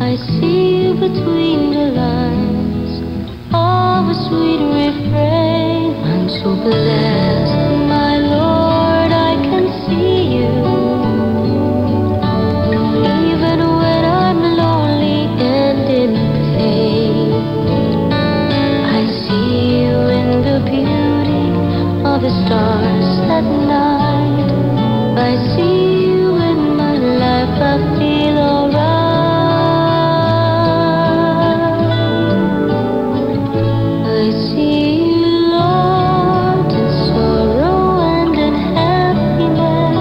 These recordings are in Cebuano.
I see you between the lines of a sweet refrain. I'm so blessed, my Lord, I can see you. Even when I'm lonely and in pain, I see you in the beauty of the stars at night. I see you in my life, I feel alright. I see you, Lord, in sorrow and in happiness.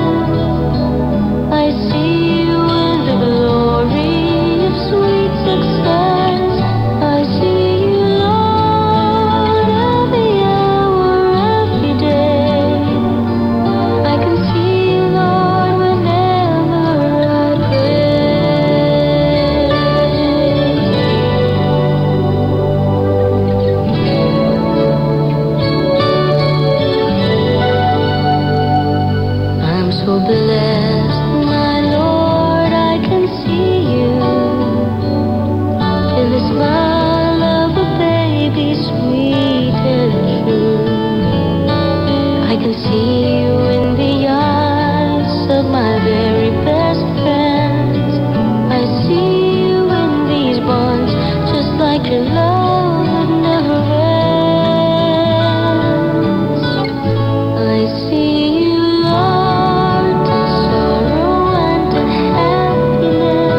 I see you in the glory of sweet success. I see you, Lord, every hour, every day. I can see you, Lord, whenever I pray. I'm so blessed, my Lord, I can see you in the smile of a baby, sweet and true. I can see you in the eyes of my very best friends. I see you in these bonds, just like your love that never ends. I see you, Lord, in sorrow and in happiness.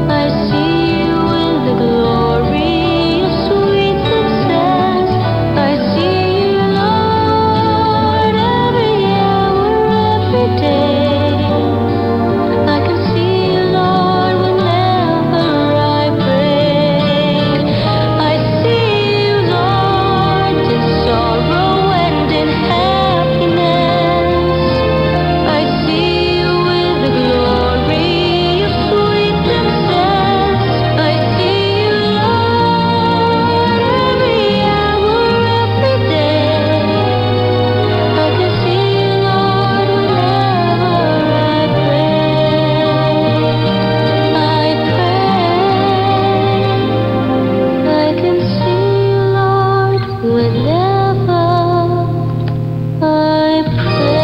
I see you in the glory of sweet success. I see you, Lord, every hour, every day. I can see you, Lord, whenever I pray. I see you, Lord, in sorrow and in happiness. I see you with the glory of sweet success. I see you, Lord, every hour, every day. I can see you, Lord, whenever I pray. I pray. I can see you, Lord, whenever I pray.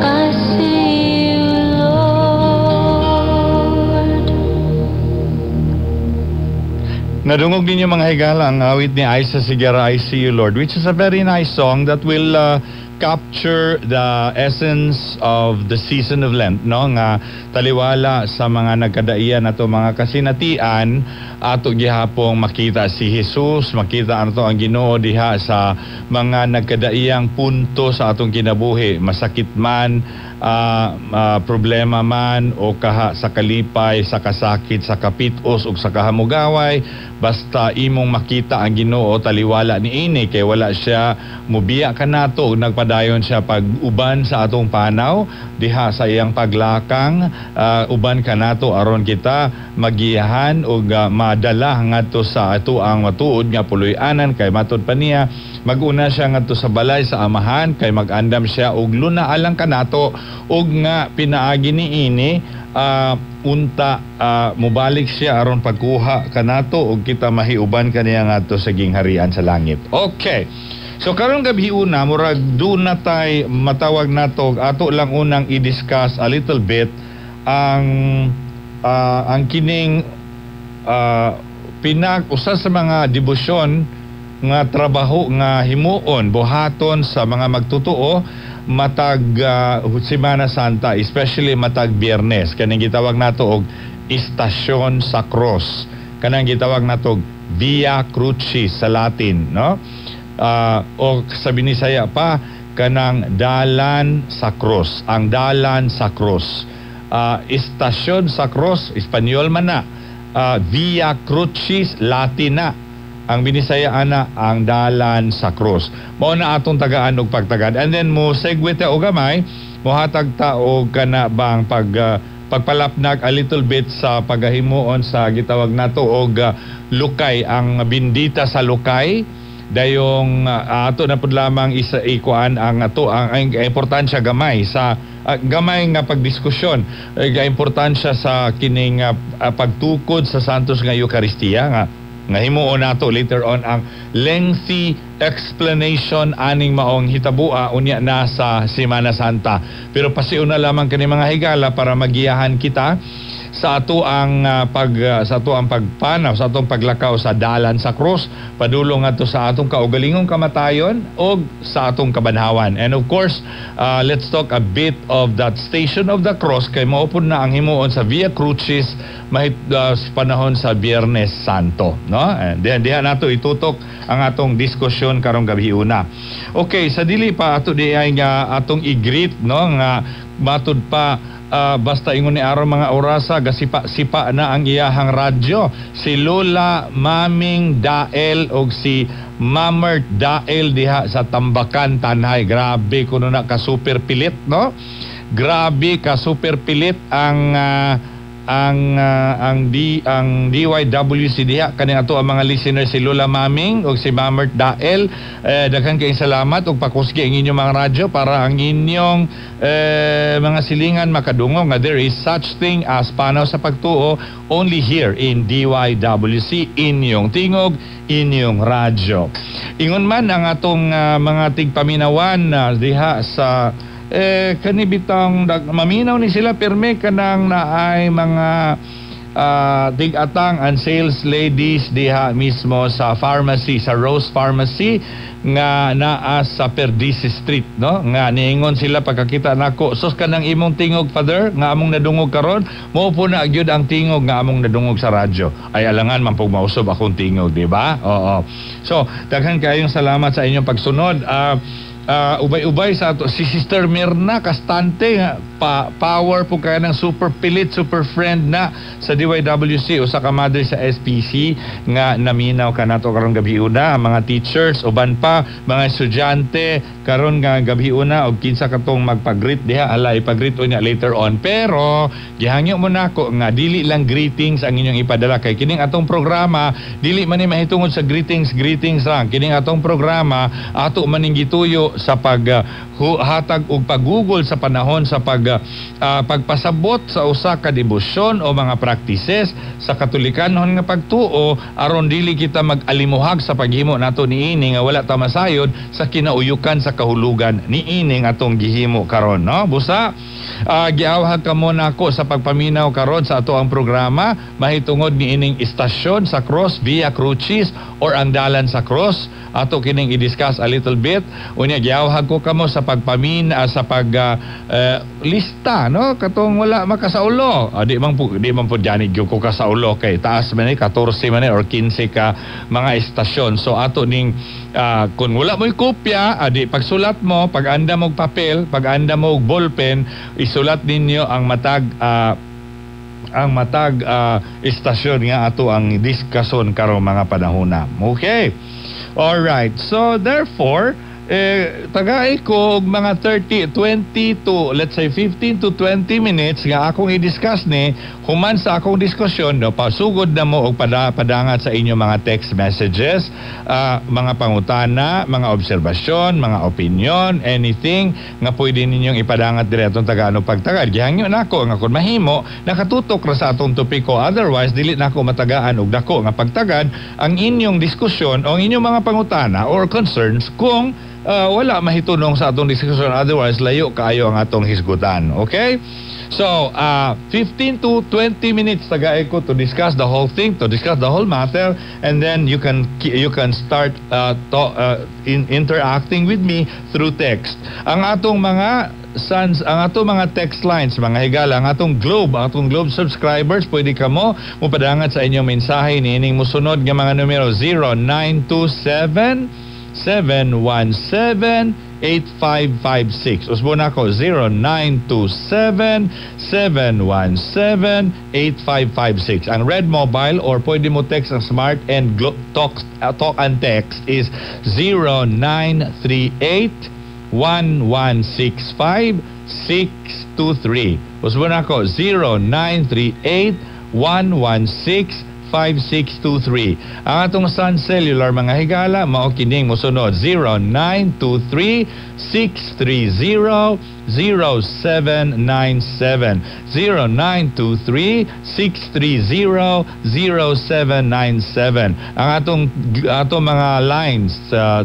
I see you, Lord. Nadungog ninyo, mga higala, ang awit ni Aiza Seguerra, "I See You Lord," which is a very nice song that will capture the essence of the season of Lent, no? Nga taliwala sa mga nagkadaiya nato mga kasinatian, ato gihapong makita si Jesus, makita ato ang Ginoo diha sa mga nagkadaiyang punto sa atong kinabuhi, masakit man, problema man o kaha sa kalipay, sa kasakit, sa kapitos ug sa kahamugaway, basta imong makita ang Ginoo taliwala niini kay wala siya mubiya kanato ug nagpadayon siya pag uban sa atong panaw diha sa iyang paglakang, uban kanato aron kita magiyahan ug madala ngadto sa ato ang matuod nga puloy-anan, kay matud pa niya maguna siya ngadto sa balay sa Amahan kay mag-andam siya og luna alang kanato, ug nga pinaagi niini unta mubalik siya aron pagkuha kanato ug kita mahiuban kaniya ngadto sa gingharian sa langit. Okay. So karong gabi una, murag duna tay matawag nato, ato lang unang i-discuss a little bit ang kining pinag usa sa mga debosyon nga trabaho nga himuon, buhaton sa mga magtotoo matag Semana Santa, especially matag Biyernes, kaning gitawag nato og istasyon sa cross, kanang gitawag nato og Via Crucis sa Latin, no? O sa Binisaya pa, kanang dalan sa cross, ang dalan sa cross, istasyon sa cross, Espanyol man na, Via Crucis, Latin na. Ang Binisaya ana, ang dalan sa cross. Mao na atong tagaan og pagtagad. And then mo segue ta og gamay, mohatag ta og kana bang pag pagpalapnag a little bit sa pagahimuon sa gitawag nato og lukay, ang bindita sa lukay. Dayong ato na pud lamang isa ikuan ang ato ang importansya gamay sa gamay nga pagdiskusyon, importansya sa kining pagtukod sa Santos nga Eukaristiya nga nga himuon nato later on ang lengthy explanation aning maong hitabua unya na sa Semana Santa. Pero pasiuna lamang kini, mga higala, para magiyahan kita sa ato ang pagpanaw, sa atong paglakaw sa dalan sa krus padulong ngadto sa atong kaugalingong kamatayon og sa atong kabanhawan. And of course, let's talk a bit of that Station of the Cross kay mao pud na ang himuon sa Via Crucis mahit sa panahon sa Biyernes Santo, no? And diha diha nato itutok ang atong diskusyon karong gabi una. Okay, sa dili pa, ato di ay nga atong i-greet, no, nga matud pa basta ingon ni araw mga orasa gasipa-sipa na ang iyahang radyo, si Lola Maming Dael og si Mamert Dael diha sa Tambakan, Tanay. Grabe kuno na ka super pilit, no? Grabe ka super pilit ang DYWC diha kani ato ang mga listeners, si Lola Maming ug si Mamert Dael. Daghan kayong salamat ug pakusgi ang inyong mga radyo para ang inyong mga silingan makadungog nga there is such thing as Panaw sa Pagtuo only here in DYWC, inyong tingog, inyong radyo. Ingon man ang atong mga tigpaminawan diha sa kani bitang maminaw ni sila pirmi kanang naay mga tig-atang and sales ladies diha mismo sa pharmacy, sa Rose Pharmacy nga naa sa Perdices Street, no, nga niingon sila pagkakita nako, "Sus, kanang imong tingog, Father, nga among nadungog karon, mao po na gyud ang tingog nga among nadungog sa radyo." Ay, alangan man pug mausob akong tingog, di ba? Oo. So daghan kayong salamat sa inyong pagsunod. Ubay-ubay sa ato si Sister Mirna Castante nga pa power po kaya ng super pilit, super friend na sa DYWC, usa ka mother sa SPC nga naminaw kanato karong gabi una, mga teachers, uban pa mga estudyante karon nga gabi una, og kinsa katong magpag-greet diha, ala, ipag-greet unya later on. Pero gihangyo mo nako nga dili lang greetings ang inyong ipadala kay kining atong programa dili man ni mahitungod sa greetings greetings lang. Kining atong programa, ato maning gituyo sa pag hatag og pagugol sa panahon sa pagpasabot sa usa ka debosyon o mga practices sa Katolikanon nga pagtuo aron dili kita mag-alimuhag sa paghimo nato niini nga wala ta masayod sa kinauyukan sa kahulugan niining atong gihimo karon, no? Busa giawhag kamo nako sa pagpaminaw karon sa ato ang programa mahitungod niining Istasyon sa Cross, Via Crucis or ang Dalan sa Cross. Ato kining i-discuss a little bit unya. Giawhag ko kamo sa pag lista, no, katong wala makasaulo. Di man po gani gyud ko kasaulo kay taas man ni 14 man ni or 15 ka mga estasyon. So ato ning kung wala mo'y kopya, adi pagsulat mo, pag-anda mo og papel, pag-anda mo og ballpen, isulat ninyo ang matag istasyon nga ato ang diskason karong mga panahona. Okay. All right. So therefore, tagay ko og mga 30, 20 to, let's say, 15 to 20 minutes nga akong i-discuss ni. Human sa akong diskusyon, no, pasugod na mo og padangat sa inyong mga text messages, mga pangutana, mga obserbasyon, mga opinion, anything nga pwede ninyong ipadangat dire atong tagaan og pagtagad. Gihangyo nako nga kung mahimo nakatutok ra sa atong topiko, otherwise dili nako matagaan og dako nga pagtagad ang inyong diskusyon o ang inyong mga pangutana or concerns kung wala mahitunong sa atong diskusyon, otherwise layo kaayo ang atong hisgutan. Okay? So, 15 to 20 minutes tagay ko to discuss the whole thing, to discuss the whole matter, and then you can start to, in interacting with me through text. Ang atong mga sans, ang atong mga text lines, mga higala, ang atong Globe subscribers, pwede kamo mopadangat sa inyong mensahe niining musunod nga mga numero: 0927 717 8556. Usbon ako: 0927 717 8556. Ang Red Mobile or pwede mo text ang Smart and Talk and Text is 0938 1165 623. Usbon nako, 0938 116 5623. Ang atong Sun Cellular, mga higala, mao kining mosunod: 0923 630 0797, 0923 630 0797. Ang atong mga lines,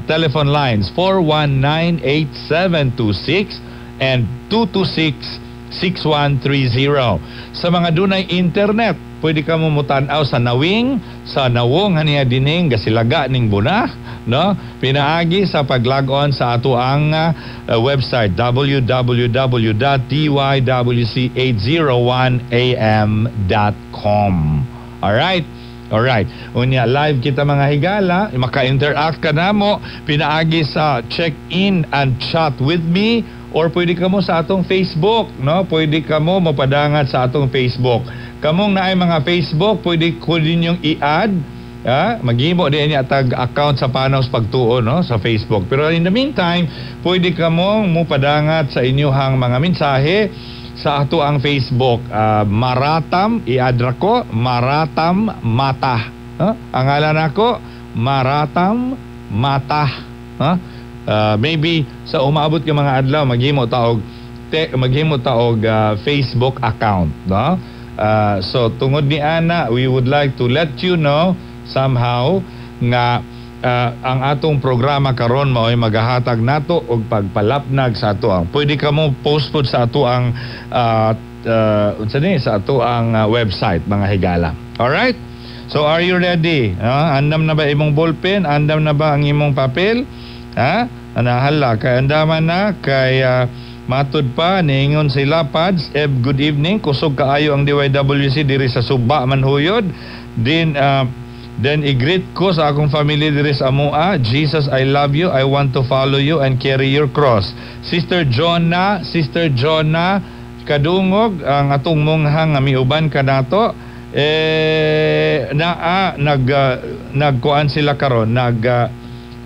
telephone lines, 4198726 and 226 6130. Sa mga dunay internet, pwede ka mo mutan-aw sa nawing, sa nawong haniya dining gasilaga ning buna, no? Pinaagi sa pag-log on sa ato ang website www.dywc801am.com. Alright? Alright. Unya, live kita, mga higala, maka-interact ka namo pinaagi sa check-in and chat with me or pwede ka mo sa atong Facebook, no? Pwede ka mo mapadangat sa atong Facebook. Kamong naay mga Facebook, pwede ko ninyong i-add. Ah, maghimo din niya tag account sa Panaw sa Pagtuo, no, sa Facebook. Pero in the meantime, pwede ka mong mupadangat sa inyong mga mensahe sa ato ang Facebook. Maratam, i-add ra ko, Maratam Mata. Huh? Ang ngalan nako, Maratam Mata. Huh? Maybe sa umaabot ka mga adlaw maghimo ta og Facebook account, no? So tungod ni ana, we would like to let you know somehow nga ang atong programa karon mao'y magahatag nato og pagpalapnag sa ato ang, pwede ka mo post pod sa ato ang unsa ni, sa ato ang website, mga higala. All right? So are you ready? Andam na ba imong ballpen? Andam na ba ang imong papel? Ha? Anahala kay andaman na kay matud pa niingon sila Pads Eb, good evening, kusog kaayo ang DYWC diri sa Suba Manhuyod din. Then i-greet ko sa akong family diri sa Amua. Jesus, I love you. I want to follow you and carry your cross. Sister Jonah, Sister Jonah, kadungog ang atong munghang nga miuban kanato eh naa nagkuan sila karon,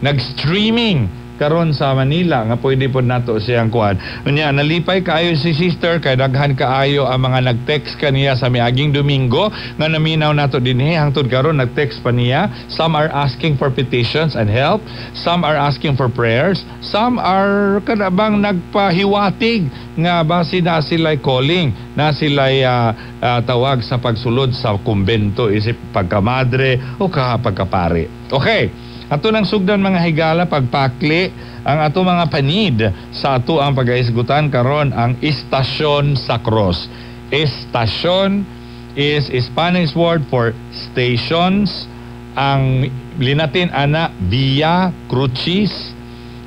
nag-streaming karon sa Manila nga pwede pod nato siyang kuan. Unya, nalipay kaayo si sister kay daghan kaayo ang mga nag-text kaniya sa miaging Domingo nga naminaw nato dinhi. Hangtod karon nag-text pa niya. Some are asking for petitions and help, some are asking for prayers, some are kanabang nagpahiwatig nga basi na sila'y calling, na sila'y tawag sa pagsulod sa kumbento isip pagkamadre o pagkapari. Okay. Ato nang sugdan, mga higala, pagpakli ang ato mga panid sa ato ang pagahisgutan karon, ang Istasyon sa Cross. Estasyon is a Spanish word for stations. Ang linatin ana, Via Crucis.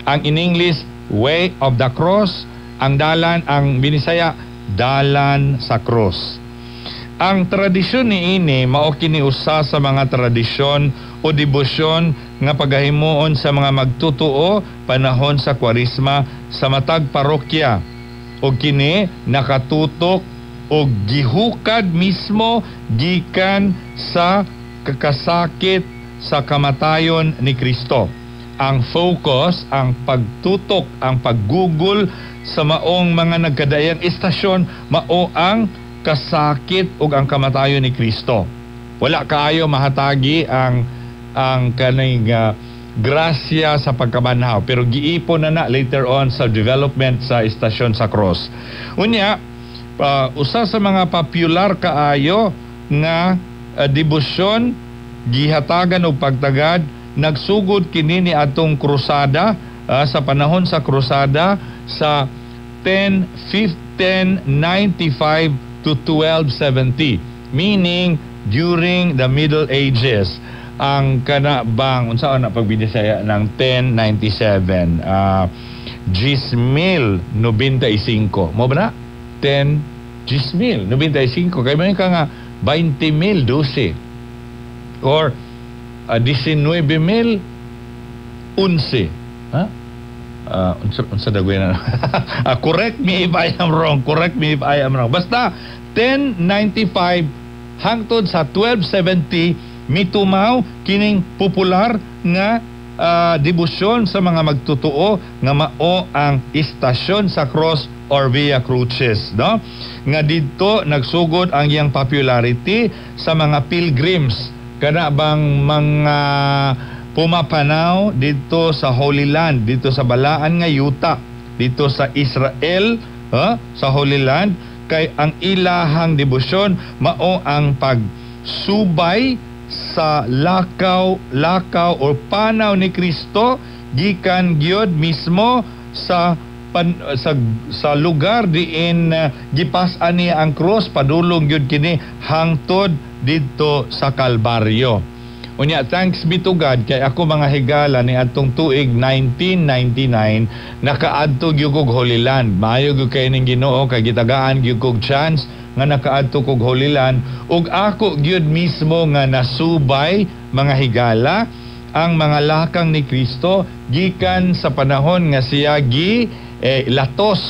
Ang in English, Way of the Cross. Ang dalan, ang Binisaya, Dalan sa Cross. Ang tradisyon ni ini mao kini usa sa mga tradisyon o debosyon nga pagahimuon sa mga magtutuo panahon sa Kwaresma sa matag parokya. Og kini nakatutok og gihukad mismo gikan sa kakasakit sa kamatayon ni Kristo. Ang focus, ang pagtutok, ang paggugol sa maong mga nagkadaiyang istasyon mao ang kasakit ug ang kamatayon ni Kristo. Wala kaayo mahatagi ang kaning grasya sa pagkabanhaw, pero giipon na na later on sa development sa Istasyon sa Cross. Unya, usa sa mga popular kaayo nga debosyon gihatagan og pagtagad, nagsugod kini ni atong krusada, sa panahon sa krusada sa 10 1095 to 1270, meaning during the Middle Ages. Ang kana bang unsa na pagbinisaya ng 1097, Gismil 95 mo ba na 10 Gismil 95 kay man ka nga 20,012 or 19,011, ha? Unsa dagway na? Correct me if I am wrong, correct me if I am wrong. Basta 1095 hangtod sa 1270 mitumaw kining popular nga debosyon sa mga magtotoo nga mao ang istasyon sa cross or Via Crucis, no, nga didto nagsugod ang iyang popularity sa mga pilgrims, kana bang mga pumapanaw didto sa Holy Land, didto sa balaan nga yuta, didto sa Israel, ha, sa Holy Land, kay ang ilahang debosyon mao ang pagsubay sa lakaw lakaw or panaw ni Kristo gikan gyud mismo sa lugar diin gipas-an niya ang krus, padulong gyud kini hangtod didto sa Kalbaryo. Unya, thanks be to God kay ako, mga higala, ni adtong tuig 1999 nakaadto gyud kog Holy Land. Maayo gyud kay ning Ginoo kay gitagaan gyud kog chance nga nakaadto kog Holy Land ug ako gyud mismo nga nasubay, mga higala, ang mga lakang ni Kristo gikan sa panahon nga siya gi latos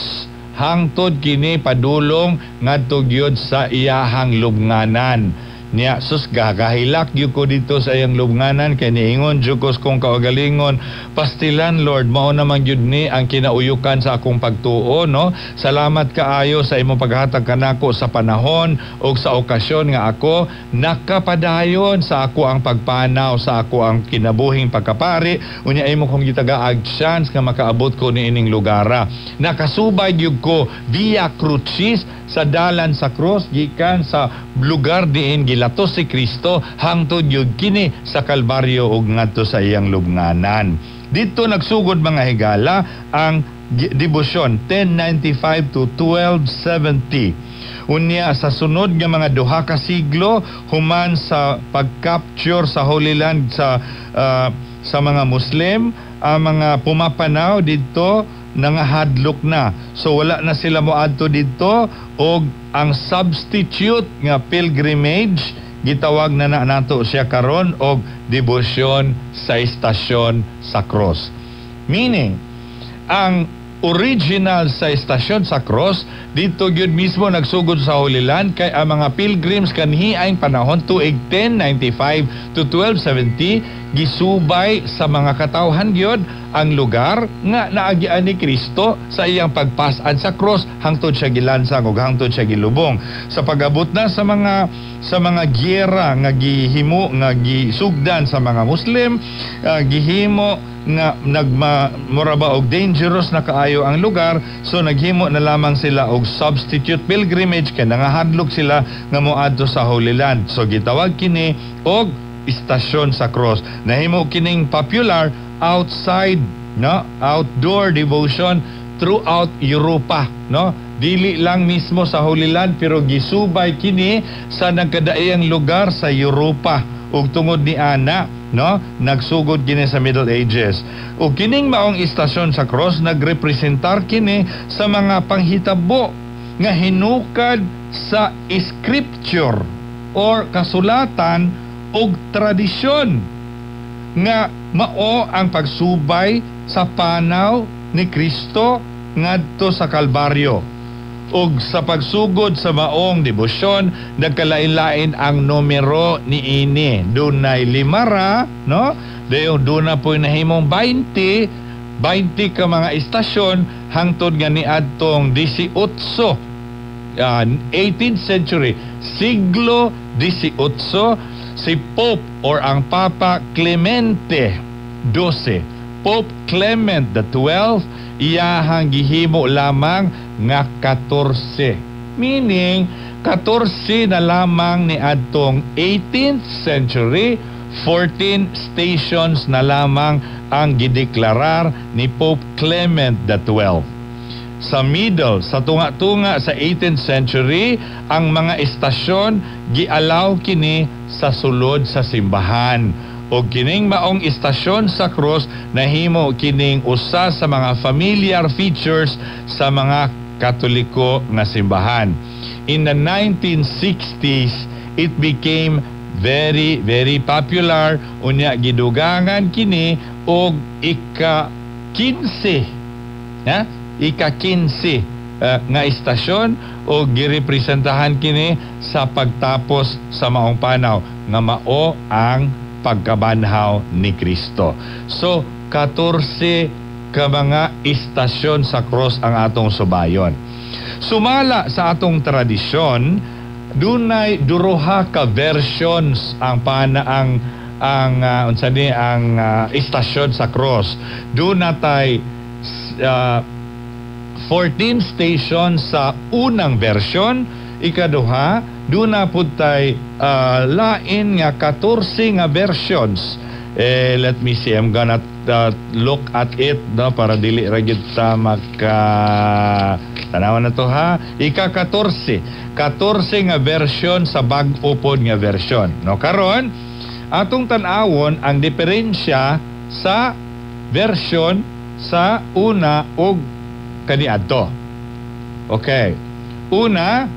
hangtod kini padulong ngadto gyud sa iyahang lubnganan niya. Sus, gagahilak gyud ko didto sa iyang lubnganan kay niingon jud ko kong kaugalingon, "Pastilan, Lord, mao naman gyud ni ang kinauyukan sa akong pagtuo, no? Salamat kaayo sa imong paghatag kanako sa panahon ug sa okasyon nga ako nakapadayon sa ako ang pagpanaw sa ako ang kinabuhing pagkapari. Unya imo kong gitagaag chance nga makaabot ko niining lugara." Nakasubay gyud ko Via Crucis, sa dalan sa cross, gikan sa lugar diin gilatos si Kristo hangtod gyud kini sa Kalbaryo ug ngadto sa iyang lubnganan. Didto nagsugod, mga higala, ang debosyon 1095 to 1270. Unya sa sunod nga mga 2 ka siglo human sa pag-capture sa Holy Land sa mga Muslim, ang mga pumapanaw didto nangahadlok na. So wala na sila moadto didto og ang substitute nga pilgrimage gitawag na na nato siya karon og debosyon sa istasyon sa cross. Meaning, ang original sa istasyon sa cross didto gyud mismo nagsugod sa Holy Land kay ang mga pilgrims kanhiaing panahon, tuig 1095 to 1270, gisubay sa mga katawhan gyud ang lugar nga naagian ni Kristo sa iyang pagpasan sa cross hangtod siya gilansang ug hangtod siya gilubong. Sa pag-abot na sa mga giyera nga gihimo, nga gisugdan sa mga Muslim, gihimo nga nagma mura ba og dangerous na kaayo ang lugar, so naghimo na lamang sila og substitute pilgrimage kay nangahadlok sila nga moadto sa Holy Land. So gitawag kini og istasyon sa cross. Nahimo kining popular outside, no, outdoor devotion throughout Europa, no, dili lang mismo sa Holy Land pero gisubay kini sa nagkadaiyang lugar sa Europa. Ug tungod ni ana, no, nagsugod kini sa Middle Ages. Ug kining maong istasyon sa cross, nagrepresentar kini sa mga panghitabo nga hinukad sa scripture or kasulatan ug tradisyon nga mao ang pagsubay sa panaw ni Kristo ngadto sa Kalbaryo. Ug sa pagsugod sa maong debosyon, nagkalain-lain ang numero niini. Dunay 5 ra, no, dayon duna po'y nahimong 20 20 ka mga istasyon hangtod nga niadtong 18, 18th century, siglo 18, si Pope or ang Papa Clemente 12, Pope Clement the 12, iyahang gihimo lamang nga 14, meaning 14 na lamang ni adtong 18th century. 14 stations na lamang ang gideklarar ni Pope Clement the 12. Sa middle, sa tunga-tunga sa 18th century, ang mga istasyon gialaw kini sa sulod sa simbahan. O kining maong istasyon sa cross, nahimo kining usa sa mga familiar features sa mga Katoliko nga simbahan. In the 1960s, it became very very popular. Unya gidugangan kini og ika 15, ha? Ika 15 nga istasyon o girepresentahan kini sa pagtapos sa maong panaw nga mao ang pagkabanhaw ni Kristo. So 14 ka mga istasyon sa cross ang atong subayon. Sumala sa atong tradisyon, dunay duroha ka versions ang pana ang unsa ni ang istasyon sa cross. Duna tay 14 stations sa unang version. Ikaduha, duna pud tay lain nga 14 nga versions. Eh, let me see, I'm gonna look at it, no, para dili ra gyud ta maka tanawan na to ha. Ika 14, 14 nga version sa bag-o pod nga version, no? Karon atong tan-awon ang diferensya sa version sa una ug kaniadto. Okay. Una,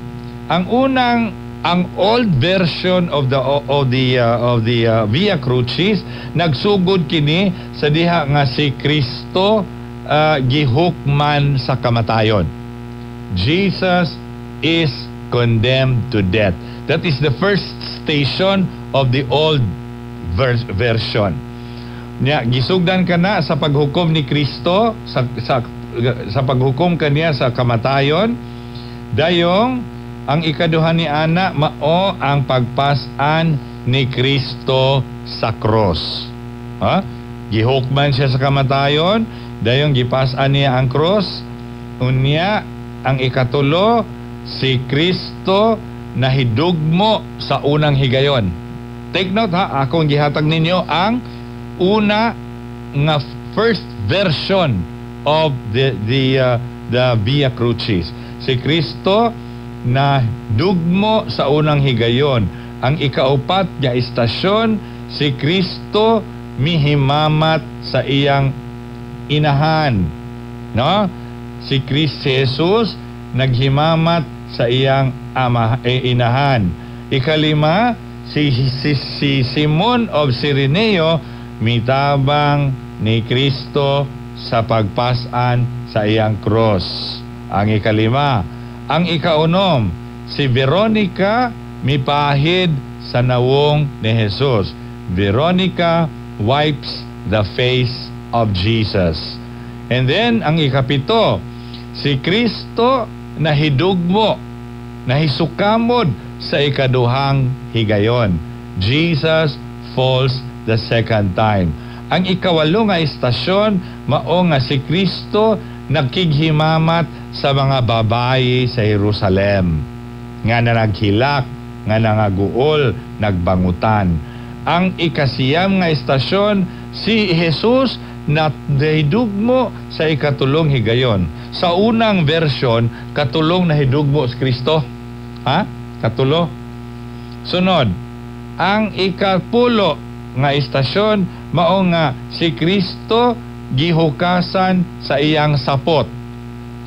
ang unang ang old version of the Via Crucis, nagsugod kini sa diha nga si Kristo gihukman sa kamatayon. Jesus is condemned to death. That is the first station of the old version. Nya gisugdan kana sa paghukom ni Kristo sa paghukom kaniya sa kamatayon. Dayong ang ikaduha ni ana mao ang pagpas-an ni Kristo sa cross. Ha? Gihukman siya sa kamatayon, dayong gipas-an niya ang cross. Unya ang ikatulo, si Kristo nahidugmo sa unang higayon. Take note ha, akong gihatag ninyo ang una nga first version of the Via Crucis. Si Kristo na dugmo sa unang higayon. Ang ikaupat nga istasyon, si Kristo mihimamat sa iyang inahan. No? Si Kristo Jesus naghimamat sa iyang ama, eh, inahan. Ikalima, si Simon of Cireneo mitabang ni Kristo sa pagpasan sa iyang cross. Ang ikalima. Ang ikaunom, si Veronica mipahid sa nawong ni Jesus. Veronica wipes the face of Jesus. And then, ang ikapito, si Kristo nahidugmo, nahisukamod sa ikaduhang higayon. Jesus falls the second time. Ang ikawalo nga istasyon, mao nga si Kristo nagkighimamat sa mga babayi sa Jerusalem nga nanaghilak, nga nangaguol, nagbangutan. Ang ikasiyam nga istasyon, si Jesus nahidugmo sa ikatulong higayon. Sa unang version, katulong nahidugmo si Kristo. Ha? Katulo. Sunod, ang ikapulo nga istasyon mao nga si Kristo gihukasan sa iyang sapot.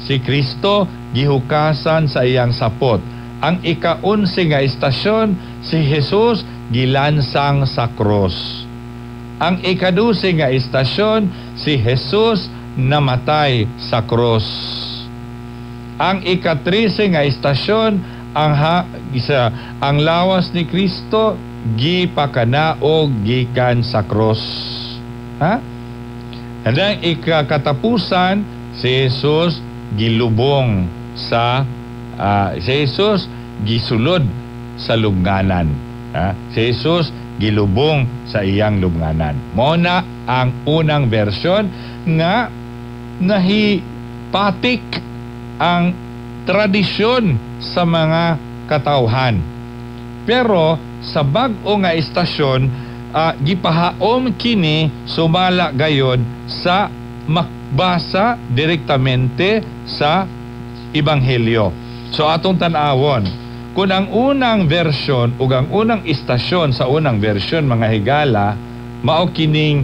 Si Kristo gihukasan sa iyang sapot. Ang ikaunse nga istasyon, si Jesus gilansang sa krus. Ang ikadose nga istasyon, si Jesus namatay sa krus. Ang ikatrese nga istasyon, ang ha, isa, ang lawas ni Kristo gipakanaog gikan sa krus. Ha? And then ikakatapusan, si Jesus gilubong sa si Jesus gisulod sa lubnganan. Ha? Si Jesus gilubong sa iyang lubnganan. Mao na ang unang version nga nahipatik ang tradisyon sa mga katawhan. Pero sa bag-o nga istasyon, gipahaom kini sumala gayon sa makbasa direktamente sa Ebanghelyo. So atong tan-awon, kung ang unang version ug ang unang istasyon sa unang version, mga higala, mao kining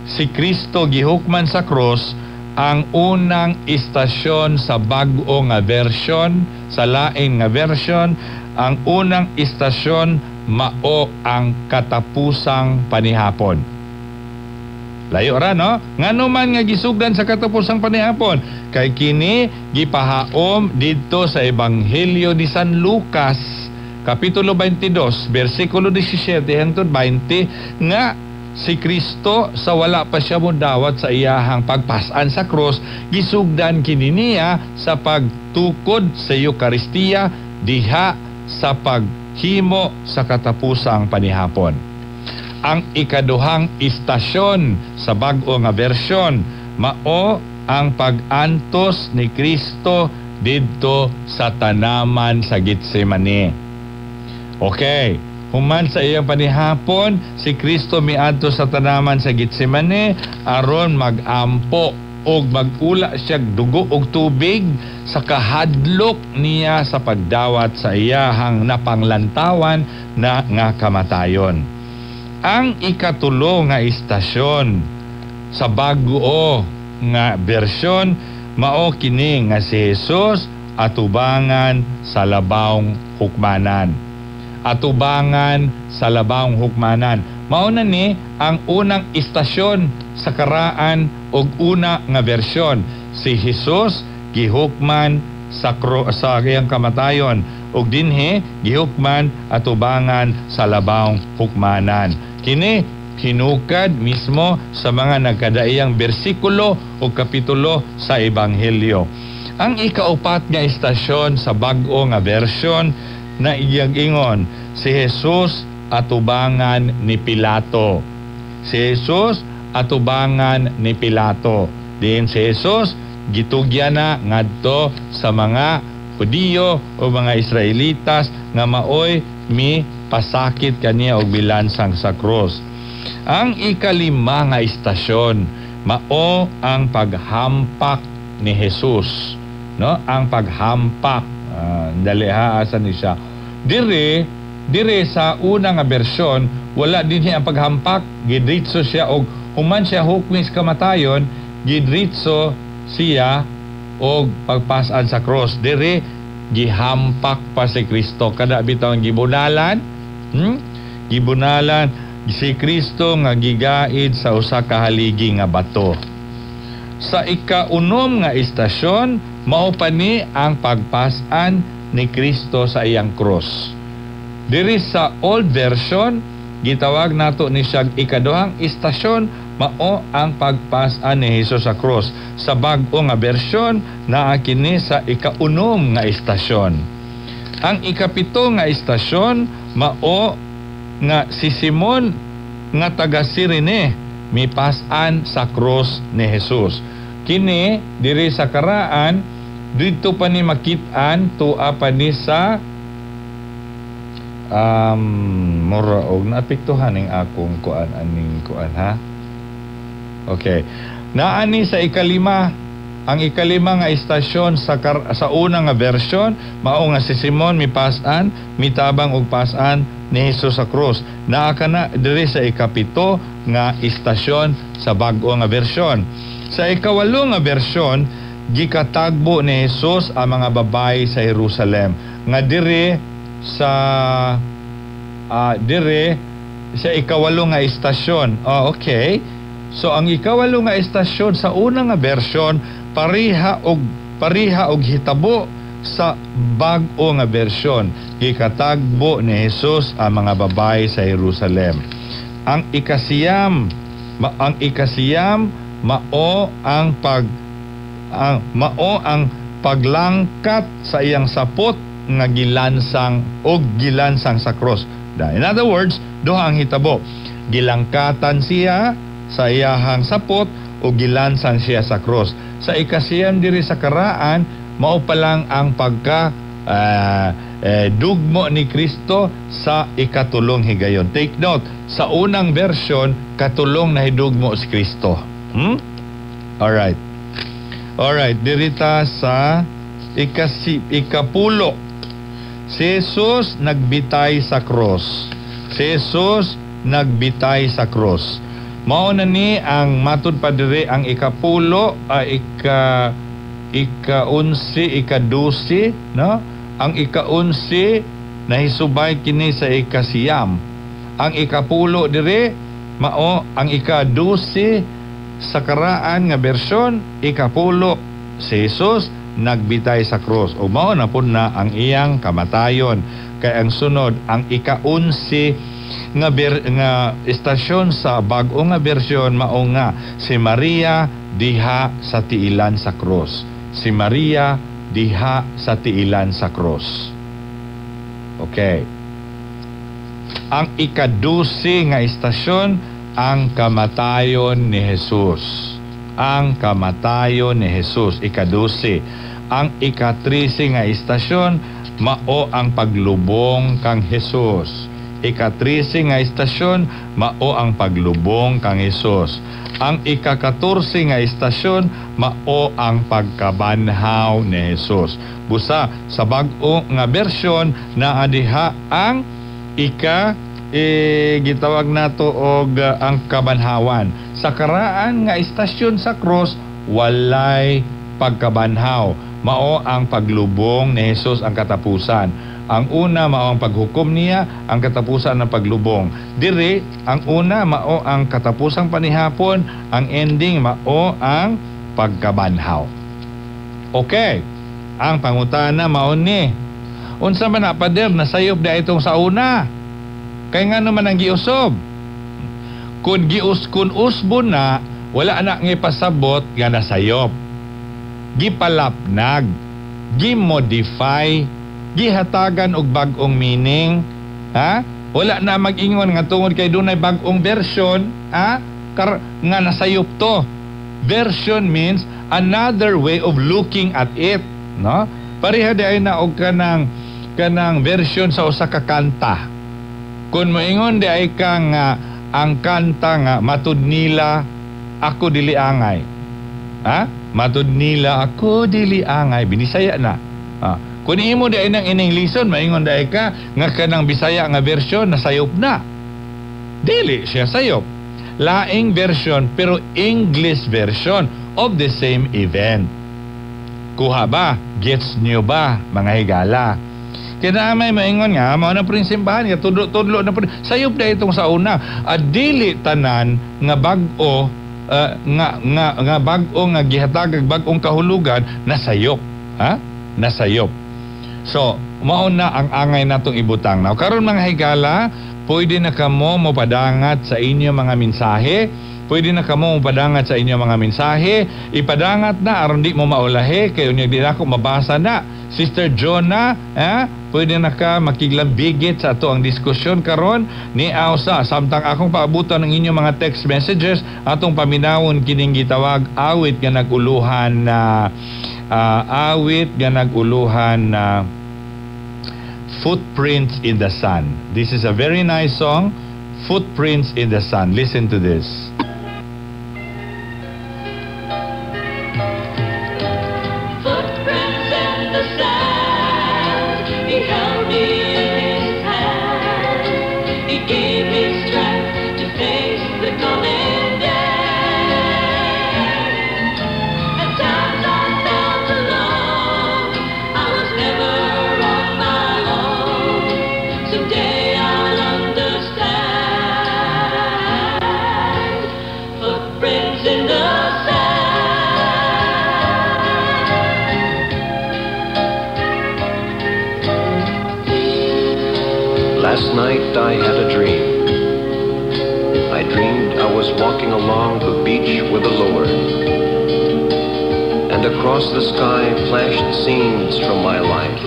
si Kristo gihukman sa krus, ang unang istasyon sa bag-o nga version, sa lain nga version, ang unang istasyon mao ang katapusang panihapon. Layo ra, no? Ngano man nga gisugdan sa katapusang panihapon? Kay kini gipahaom didto sa Ebanghelyo ni San Lucas Kapitulo 22, versikulo 17 hangtod 20, nga si Kristo, sa wala pa siya modawat sa iyahang pagpasan sa krus, gisugdan kini niya sa pagtukod sa Eukaristiya diha sa paghimo sa katapusang panihapon. Ang ikaduhang istasyon sa bag-o nga bersyon mao ang pag-antos ni Kristo didto sa tanaman sa Getsemane. Okay. Human sa iyang panihapon, si Kristo miadto sa tanaman sa Getsemane aron mag-ampo og magula siya dugo og tubig sa kahadlok niya sa pagdawat sa iyahang napanglantawan na nga kamatayon. Ang ikatulo nga istasyon sa bag-o nga bersyon mao kini nga si Jesus atubangan sa labawng hukmanan. Atubangan sa labawng hukmanan. Mao na ni ang unang istasyon sa karaan og una nga bersyon. Si Jesus gihukman sa iyang kamatayon ug dinhi gihukman atubangan sa labawng hukmanan. Kini hinukad mismo sa mga nagkadaiyang bersikulo o kapitulo sa Ebanghelyo. Ang ikaupat nga istasyon sa bag-o nga bersyon na iyang ingon, si Jesus atubangan ni Pilato. Si Jesus atubangan ni Pilato. Diin si Jesus gitugyan na ngadto sa mga Hudiyo o mga Israelitas nga maoy mi pasakit kaniya og bilansang sa krus. Ang ikalima nga istasyon mao ang paghampak ni Jesus, no? Ang paghampak. Dali ha, asa ni siya? Dire sa una nga bersyon, wala dinhi ang paghampak, gidritso siya og human siya hukmis kamatayon, gidritso siya og pagpasan sa cross. Dire gihampak pa si Kristo, kada bitaw ang gibunalan, Gibunalan si Kristo nga gigaid sa usa ka haligi nga bato. Sa ikaunom nga istasyon, mao pa ni ang pagpasan ni Kristo sa iyang cross. Diri sa old version, gitawag nato ni siyang ikaduhang istasyon, mao ang pagpasan ni Hesus sa cross. Sa bag-o nga bersyon, naa kini sa ikaunom nga istasyon. Ang ikapito nga istasyon, mao nga si Simon nga taga Sirene mipas-an sa cross ni Jesus. Kini diri sa karaan, didto pa ni makit-an tua pa ni sa mura og naapektuhan ning akong kuan aning kuan ha. Okay. Naani sa ikalima, ang ikalima nga istasyon sa una nga bersyon mao nga si Simon mipas-an, mitabang og pas-an ni Jesus sa krus. Naa kana diri sa ikapito nga istasyon sa bag-o nga bersyon. Sa ikawalo nga bersyon, gikatagbo ni Jesus ang mga babae sa Jerusalem nga dire sa ikawalo nga istasyon. Oh, okay. So ang ikawalo nga istasyon sa una nga bersyon pareha og hitabo sa bag-o nga bersyon. Gikatagbo ni Jesus ang mga babae sa Jerusalem. Ang ikasiyam mao ang paglangkat sa iyang sapot nga gilansang og gilansang sa cross. In other words, duha ang hitabo. Gilangkatan siya sa iyahang sapot o gilansang siya sa cross. Sa ikasiyam diri sa karaan, mao pa lang ang pagka dugmo ni Kristo sa ikatulong higayon. Take note, sa unang version, katulong na hidugmo si Kristo. Alright. Alright, dirita sa ikapulo. Si Jesus nagbitay sa cross. Si Jesus nagbitay sa cross. Mao na ni ang matud pa diri ang ikapulo, ika-11, ika-12, no? Ang ika-11 nahisubay kini sa ikasiyam. Ang ikapulo diri mao ang ika-12 sa karaan nga bersyon, ikapulo, si Jesus nagbitay sa krus. O mao na pud na ang iyang kamatayon. Kay ang sunod, ang ika-11 nga istasyon sa bag-o nga bersyon, mao nga si Maria diha sa tiilan sa krus. Si Maria diha sa tiilan sa krus. Okay. Ang ika-12 nga istasyon, ang kamatayon ni Jesus. Ang kamatayon ni Jesus, ika-12. Ang ika-13 nga istasyon, mao ang paglubong kang Jesus. Ika-13 nga istasyon, mao ang paglubong kang Jesus. Ang ika-14 nga istasyon, mao ang pagkabanhaw ni Jesus. Busa sa bag-o nga bersyon, naa diha ang gitawag nato og ang kabanhawan. Sa karaan nga istasyon sa cross, walay pagkabanhaw. Mao ang paglubong ni Jesus ang katapusan. Ang una, mao ang paghukom niya, ang katapusan ng paglubong. Diri, ang una, mao ang katapusang panihapon, ang ending, mao ang pagkabanhaw. Okay. Ang pangutana mao ni, unsa man na, pader, nasayop di itong sa una? Kay nga naman ang giusob? Kung usbon na, wala na nga pasabot nga nasayop. Gipalapnag, gimodify, gihatagan og bag-ong meaning, ha? Wala na mag-ingon nga tungod kay dunay bag-ong version, ha? Nga nasayop to. Version means another way of looking at it, no? Pareha di ay na og kanang version sa usa ka kanta. Kung moingon di ay ka nga ang kanta nga "Matud Nila Ako Dili Angay." Ha? "Matud nila ako dili angay," binisaya na. Ha? Kung imo di ay nang ininglison, maingon di ay ka nga kanang Bisaya nga version nasayop na. Dili siya sayop. Laing version pero English version of the same event. Kuha ba? Gets niyo ba, mga higala? Kaya may maingon nga, mao na po simbahan, nga tudlo-tudlo na po. Sayop na itong sa una. At dili tanan nga bag-o, nga bag-o nga gihatag bag-ong kahulugan, nasayop. Ha? Nasayop. So, mao na ang angay natong ibutang. Now, karon mga higala, pwede na kamo mopadangat sa inyo mga mensahe. Pwede na kamo mopadangat sa inyo mga mensahe. Ipadangat na aron di mo maulahi kay unya di na ako mabasa na. Sister Jonah, eh, pwede na ka makiglambigit sa ato ang diskusyon karon ni Ausa samtang akong paabutan ng inyong mga text messages, atong paminawon kining gitawag awit nga nag-uluhan na "Footprints in the Sand." This is a very nice song, "Footprints in the Sand." Listen to this. Footprints in the sand. He held me in his hand. He gave me strength to face the coming day. At times I felt alone. I was never on my own. Someday I'll understand. Footprints in the sand. Last night I had a dream. I dreamed I was walking along the beach with the Lord, and across the sky flashed scenes from my life.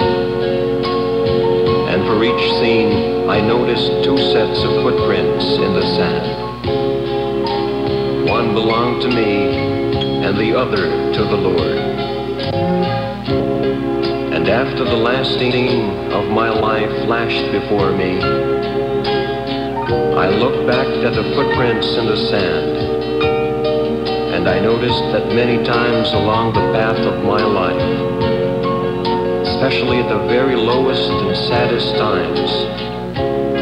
And for each scene, I noticed two sets of footprints in the sand. One belonged to me, and the other to the Lord. And after the last scene of my life flashed before me, I looked back at the footprints in the sand, and I noticed that many times along the path of my life, especially at the very lowest and saddest times,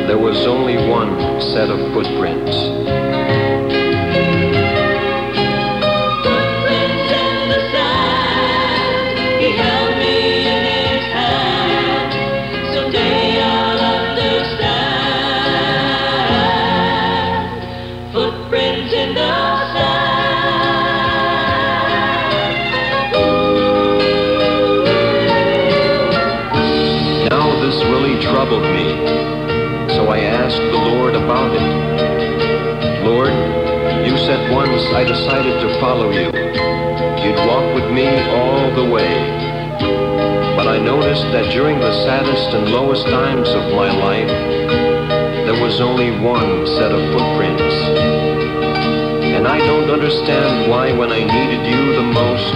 there was only one set of footprints. Footprints in the sand. He held me in his hand. Someday I'll understand. Footprints in the sand. troubled me. So I asked the Lord about it. "Lord, you said once I decided to follow you, you'd walk with me all the way. But I noticed that during the saddest and lowest times of my life, there was only one set of footprints. And I don't understand why, when I needed you the most,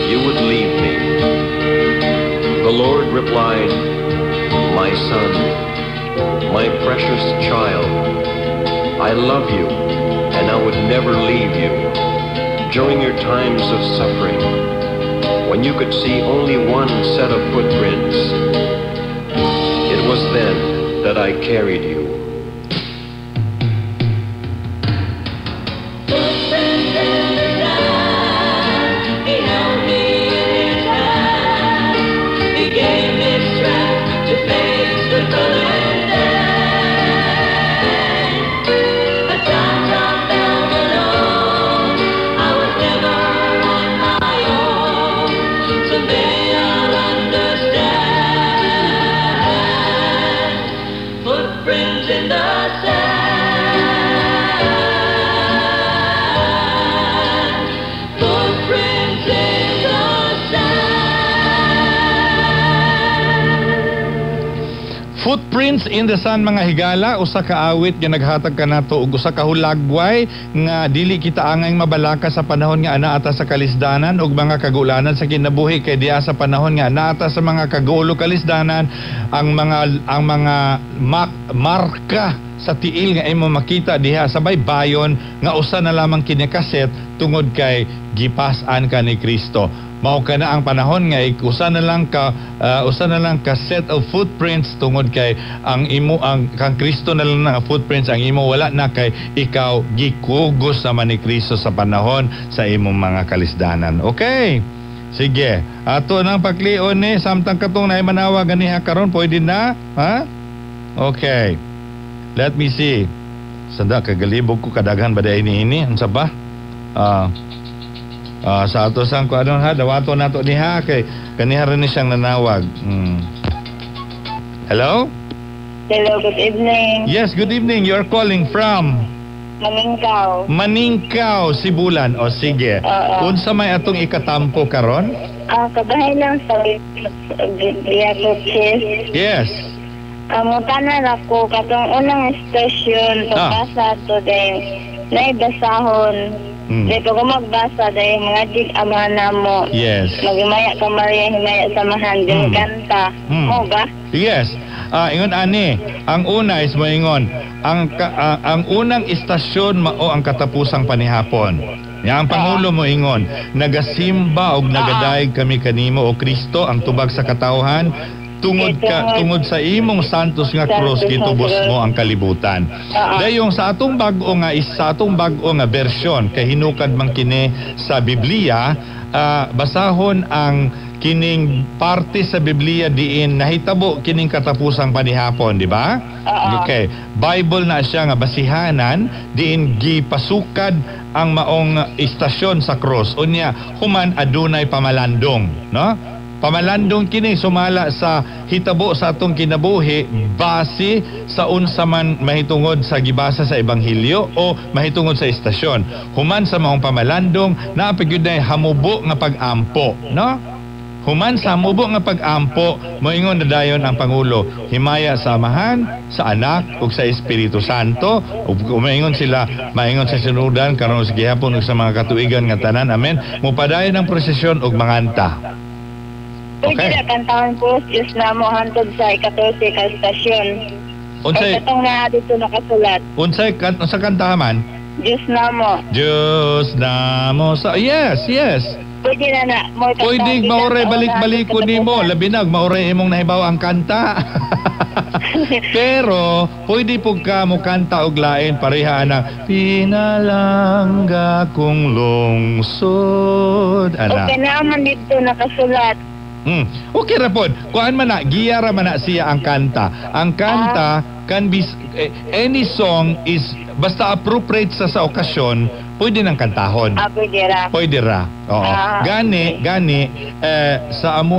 you would leave me." The Lord replied, "My son, my precious child, I love you and I would never leave you. During your times of suffering, when you could see only one set of footprints, it was then that I carried you." Footprints in the sand. He held me in his hand. He gave me strength to face the coming day. At times I felt alone. I was never on my own. Someday I'll understand. Footprints in the sand. Footprints in the sand. Footprints in the Sand, mga higala, usa ka awit nga naghatag kanato og usa ka hulagway nga dili kita angay mabalaka sa panahon nga anaa ta sa kalisdanan ug mga kagulanan sa kinabuhi, kay diha sa panahon nga anaa ta sa mga kagulo, kalisdanan, ang mga marka sa tiil nga imo makita diha sa baybayon nga usa na lamang kini ka set tungod kay gipas-an ka ni Kristo. Mao kana ang panahon nga usa na lang ka set of footprints tungod kay ang imo, ang kang Kristo na lang nga footprints, ang imo wala na kay ikaw gikugos naman ni Kristo sa panahon sa imong mga kalisdanan. Okay. Sige. Ato nang paklion ni samtang katong naay manawag ganiha karon, pwede na, ha? Okay. Let me see. Sanda kagalibog ko, kadaghan ba diay niini? Unsa ba? Ah, sa ato sang ko ano ha, dawato nato niha kay kaniha rin ni siyang nanawag. Hello? Hello, good evening. Yes, good evening. You're calling from Maningkaw. Maningkaw, Sibulan. O sige. Oo. Unsa may atong ikatampo karon? Ah, kabahin lang sa Via Crucis. Yes. Mutanan ako katong unang estasyon, pagbasa to din naibasahon. Di pag magbasa dahil mga dig ama na mo. Maghimaya ka Maria, himaya samahan din kanta. Mo ba? Yes. Ah, ingon ani, ang una is moingon, ang unang istasyon mao ang katapusang panihapon. Ya, ang pangulo mo ingon, nagasimba og nagadayeg kami kanimo, o Kristo, ang tubag sa katawhan, tungod ka tungod sa imong santos nga cross Santos nga gitubos cross. Mo ang kalibutan. Dayong sa atong bag-o nga version kay hinukad man kini sa Biblia, basahon ang kining parte sa Biblia diin nahitabo kining katapusang panihapon, di ba? Oo. Okay. Bible na siya nga basihanan diin gipasukad ang maong istasyon sa cross. Unya human adunay pamalandong, no? Pamalandong kini sumala sa hitabo sa atong kinabuhi base sa unsa man mahitungod sa gibasa sa ebanghelyo o mahitungod sa istasyon. Human sa maong pamalandong, naa pa gyud nay hamubo nga pag-ampo, no? Human sa hamubo nga pag-ampo, moingon na dayon ang pangulo, himaya sa Amahan, sa Anak ug sa Espiritu Santo. Ug umaingon sila, maingon sa sinudan karon sa gihapon ug sa mga katuigan nga tanan. Amen. Mupadayon ang prosesyon ug manganta. Pwede Okay. na kantahon po, Diyos na mo hantod sa ika-13 ka estasyon. Unsay Ay, katong na dito nakasulat. Unsa kantahan? Diyos na mo. Diyos namo sa. Yes. Pwede na na. Mo Pwede maoray balik-balik ko nimo, labi nag maoray imong nahibaw ang kanta. Pero pwede pug ka mo kanta og lain, pareha na pinalangga kong lungsod ana. Okay naman dito nakasulat. Okay ra pod. Kuan man na, giya ra man na siya ang kanta. Ang kanta can be any song is basta appropriate sa okasyon, Pwede nang kantahon. Ah, pwede ra. Pwede ra. Oo. Ah, Gani, okay. gani eh, sa amo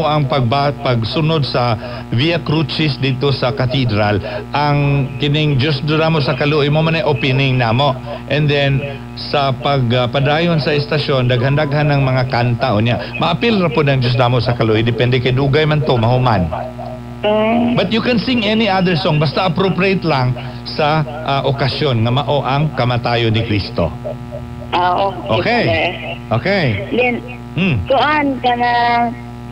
ang pagsunod sa Via Crucis dito sa cathedral, ang kining Dios damo sa kaluoy mo man ay opening namo. And then sa pagpadayon sa estasyon, daghan-daghan ng mga kanta unya. Maapil ra pod ang Dios damo sa kaluoy, depende kay dugay man to mahuman. But you can sing any other song basta appropriate lang sa okasyon nga mao ang kamatayon ni Kristo. Ah, okay. Okay. Father. Okay. Then, kuan ka na,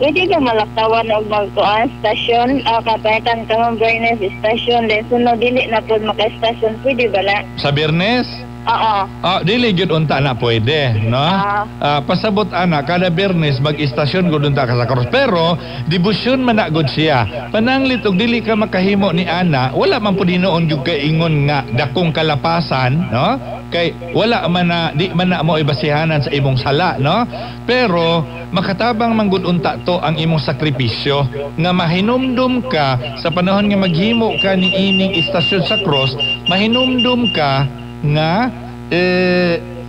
pwede ka malaktawan og magkuan stasyon, ah, kapaitan ka mong Biyernes stasyon, then sunod dili na pud maka-stasyon, pwede ba na? Sa Biyernes? Oo. Ah, dili gyud unta na pwede, no? Ah. Ah, pasabot ana kada Biyernes mag-istasyon gud unta ka sa cross. Pero debosyon man na gud siya. Pananglit og dili ka makahimo ni ana, wala man pud hinuon gyud kay ingon nga dakong kalapasan, no? Kay wala man na, di man na mo ibasihanan sa imong sala, no? Pero makatabang man gud unta to ang imong sakripisyo nga mahinumdum ka sa panahon nga maghimo ka ni ining istasyon sa cross, mahinumdum ka nga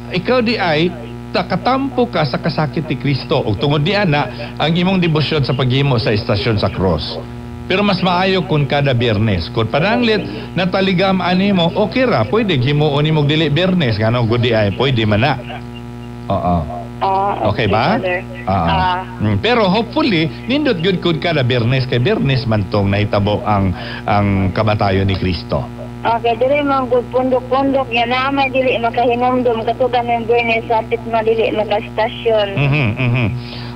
ikaw di ay takatampo ka sa kasakit ni Kristo ug tungod ni ana ang imong debosyon sa paghimo sa istasyon sa cross. Pero mas maayo kung kada Biyernes. Kung pananglit nataligam ani mo, okay ra, pwede himuon nimo dili Biyernes ngano gud di ay pwede man na. Oo. Ah, Okay ba? Father. Ah. Ah. Pero hopefully nindot gyud kun kada Biyernes kay Biyernes man tong nahitabo ang kamatayon ni Kristo. Okay, dili man gud pundok-pundok nga na may dili makahinumdum katugan ng Biyernes sapit ma dili maka-stasyon.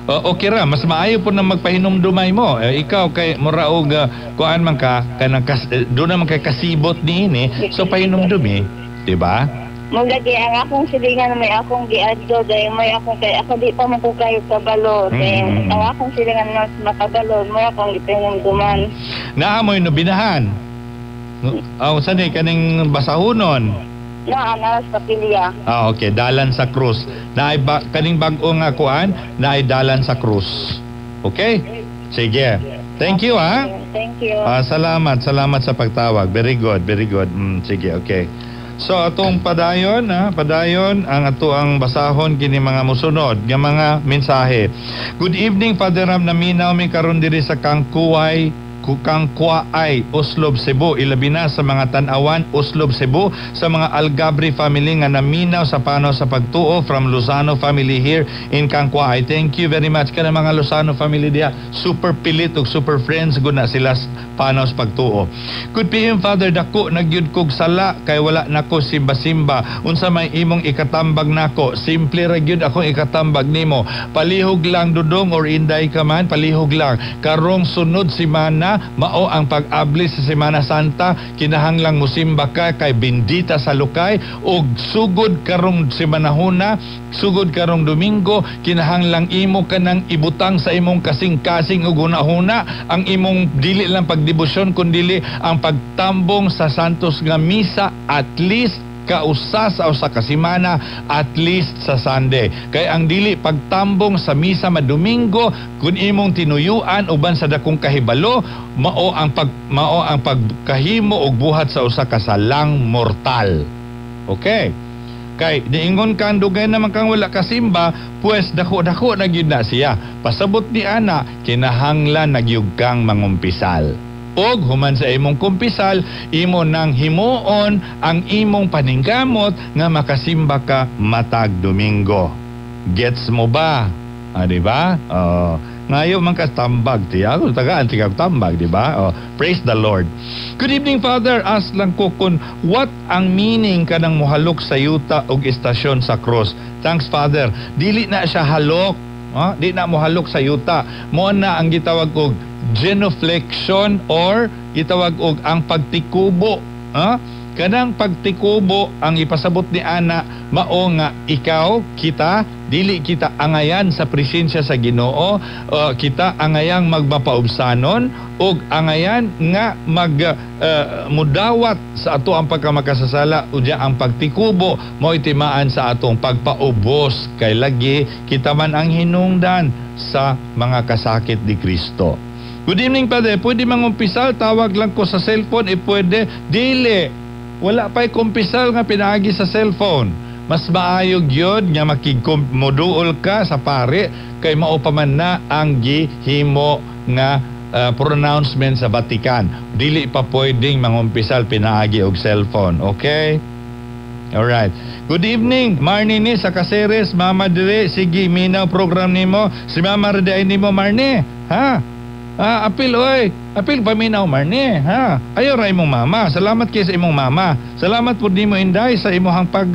Okay ra, mas maayo po na magpahinumdumay mo. Eh, ikaw kay mura og kuan man ka kanang doon naman kay kasibot niini, so pahinumdumi, di ba? Mo lagi ang akong silingan, may akong giadto dahil may akong, kay ako di pa man ko kayo kabalo dahil ang akong silingan mas makabalo mo akong gipahinumduman. Naamoy no binahan. Oh, saan eh, kaning basahunon? Na ana sa kapilya. Ah, okay, dalan sa krus. Naay ba, kaning bag-o nga kuan, naay dalan sa krus. Okay? Sige. Thank you, ha. Thank you. Ah, salamat, salamat sa pagtawag. Very good, very good. Sige, okay. So atong padayon, ha, padayon ang ato ang basahon kini mga musunod nga mga mensahe. Good evening, Father Ram, naminaw mi karon diri sa Kangkuway, Kangkwaay, Oslob, Cebu. Ilabi na sa mga Tanawan, Oslob, Cebu, sa mga Algabri family nga naminaw sa Pano sa Pagtuo from Lozano family here in Kangkwaay. Thank you very much kana mga Lozano family diha. Super pilit ug super friends gud na sila sa Pano sa Pagtuo. Good PM, Father, dako nagyud kog sala kay wala nako simba-simba. Unsa may imong ikatambag nako? Simple ra gyud akong ikatambag nimo. Palihog lang, dudong or inday ka man, palihog lang. Karong sunod semana mao ang pag-abli sa Semana Santa, kinahanglang musimba ka kay bendita sa lukay, ug sugod karong semanahuna, sugod karong Domingo, kinahanglang imo kanang ibutang sa imong kasing-kasing ug hunahuna ang imong dili lang pagdebosyon kundili ang pagtambong sa Santos nga Misa at least kausa sa usa ka semana, at least sa Sunday. Kay ang dili pagtambong sa misa madomingo, kun imong tinuyuan uban sa dakong kahibalo, mao ang pagkahimo og buhat sa usa ka salang mortal. Okay. Kay niingon kang dugay naman kang wala kasimba, pues dako-dako na gyud na siya. Pasabot ni ana, kinahanglan nagyug kang mangumpisal. Og human sa imong kumpisal, imo nang himuon ang imong paningkamot nga makasimba ka matag Domingo. Gets mo ba? Ah, di ba? Oh, ngayo man ka tambag tiya. Ako tagaan ti kag tambag, di ba? Oh, praise the Lord. Good evening, Father. Ask lang ko kung what ang meaning kanang muhalok sa yuta og istasyon sa cross. Thanks, Father. Dili na siya halok. Ah, di na mohalok sa yuta. Mo na ang gitawag og genuflection or gitawag og ang pagtikubo. Ah? Kanang pagtikubo ang ipasabot ni ana mao nga ikaw, kita, dili kita angayan sa presensya sa Ginoo, kita angayang magmapaubsanon ug angayan nga mag mudawat sa ato ang pagkamakasasala. Unya ang pagtikubo mao timaan sa atong pagpaubos kay lagi kita man ang hinungdan sa mga kasakit ni Kristo. Good evening, Padre. Pwede mangumpisal? Tawag lang ko sa cellphone. Eh, pwede. Dili. Wala pa'y kumpisal nga pinaagi sa cellphone. Mas maayo gyud nga makigmoduol ka sa pare kay mao pa man na ang gihimo nga pronouncement sa Vatican. Dili pa pwedeng mangumpisal pinaagi og cellphone. Okay? Alright. Good evening, Marnie ni sa Caceres, Mama dire, sige minaw program nimo. Si Mama ra nimo, Marnie. Ha? Ah, apil oy. Apil paminaw, Marnie, ha? Ayo ra imong mama. Salamat kay sa imong mama. Salamat pud nimo, Inday, sa imong pag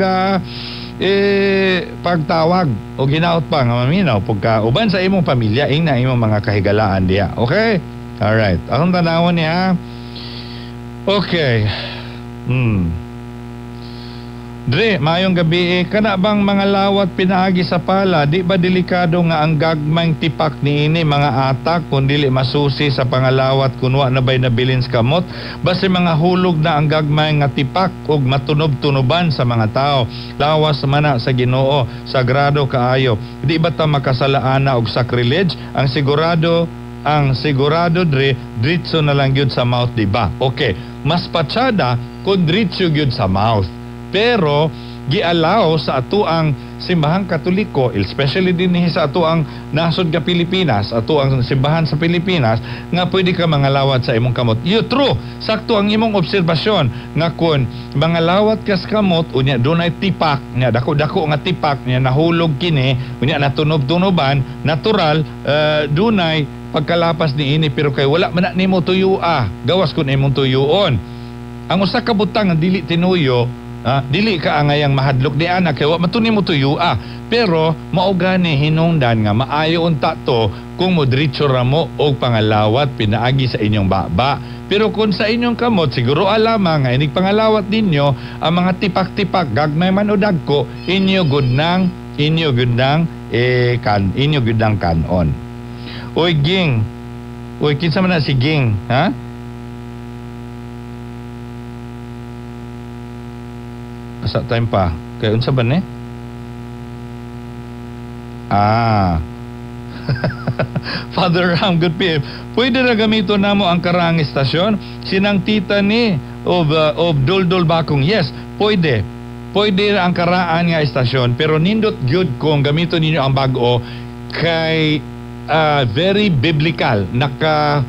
pagtawag o ginaot pa nga maminaw pagka uban sa imong pamilya, ingna imong mga kahigalaan diha. Okay? Alright. Akong tanawon niya. Okay. Dre, mayong gabi eh, kana bang mga lawat pinaagi sa pala, di ba delikado nga ang gagmayng tipak niini mga atak kung dili masusi sa pangalawat kunwa na ba'y nabilin sa kamot? Basta mga hulog na ang gagmay nga tipak ug matunob-tunoban sa mga tao. Lawas mana sa Ginoo, sagrado kaayo. Di ba ta makasalaana og sacrilege? Ang sigurado dre, dritso na lang gyud sa mouth, di ba? Okay, mas patsada kung dritso gyud sa mouth. Pero gialaw sa atuang simbahang Katoliko, especially dinhi sa atuang nasod nga Pilipinas, atuang simbahan sa Pilipinas, nga pwede ka mangalawat sa imong kamot. You true, sakto ang imong obserbasyon nga kun mangalawat ka sa kamot, unya dunay tipak, nya dako-dako nga tipak, nya nahulog kini, unya natunob-tunoban, natural dunay pagkalapas niini, pero kay wala man na nimo tuyua, gawas kun imong tuyuon. Ang usa ka butang nga dili tinuyo, dili ka angayang mahadlok di ana kay wa man to nimo tuyua, pero mao gani hinungdan nga maayo unta to kung modritso ra mo og pangalawat pinaagi sa inyong baba. Pero kung sa inyong kamot siguro alamang nga inig pangalawat ninyo ang mga tipak-tipak gagmay man o dagko, inyo gud nang kanon. Oy Ging, oy kinsa man na si Ging, ha? Sa time pa. Kaya unsa ba ni? Ah. Father Ram, good PM. Pwede na gamito namo ang karaang istasyon? Sinang tita ni of Duldul Bakong. Yes, pwede. Pwede ang karaan nga istasyon, pero nindot gyud kung gamito ninyo ang bag-o kay very biblical. Naka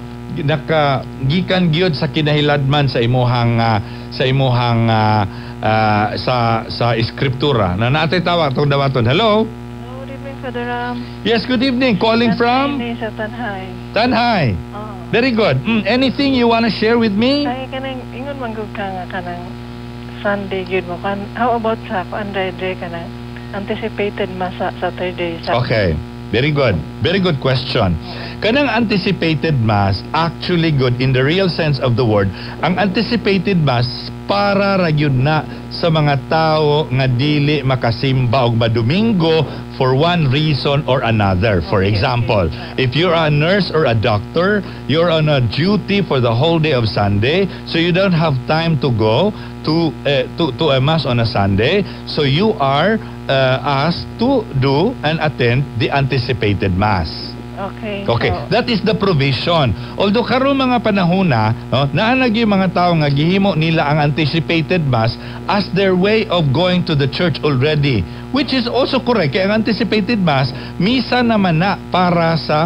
gikan gyud sa kinahiladman sa imuhang sa eskriptura. Na naatay tawag tong dawaton. Hello? Hello, good evening, Father Ram. Yes, good evening. Calling from? Sa Tanhay. Tanhay. Oh. Very good. Anything you wanna share with me? Ay, kanang ingon man gud ka nga kanang Sunday gyud mo. How about sa kuan dre kanang anticipated mass sa Saturday sa? Okay. Very good. Very good question. Kanang anticipated mass, actually good in the real sense of the word. Ang anticipated mass para ra gyud na sa mga tao nga dili makasimba og madomingo for one reason or another. For example, if you're a nurse or a doctor, you're on a duty for the whole day of Sunday, so you don't have time to go to a mass on a Sunday, so you are asked to do and attend the anticipated mass. Okay. Okay, so, that is the provision. Although karon mga panahon na, no, naa gyud mga tao nga gihimo nila ang anticipated mass as their way of going to the church already, which is also correct. Kaya ang anticipated mass, misa naman na para sa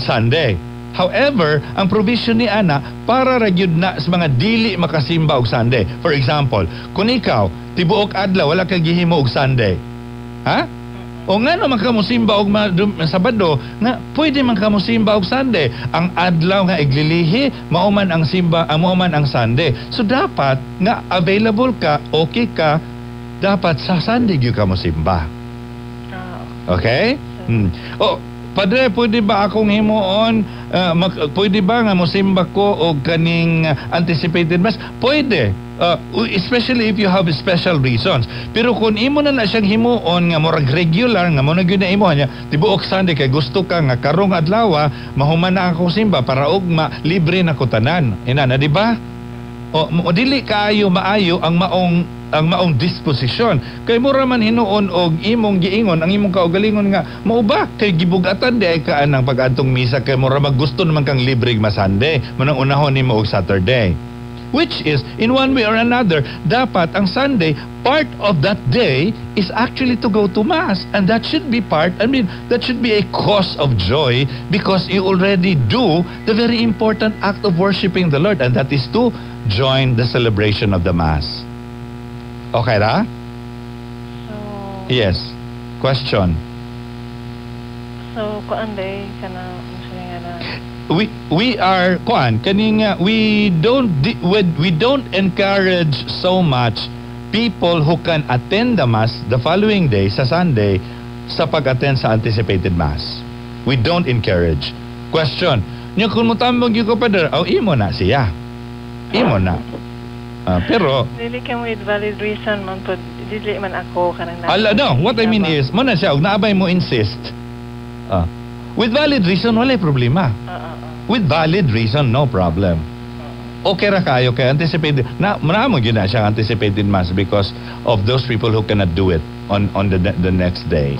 Sunday. However, ang provision ni ana para ra gyud na sa mga dili makasimba og Sunday. For example, kung ikaw tibuok adlaw wala ka gihimo og Sunday. Ha? O ngano man ka mosimba og Sabado, nga pwede man ka mosimba og Sunday. Ang adlaw nga iglilihi, mao man ang simba, mao man ang Sunday. So dapat nga available ka, okay ka, dapat sa Sunday gyud ka mosimba. Okay? Oh, Padre, pwede ba akong himuon, pwede ba nga mosimba ko og kaning anticipated mass? Pwede. Especially if you have special reasons. Pero kung imo na siyang himuon nga murag regular nga mo na gyud na imo niya, tibuok Sunday kay gusto ka nga karong adlaw mahuman na akong simba para ugma libre na ko tanan. Ina na, di ba? O dili kaayo maayo ang maong disposisyon. Kay mura man hinuon og imong giingon ang imong kaugalingon nga mao ba kay gibugatan di ay kaan ang pag-adtong misa kay mura maggusto naman kang libre masande manang unahon nimo og Saturday. Which is, in one way or another, dapat ang Sunday, part of that day is actually to go to Mass. And that should be part, I mean, that should be a cause of joy because you already do the very important act of worshiping the Lord, and that is to join the celebration of the Mass. Okay ra? So, Yes. Question. So kuan day kana unsa nga na We are kuan kaning we don't encourage so much people who can attend the Mass the following day sa Sunday sa pag-attend sa anticipated Mass. We don't encourage. Question. Nya kung motambag gyud ko, Father, oh, imo na siya. Imo na. Ah, pero Dili ka with valid reason man pod, dili man ako kanang Ala, no, what I mean is, mo na siya, og naabay mo insist. Ah, with valid reason, walay problema. Oo, oo. With valid reason, no problem. Okay ra kayo kay anticipated na mo gyud na siya anticipated Mass because of those people who cannot do it on the next day.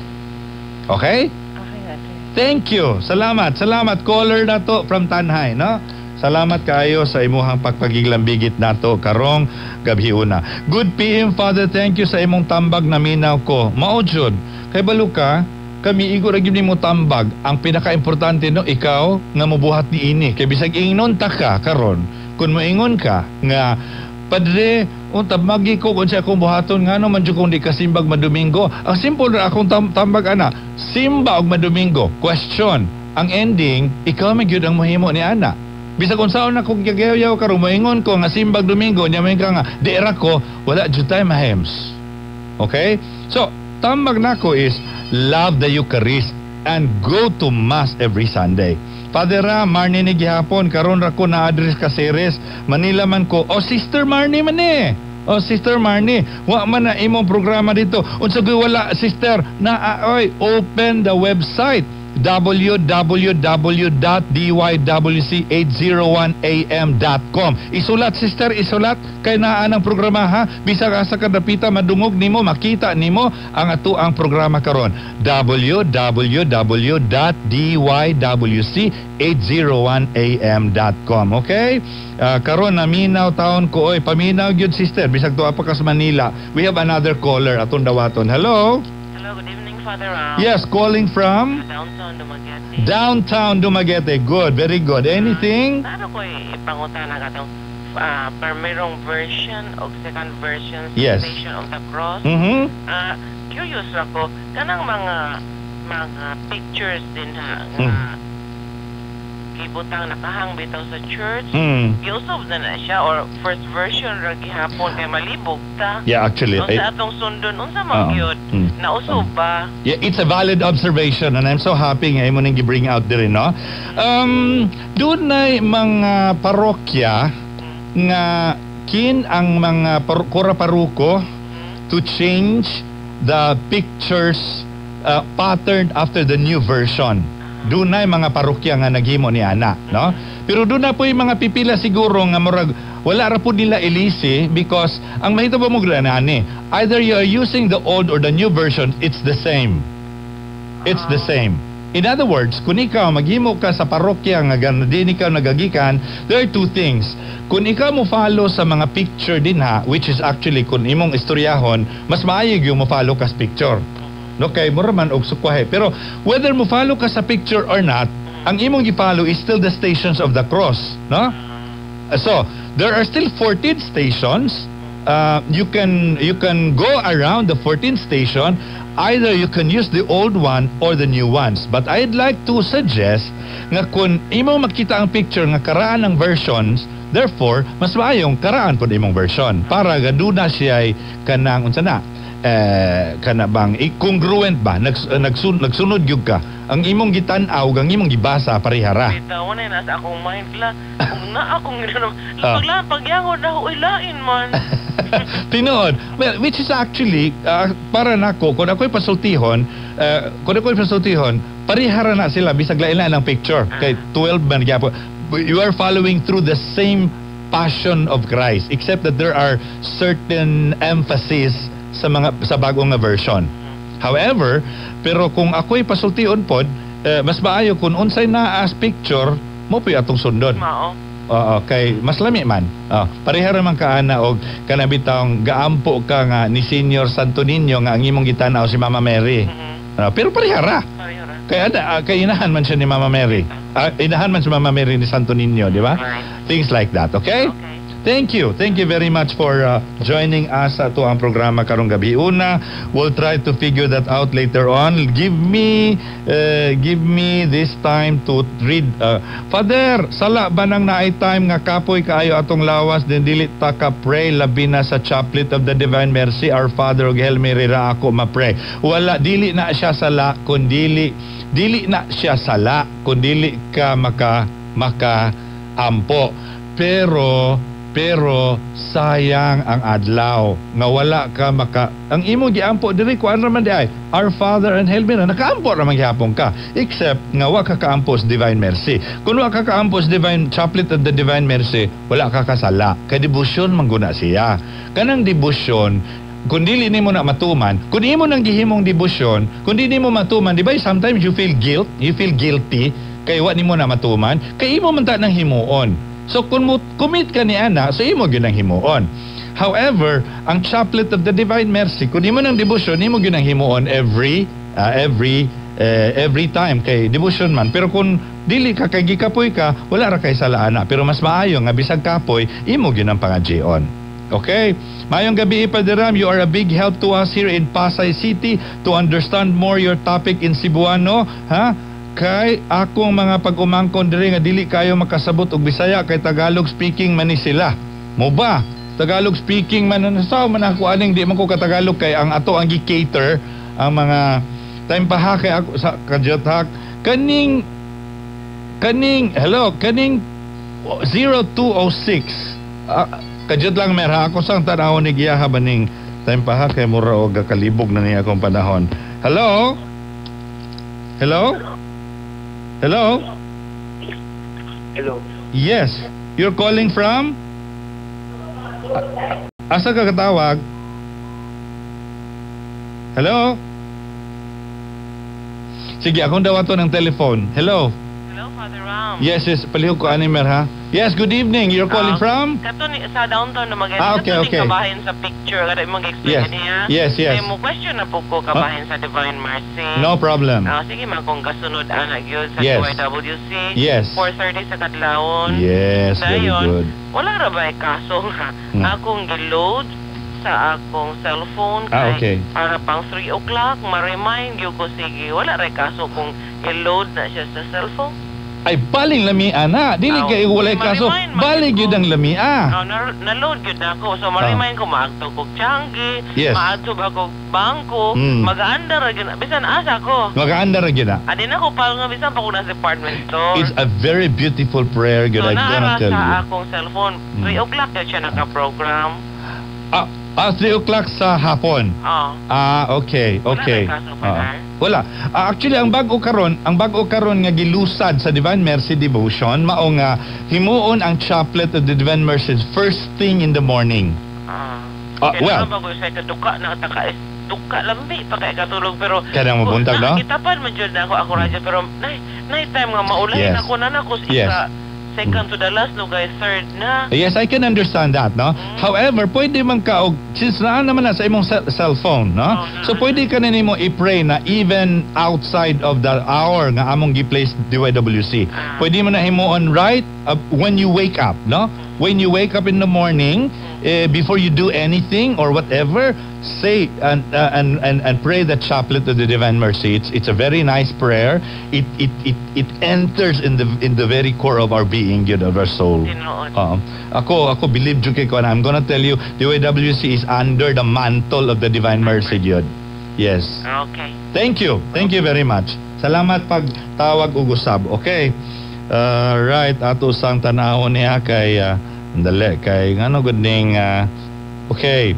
Okay? Okay ate. Thank you. Salamat. Salamat, caller na to from Tanjay, no? Salamat kaayo sa imuhang pagpagiglambigit nato karong gabhiuna. Good PM, Father, thank you sa imong tambag, naminaw ko. Mao jud. Kay balo ka, kami igo ra gyud nimo tambag. Ang pinakaimportante, no, ikaw nga mobuhat niini. Kay bisag ingnon ta ka karon, kung moingon ka nga, "Padre, unta magi ko kung siya akong buhaton, ngano man jud kung di kasimbag madomingo?" Ang simple ra akong tambag ana, simba og madomingo. Question. Ang ending, ikaw man gyud ang mohimo ni ana. Bisag unsaon na kung gagayaw karon, moingon ko nga simbag Domingo, nya moingon ka nga di ra ko, wala jud tay mahems. Okay? So, tambag nako is love the Eucharist and go to Mass every Sunday. Father Ra, Marnie ni gihapon, karon ra ko na address Caceres, Manila man ko. O Sister Marnie man eh. O Sister Marnie, wa man na imong programa dito. Unsa gyud wala, sister? Na oy, open the website www.dywc801am.com. Isulat, sister, isulat kay naa ang programa ha. Bisag asa ka dapita, madungog nimo, makita nimo ang ato ang programa karon. www.dywc801am.com. Okay? Karon naminaw taon ko oy, paminaw gyud, sister, bisag tuwa pa ka sa Manila. We have another caller atong dawaton. Hello? Hello, good evening, Father Ram. Yes, calling from Downtown Dumaguete. Downtown Dumaguete. Good, very good. Anything? Ano ko ipangutana katong primerong version o second version sa Station of the Cross. Curious ako kanang mga pictures din ha nga gibutang nakahang bitaw sa church. Giusob na na siya or first version ra gihapon kay malibog ta? Yeah, actually. Unsa atong sundon, unsa man gyud? Nausob ba? Yeah, it's a valid observation and I'm so happy nga imo ning gi-bring out diri, no. Dunay mga parokya nga kin ang mga kura paruko to change the pictures patterned after the new version. Dunay mga parokya nga naghimo ni ana, no? Pero doon na po yung mga pipila siguro nga murag wala ra po nila ilisi because ang mahitabo mo ani, either you are using the old or the new version, it's the same. It's the same. In other words, kung ikaw maghimo ka sa parokya nga din ikaw nagagikan, there are two things. Kung ikaw mo follow sa mga picture din ha, which is actually kung imong istoryahon, mas maayo yung mo follow ka sa picture. No, kay mura man og sukwahe. Pero whether mo follow ka sa picture or not, ang imong gi-follow is still the Stations of the Cross, no? So, there are still 14 stations. You can go around the 14th station. Either you can use the old one or the new ones. But I'd like to suggest nga kung imo makita ang picture nga karaan ng versions, therefore mas maayong karaan pod imong version para gaduna siya kanang unsa na eh, kana bang congruent ba, nagsunod gyud ka, ang imong gitan-aw ang imong gibasa parehara. Bitaw na nasa akong mind la. Kung na akong ginano. Pagla pagyangod na uy, lain man. Tinuod. Well, which is actually para nako, kung ako'y pasultihon, parehara na sila bisag lain lang ang picture. Kay 12 man gyapon. You are following through the same passion of Christ except that there are certain emphasis sa mga sa bagong nga version. However, pero kung ako'y pasultihon pod, mas maayo kung unsay naa as picture mo po'y atong sundon. Mao. Oo, kay mas lami man. Oh, pareha ra man ka ana og kana bitawng gaampo ka nga ni Senior Santo Niño nga ang imong gitanaw si Mama Mary. Ah, pero pareha ra. Pareho ra. Kaya kay inahan man siya ni Mama Mary. Ah, inahan man si Mama Mary ni Santo Niño, di ba? Right. Things like that, okay? Okay. Thank you. Thank you very much for joining us sa ato ang programa karong gabi. Una, we'll try to figure that out later on. Give me this time to read. Father, sala ba nang naay time nga kapoy kaayo atong lawas din dili ta ka pray, labi na sa Chaplet of the Divine Mercy, Our Father ug Hail Mary ra ako ma-pray? Wala, dili na siya sala kun dili dili na siya sala kun dili ka maka ampo. Pero sayang ang adlaw nga wala ka maka ang imong giampo diri, kuan ra man di ay Our Father and Hail Mary, nakaampo ra man gihapon ka, except nga wa ka kaampo sa Divine Mercy. Kung wa ka kaampo sa Divine Chaplet of the Divine Mercy, wala ka kasala kay debosyon man guna siya. Kanang debosyon, kung dili nimo na matuman, kung imo nang gihimong debosyon, kung di nimo matuman, di ba sometimes you feel guilt, you feel guilty kay wa nimo na matuman, kay imo man ta nang himuon. So kung mo commit ka ni ana, so imo gyud ang himuon. However, ang Chaplet of the Divine Mercy, kung imo nang debosyon, imo gyud ang himuon every time kay devotion man. Pero kung dili ka kay gikapoy ka, wala ra kay sala ana. Pero mas maayo nga bisag kapoy, imo gyud ang pangadjion. Okay? Mayong gabi, Padre Ram, you are a big help to us here in Pasay City to understand more your topic in Cebuano, ha? Kay akong mga pag-umangkon diri nga dili kayo makasabot og Bisaya kay Tagalog speaking man ni sila. Mo ba? Tagalog speaking man na sa man ako aning di man ko katagalog kay ang ato ang gi-cater ang mga time pa ha kay ako sa kajothak kaning kaning, hello, kaning 0206. Ah, kadyot lang mer ha, ako sang tan-awon ni giyaha baning time pa ha kay mura og kalibog na niya akong panahon. Hello, hello, hello. Hello. Yes, you're calling from? Asa ka katawag? Hello. Sige, akong dawaton ng telephone. Hello. Hello, Father Ram. Yes, palihog ko ani mer ha. Yes, good evening. You're calling Ah, from? Kato ni sa downtown na mag Ah, okay. Kabahin sa picture kada imong explain niya. Yes. Kay mo question na po ko kabahin sa Divine Mercy. No problem. Ah, sige man kung kasunod ana gyud sa DYWC. 4:30 sa kadlawon. Yes, very Dayon, good. wala ra ba kaso nga akong gi-load sa akong cellphone kay para pang 3 o'clock ma-remind gyud ko sige, wala ra kaso kung i-load na siya sa cellphone? Ay, baling lamia na. Dili Aw, kay walay kaso. ma-remind man Baling gyud gyud ko. ang lamia. Oh, na-load gyud na ako. So ma-remind ko maagto kog Changi, maadto ba kog bangko, mag-aandar ra gyud. Bisan asa ko. Magaanda ra gyud na. Adin ako pa nga bisan pa ko nasa department store. It's a very beautiful prayer gyud, So I'm gonna naara tell sa you. akong cellphone. 3 o'clock gyud siya naka-program. Ah, 3 o'clock sa hapon. Oh. Ah, okay. Wala na kaso, Ah, Father? wala. Ah, actually, ang bag-o karon nga gilusad sa Divine Mercy Devotion, mao nga himuon ang Chaplet of the Divine Mercy first thing in the morning. Ah. Ah, Kaya well. naman bago sa kaduka na taka duka lambi pa kay katulog pero Kanang mabuntag, no? Nakitapan man jud na ako ako radyo pero nay nay time nga maulahin ako na nako sa Yes. isa second to the last no guys, third na. Yes, I can understand that, no? However, pwede man ka, og, since naa naman na sa imong cellphone, no? Oh, naa. So pwede ka na nimo i-pray na even outside of the hour nga among gi-place DYWC. Ah. Pwede mo na himuon right when you wake up, no? When you wake up in the morning, eh, before you do anything or whatever, say and pray the Chaplet of the Divine Mercy. It's a very nice prayer. It enters in the very core of our being, yun, of our soul. Tinuod. Ako believe jud kay ko na I'm gonna tell you, DYWC is under the mantle of the Divine Mercy gyud. Yes. Okay. Thank you. Thank you very much. Salamat pag tawag ug usab. Okay. Right, ato sang tanawon niya kay dali kay ngano gud ning okay.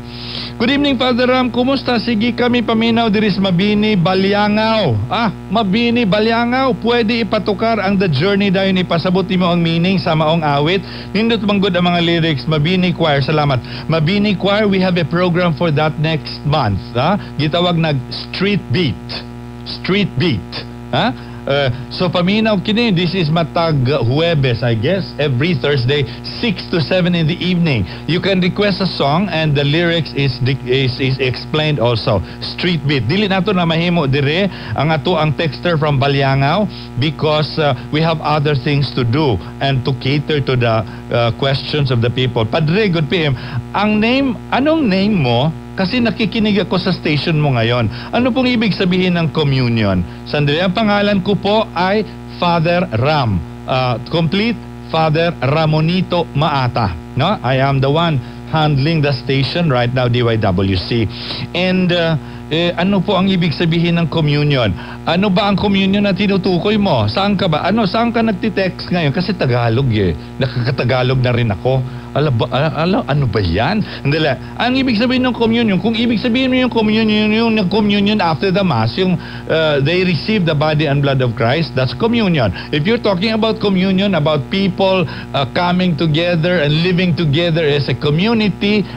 Good evening, Father Ram. Kumusta? Sige kami paminaw diri sa Mabini, Baliangaw. Ah, Mabini, Baliangaw. Pwede ipatukar ang The Journey dayon, ipasabot nimo ang meaning sa maong awit. Nindot man gud ang mga lyrics. Mabini Choir, salamat. Mabini Choir, we have a program for that next month. Ha? Gitawag nag Street Beat. Street Beat. Ha? So paminaw kini, this is matag Huwebes, I guess, every Thursday, 6 to 7 in the evening. You can request a song and the lyrics is explained also. Street Beat. Dili nato na mahimo dire ang ato ang texter from Baliangao because we have other things to do and to cater to the questions of the people. Padre, good PM. Ang name, anong name mo? Kasi nakikinig ako sa station mo ngayon. Ano pong ibig sabihin ng communion? Sandali, ang pangalan ko po ay Father Ram. Complete Father Ramonito Maata. No? I am the one handling the station right now, DYWC. And ano po ang ibig sabihin ng communion? Ano ba ang communion na tinutukoy mo? Saan ka ba? Ano, saan ka nagti-text ngayon? Kasi Tagalog eh. Nakakatagalog na rin ako. Ala, ba, ala, ano ba yan? Hindi. Ang ibig sabihin ng communion, kung ibig sabihin mo yung communion, yung communion after the Mass, yung they receive the body and blood of Christ, that's communion. If you're talking about communion, about people coming together and living together as a community,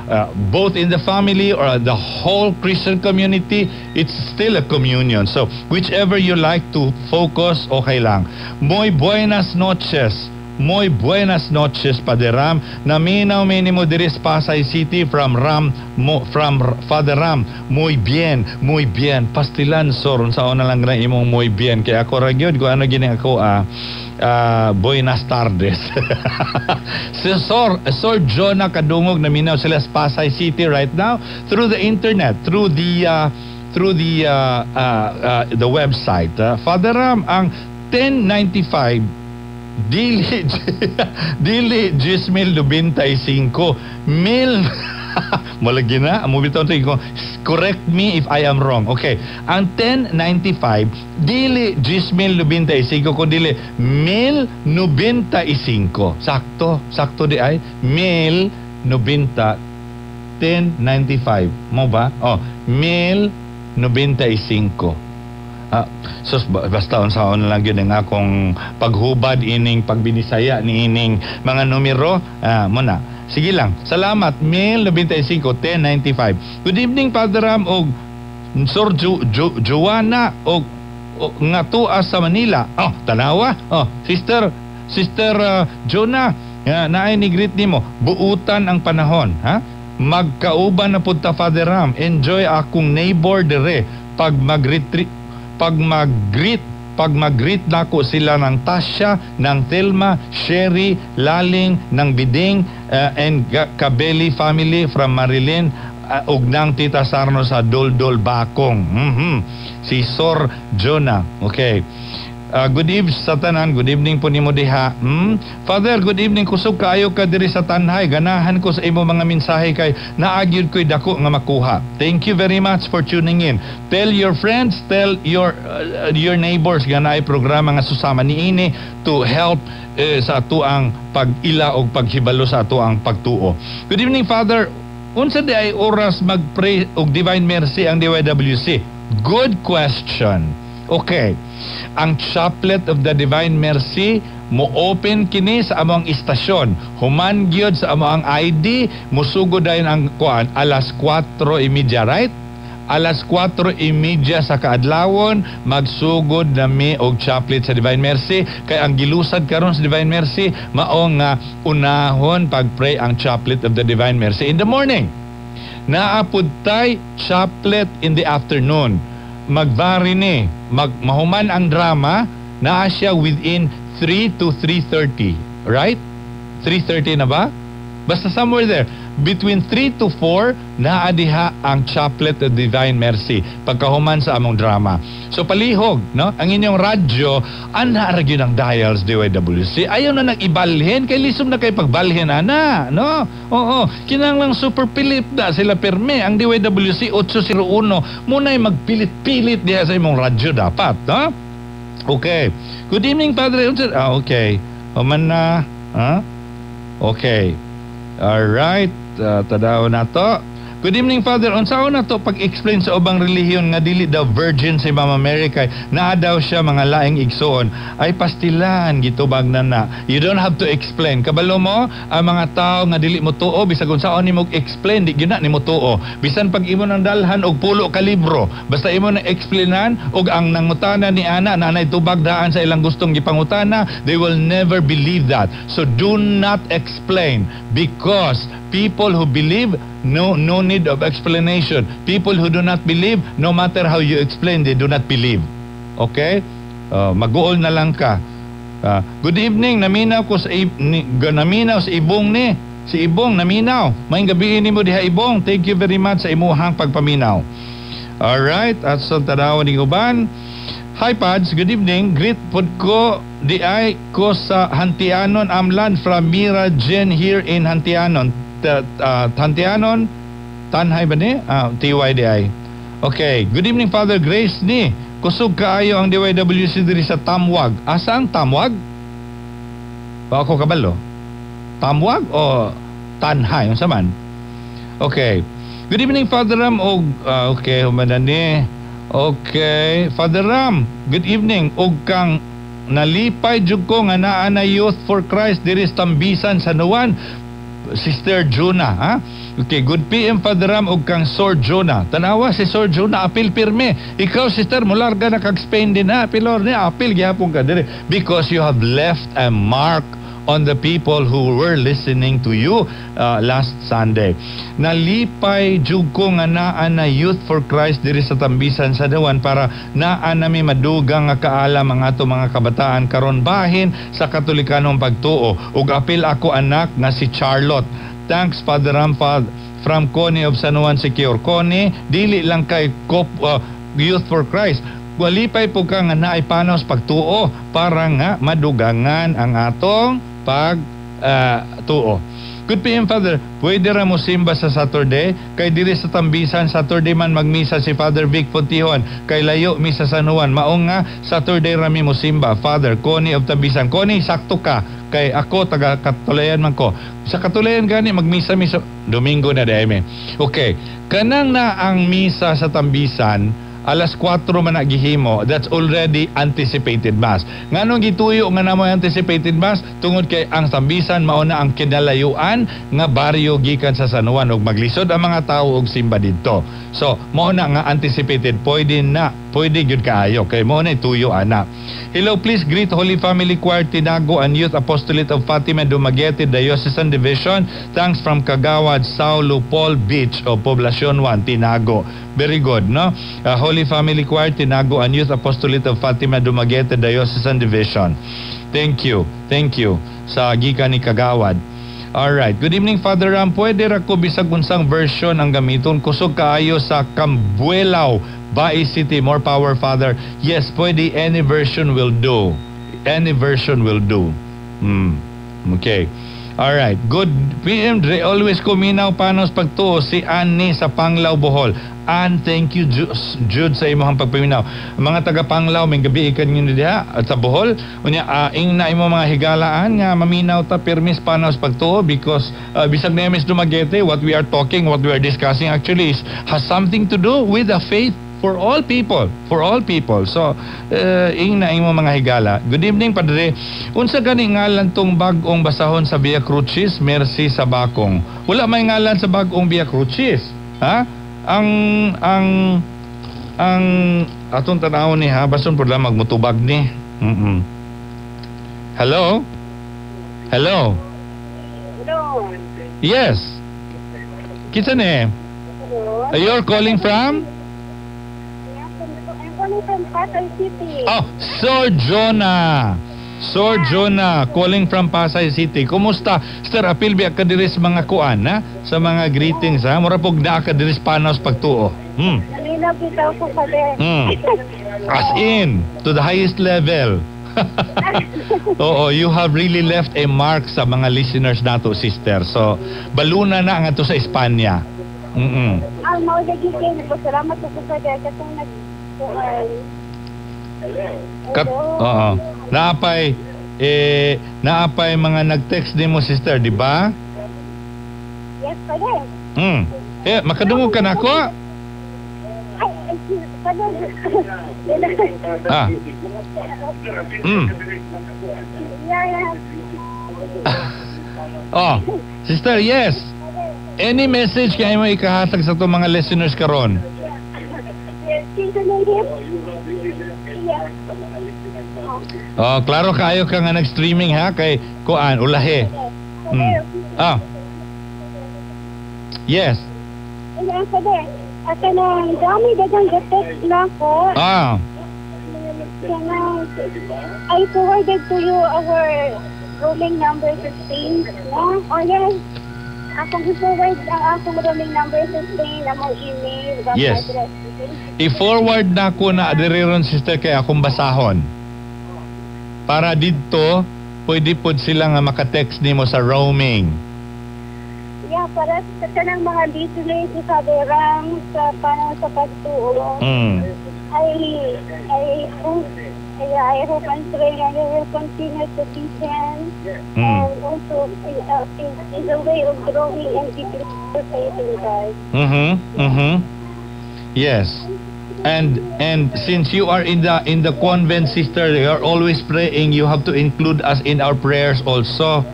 both in the family or the whole Christian community, it's still a communion. So, whichever you like to focus, okay lang. Muy buenas noches. Muy buenas noches, Padre Ram. Naminaw minimo diri sa Pasay City from Ram mo, from Father Ram. Muy bien, muy bien. Pastilan sor unsa na lang na imong muy bien. Kaya ako ra gyud kung ano gini ako buenas tardes. Si Sir Jonah Kadungog, naminaw sila sa Pasay City right now through the internet, through the website. Father Ram, ang 1095 dili dili 10,095 mil malagi na amo bitaw ko, correct me if I am wrong. Okay, ang 1095 dili 10,095 kun dili 1095. Sakto, sakto di ay 1090 1095 mo ba? Oh, 1095. So basta unsaon lang gyud ang akong paghubad ining pagbinisaya ni ining mga numero, mo na. Sige lang. Salamat. 1095 1095. Good evening, Father Ram og Sir Joanna og nga tuwa sa Manila. Oh, tanawa. Oh, Sister Jonah, naay ni greet nimo. Buutan ang panahon, ha? Magkauban na pud ta, Father Ram. Enjoy akong neighbor dire pag mag-retreat, pag mag-greet nako sila ng Tasha, ng Telma, Sherry, Laling, ng Biding, and Cabelli family from Marilyn, ug ng Tita Sarno sa Doldol Bakong. Si Sor Jonah. Okay. Good evening sa tanan. Good evening po nimo diha. Father, good evening. Kusog kaayo ka diri sa Tanhay. Ganahan ko sa imo mga mensahe kay naagyud ko'y dako nga makuha. Thank you very much for tuning in. Tell your friends, tell your neighbors nga naay programa nga susama niini to help sa atoang pag-ila og paghibalo sa atoang pagtuo. Good evening, Father. Unsa di ay oras mag-pray og Divine Mercy ang DYWC? Good question. Okay. Ang Chaplet of the Divine Mercy mo open kini sa among istasyon. Human gyud sa among ID, musugod dayon ang kuan alas 4:30, right? Alas 4:30 sa kaadlawon magsugod na mi og chaplet sa Divine Mercy kay ang gilusad karon sa Divine Mercy mao nga unahon pag-pray ang Chaplet of the Divine Mercy in the morning. Naa pud tay chaplet in the afternoon. Mag-vary ni, mahuman ang drama, naa siya within 3 to 3:30, right? 3:30 na ba? Basta somewhere there. Between 3 to 4, naa diha ang Chaplet of Divine Mercy pagkahuman sa among drama. So palihog, no? Ang inyong radyo, ana ra gyud ang dials DYWC. Ayaw na nag-ibalhin kay lisom na kay pagbalhin ana, no? Oo, kinahanglang super pilit na sila perme ang DYWC 801. Muna'y magpilit-pilit diha sa imong radyo dapat, no? Okay. Good evening, Padre. Ah, okay. Human na. Ha? Okay. Alright. Tadaw na to. Good evening, Father. Unsaon na to pag-explain sa ubang relihiyon nga dili daw virgin si Mama Mary kay naa daw siya mga laing igsuon? Ay, pastilan, gitubag na na. You don't have to explain. Kabalo mo, ang mga tao nga dili mo tuo, bisag unsaon nimo explain, di gyud na nimo tuo. Bisan pag imo nang dalhan og pulo ka libro, basta imo nang explainan og ang nangutana ni ana na anay tubag daan sa ilang gustong gipangutana, they will never believe that. So do not explain because people who believe, no need of explanation. People who do not believe, no matter how you explain, they do not believe. Okay? Mag-uol na lang ka. Good evening, naminaw ko sa naminaw sa Ibong ni. Si Ibong naminaw. Maayong gabii nimo diha, Ibong. Thank you very much sa imuhang pagpaminaw. All right, at sa tanaw ni uban. Hi Pads, good evening. Greet pod ko di ay ko sa Hantianon Amlan from Mira Jen here in Hantianon. Hantianon Tanhay ba ni? Ah, TYDI. Okay, good evening, Father. Grace ni. Kusog kaayo ang DYWC diri sa Tamwag. Asa ang Tamwag? Ba ako kabalo? Tamwag o Tanhay? Unsa man? Okay. Good evening, Father Ram. Og okay, humana ni. Okay, Father Ram, good evening. Og kang nalipay jud ko nga naa na Youth for Christ diri sa Tambisan, San Juan. Sister Juna, ha? Okay, good PM, Father Ram, og kang Sir Jonah. Tanawa si Sir Jonah, apil pirme. Ikaw, sister, mularga na kag Spain din ha. Pilor ni apil gihapon ka diri because you have left a mark on the people who were listening to you last Sunday. Nalipay jud ko nga naa na Youth for Christ diri sa Tambisan sa Dawan para naa nami madugang nga kaalam ang ato mga kabataan karon bahin sa Katolikanong pagtuo. Ug apil ako anak nga si Charlotte. Thanks, Father Ram, from Connie of San Juan Secure. Connie, dili lang kay Youth for Christ. Walipay po ka nga naay panos pagtuo para nga madugangan ang atong pag tuo. Good PM, Father, pwede ra mo simba sa Saturday kay diri sa Tambisan Saturday man magmisa si Father Vic Fontihon kay layo mi sa San Juan, mao nga Saturday ra mi mo simba. Father Connie of Tambisan. Connie, sakto ka kay ako taga Katulayan man ko. Sa Katulayan gani magmisa mi sa Domingo na dayme. Okay, kanang na ang misa sa Tambisan alas 4 man na gihimo, that's already anticipated mass. Nganong gituyo nga namo anticipated mass? Tungod kay ang Tambisan mao na ang kinalayuan nga baryo gikan sa San Juan ug maglisod ang mga tawo og simba didto. So, mao na nga anticipated, pwede na, pwede gyud kaayo kay mao na tuyo ana. Hello, please greet Holy Family Choir Tinago and Youth Apostolate of Fatima Dumaguete Diocesan Division. Thanks from Kagawad Saulo Paul Beach o Poblacion 1 Tinago. Very good, no? Holy Family Choir Tinago and Youth Apostolate of Fatima Dumaguete Diocesan Division. Thank you. Thank you sa gikan ni Kagawad. All right. Good evening, Father Ram. Pwede ra ko bisag unsang version ang gamiton. Kusog kaayo sa Kambuelaw, Bais City. More power, Father. Yes, pwede. Any version will do. Any version will do. Okay. All right. Good PM Dre, always kuminaw panos pagtuo si Annie sa Panglao, Bohol. Ann, thank you Jude sa imong pagpaminaw. Mga taga Panglao, may gabi ikan nyo diha at sa Bohol. Unya ing na imo mga higalaan nga maminaw ta permis panos pagtuo because bisag na mis Dumaguete, what we are talking, what we are discussing actually is has something to do with the faith for all people, for all people. So, ing na imo mga higala. Good evening, Padre. Unsa gani ngalan tong bag-ong basahon sa Via Crucis? Mercy sa Bakong. Wala may ngalan sa bag-ong Via Crucis. Ha? Ang atong tan-awon ni ha, bason pud lang magmutubag ni. Hello? Hello? Hello. Yes. Kinsa ni? Hello. You're calling from? I'm calling from Pasay City. Oh, Sir Jonah. Sir Jonah, calling from Pasay City. Kumusta? Sir, apil biya ka diri sa mga kuan, ha? Sa mga greetings, ha? Mura pog naa ka diri sa panos pagtuo. Nalinaw bitaw ko pa din. As in, to the highest level. Oo, you have really left a mark sa mga listeners nato, sister. So, baluna na nga to sa Espanya. Ang mao lagi kay nagpasalamat ko sa katong nag Oo. Naapay mga nag-text din mo, sister, di ba? Yes, Father. Eh, makadungog ka nako? Father. Ah. Yeah. Oh, sister, yes. Any message kay mo ikahatag sa atong mga listeners karon? Yes, Native. Yeah. Oh, klaro kaayo ka nga nag-streaming ha kay kuan ulahi. Ah. Yes. Yeah, Father. Kanang dami dagang text na ko. Ah. Kanang I forwarded to you our roaming number 15, no? Oh, yes. Akong i-forward ang akong roaming number sa Spain, among email, web address. I-forward na ko na diri ron, sister, kay akong basahon. Para didto pwede pod sila nga maka-text nimo sa roaming. Yeah, para sa tanang mga listeners sa Father Ram, sa panahon sa pagtuo, I hope and pray that you will continue to listen and also is a way of growing and deepening your faith in God. Yes. And since you are in the convent, sister, you are always praying. You have to include us in our prayers also.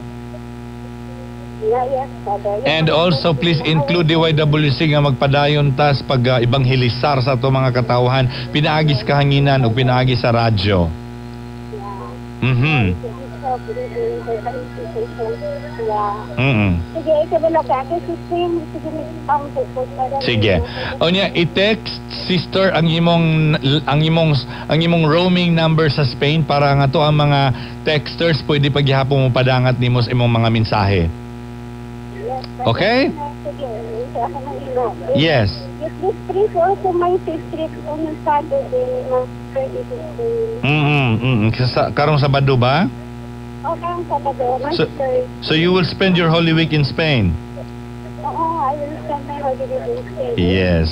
Yeah, yes, Father. Yeah. And also, please include the YWC nga magpadayon tas pag ibanghelisar sa ato mga katawhan pinaagi sa kahanginan o pinaagi sa radyo. Yeah. Sige, ikaw ba ka? Kasi sige, para Sige. O niya, i-text, sister, ang imong roaming number sa Spain para nga to ang mga texters pwede paghihapon mo padangat nimo sa imong mga mensahe. Yes. Okay? Sige, ako nang ilo. Yes. Yes, please pray for also my safe trip on Saturday, March 30. Karong Sabado ba? Okay, ang Sabado, March 3rd. So you will spend your Holy Week in Spain? Oo, I will spend my Holy Week in Spain. Yes.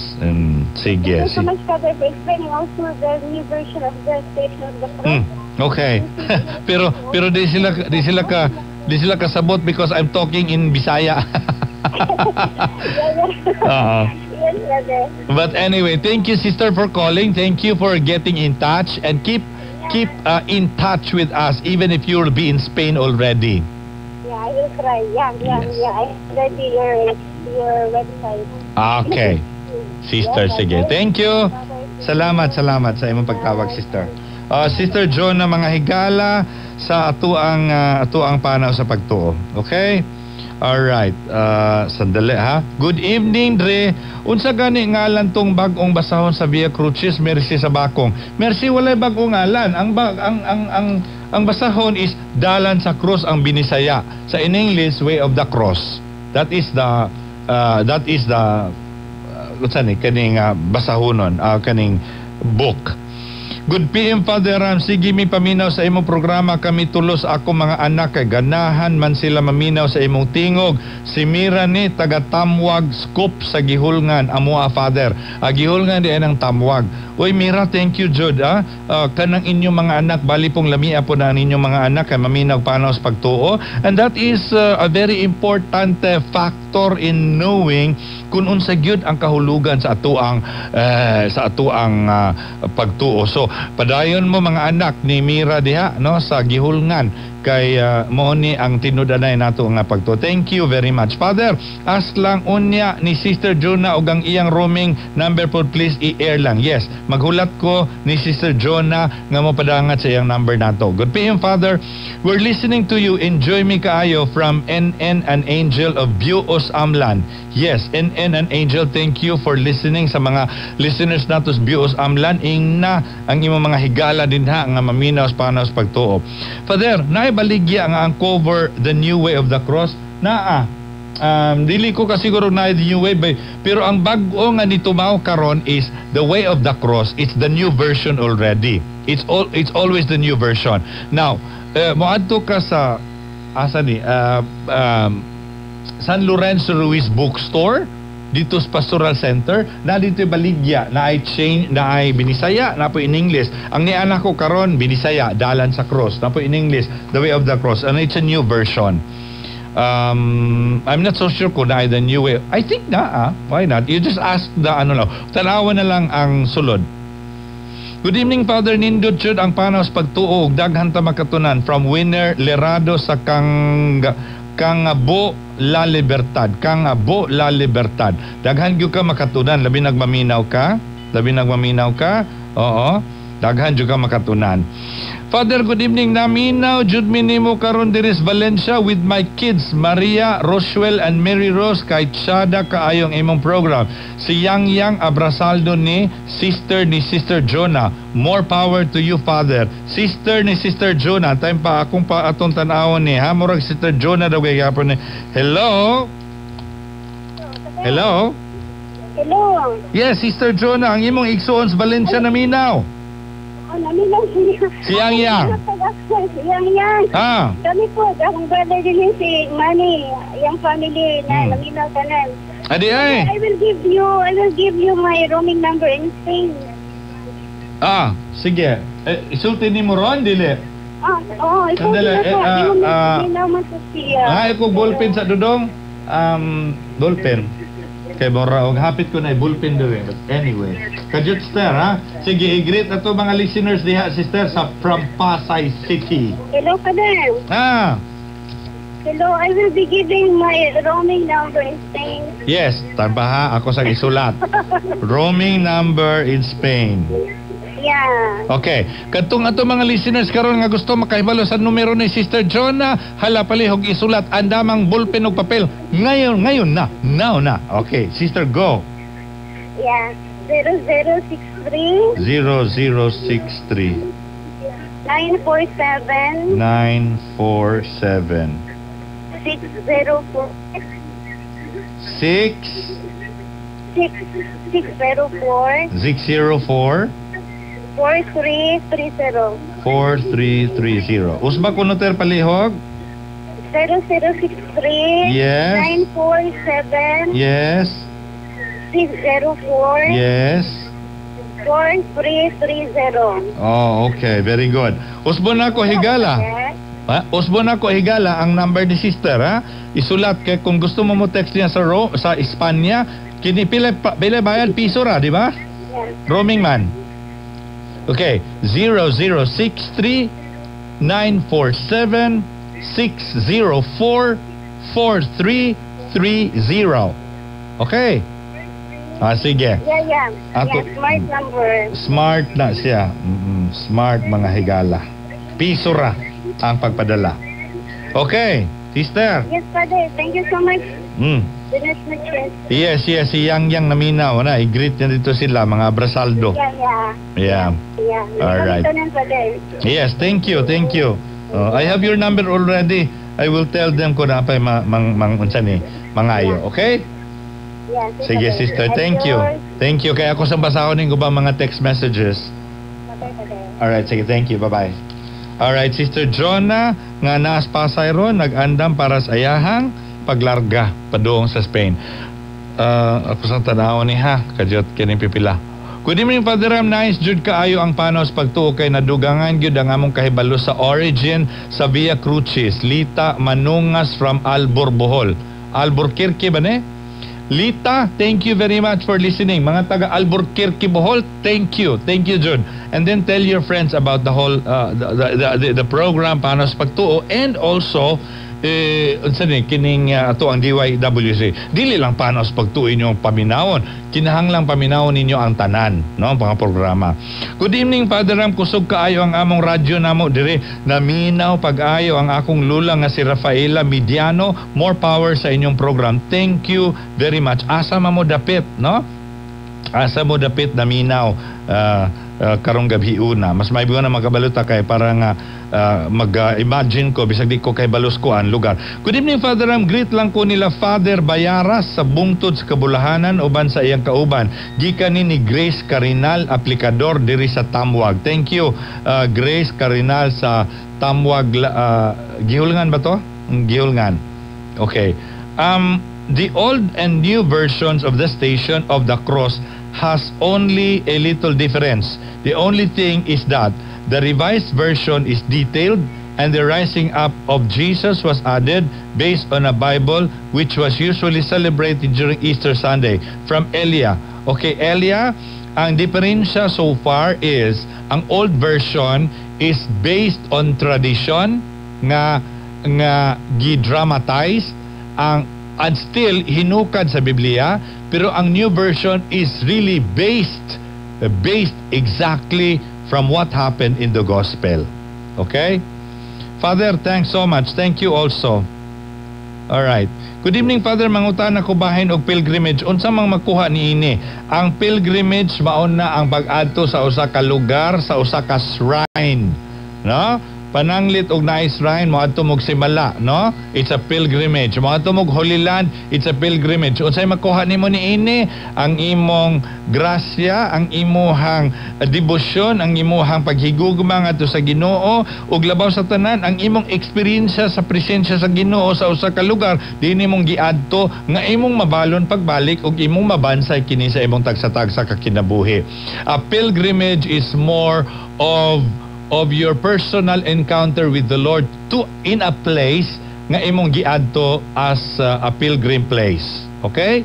Sige. Thank you so much, Father, for explaining also the new version of the Station of the Cross. Okay. Pero di sila kasabot because I'm talking in Bisaya. Oo. Yes, brother. But anyway, thank you, sister, for calling. Thank you for getting in touch and keep in touch with us even if you'll be in Spain already. Yeah, I will try. Yeah, yeah. I already your website. Okay. Sister, Yes, sige. brother. Thank you. Salamat, salamat sa imong pagtawag, sister. Sister Jonah, mga higala sa atuang panaw sa pagtuo. Okay? All right. Sandali ha. Good evening, Dre. Unsa gani ngalan tong bag-ong basahon sa Via Crucis? Mercy sa Bakong. Mercy, walay bag-ong ngalan. Ang ba- ang basahon is Dalan sa Cross ang Binisaya. Sa in English, Way of the Cross. That is the unsa ni kaning basahonon, kaning book. Good PM, Father Ram, sige mi paminaw sa imong programa. Kami tulos ako mga anak kay ganahan man sila maminaw sa imong tingog. Si Mira ni taga Tamwag Scoop sa Gihulngan, amoa, Father. Ah, Gihulngan di ang Tamwag. Uy Mira, thank you jud ah. Kanang inyong mga anak, bali pong lamia po na ang inyong mga anak kay maminaw panaw sa pagtuo. And that is a very important factor in knowing kung unsa gyud ang kahulugan sa atuang pagtuo. So padayon mo mga anak ni Mira diha no sa Gihulngan kay mo ni ang tinud-anay nato nga pagtuo. Thank you very much. Father, ask lang unya ni Sister Jonah og ang iyang roaming number po, please i-air lang. Yes, maghulat ko ni Sister Jonah nga mo padangat sa iyang number nato. Good PM, Father. We're listening to you. Enjoy mi kaayo from NN and Angel of Buos Amlan. Yes, NN and Angel, thank you for listening sa mga listeners nato sa Buos Amlan. Ingna ang imong mga higala din ha nga maminaw sa panaw sa pagtuo. Father, naay baligya nga ang cover The New Way of the Cross? Naa. Dili ko kasiguro na The New Way pero ang bag-o nga nitumaw karon is The Way of the Cross. It's the new version already. It's always the new version. Now, moadto ka sa asa ni San Lorenzo Ruiz Bookstore dito sa Pastoral Center na dito baligya na ay change na ay Binisaya na po in English. Ang niana ko karon Binisaya, Dalan sa Cross na po in English, The Way of the Cross, and it's a new version. I'm not so sure kung na the new way. I think na, ah. Why not? You just ask the ano lang. Tanawa na lang ang sulod. Good evening, Father. Nindot jud ang panaw sa pagtuo ug daghan ta makatunan from Winner Lerado sa Kangabo La Libertad. Kangabo La Libertad. Daghan gyud ka makatunan labi nagmaminaw ka. Labi nagmaminaw ka. Oo. Daghan jud ka makatunan. Father, good evening. Naminaw jud mi nimo karon diri sa Valencia with my kids Maria, Roswell and Mary Rose kay tsada kaayong imong program. Si Yang Yang Abrasaldo ni Sister Jonah. More power to you, Father. Sister ni Sister Jonah. Time pa akong pa atong tan-awon ni ha. Murag Sister Jonah daw kay gapon ni. Hello? Hello? Hello. Yes, Sister Jonah, ang imong igsuon sa Valencia naminaw. Oh, naminaw siya. Si Yang Yang. Si Yang Yang. Ah. Kami po, akong brother din si Manny, yung family na naminaw tanan. Adi ay. I will give you my roaming number in Spain. Ah, sige. Eh, isulti ni mo ron, dili. Ah, oo, ikaw Sandali, na eh, po. Di mo naminaw man sa siya. Ah, ko ballpen sa dudong. Ballpen. Kay Bora, og hapit ko na ballpen diri. But anyway, kajut sister, ha? Sige, i-greet ato mga listeners diha, sister, sa from Pasay City. Hello, Father. Ah, Hello, I will be giving my roaming number in Spain. Yes, tamba ha, ako sa isulat. Roaming number in Spain. Yeah. Okay. Kadtong ato mga listeners karon nga gusto makahibalo sa numero ni Sister Jonah, hala palihog isulat andamang ballpen ug papel. Ngayon, ngayon na. Now na. Okay, Sister, go. Yeah. 0063 0063 947 947 604 6 6 604 604 4330. 4330. Usba ko noter palihog? 0063 Yes. 947 604 4330. Oh, okay. Very good. Usbo na ko higala. Ha? Usbo na ko higala ang number ni sister, ha? Isulat kay kung gusto mo mo text niya sa sa Espanya, kini pila pila bayad piso ra, di ba? Yeah. Roaming man. Okay, 0063 947 604 4330. Okay. Ah, sige. Yeah. Ako- Yeah, smart number. Smart na siya. Smart mga higala. Piso ra ang pagpadala. Okay, sister. Yes, Father. Thank you so much. Buenas noches. Yes, si Yang Yang naminaw na. I-greet niya dito sila, mga Abrasaldo. Yeah. Yeah. Yeah. All right. Yes, thank you, thank you. I have your number already. I will tell them kung napay mang, mang, unsa ni, mangayo. Okay? Yeah, Sige, sister. Thank you. Thank you. Kaya ako sa basahon ninyo ba mga text messages. Alright, sige. Thank you. Bye-bye. Alright, Sister Jonah, nga naas Pasay ron, nag-andam para sa ayahang paglarga padung sa Spain. Ako sa tanaw ni ha, kadyot kining pipila. Good evening, Father Ram. Nice jud kaayo ang panos pagtuo kay nadugangan gyud ang among kahibalo sa origin sa Via Crucis. Lita Manungas from Albor, Bohol. Alburquerque ba ne? Lita, thank you very much for listening. Mga taga Alburquerque, Bohol, thank you. Thank you, Jud. And then tell your friends about the whole the program Panos Pagtuo and also unsa ni kining ato ang DYWC. Dili lang Panos Pagtuo inyong paminawon, kinahanglang paminawon ninyo ang tanan, no, ang mga programa. Good evening, Father Ram, kusog kaayo ang among radyo namo dire. Naminaw pag-ayo ang akong lula nga si Rafaela Mediano. More power sa inyong program. Thank you very much. Asa mo dapit, no? Asa mo dapit naminaw karong gabi una. Mas may na makabaluta kay para nga mag-imagine ko bisag di ko kay balos ko ang lugar. Good evening, Father Ram. Greet lang ko nila Father Bayaras sa bungtod sa Kabulahanan uban sa iyang kauban. Gikan ni Grace Carinal, aplikador diri sa Tamwag. Thank you, Grace Carinal sa Tamwag. Gihulngan ba to? Gihulngan. Okay. The old and new versions of the Station of the Cross has only a little difference. The only thing is that the revised version is detailed and the rising up of Jesus was added based on a Bible which was usually celebrated during Easter Sunday. From Elia. Okay, Elia, ang diferensya so far is ang old version is based on tradition nga gi-dramatize ang and still hinukad sa Biblia, pero ang new version is really based exactly from what happened in the gospel. Okay? Father, thanks so much. Thank you also. All right. Good evening, Father. Mangutana ko bahin og pilgrimage. Unsa mang makuha niini? Ang pilgrimage mao na ang pag-adto sa usa ka lugar, sa usa ka shrine, no? Pananglit og naay shrine, moadto mog Simala, no? It's a pilgrimage. Moadto mog Holy Land, it's a pilgrimage. Unsay makuha nimo niini? Ang imong grasya, ang imuhang debosyon, ang imuhang paghigugma ngadto sa Ginoo, ug labaw sa tanan ang imong eksperyensya sa presensya sa Ginoo sa usa ka lugar dinhi mong giadto nga imong mabalon pagbalik ug imong mabansay kini sa imong tagsa-tagsa ka kinabuhi. A pilgrimage is more of your personal encounter with the Lord to in a place nga imong giadto as a pilgrim place. Okay?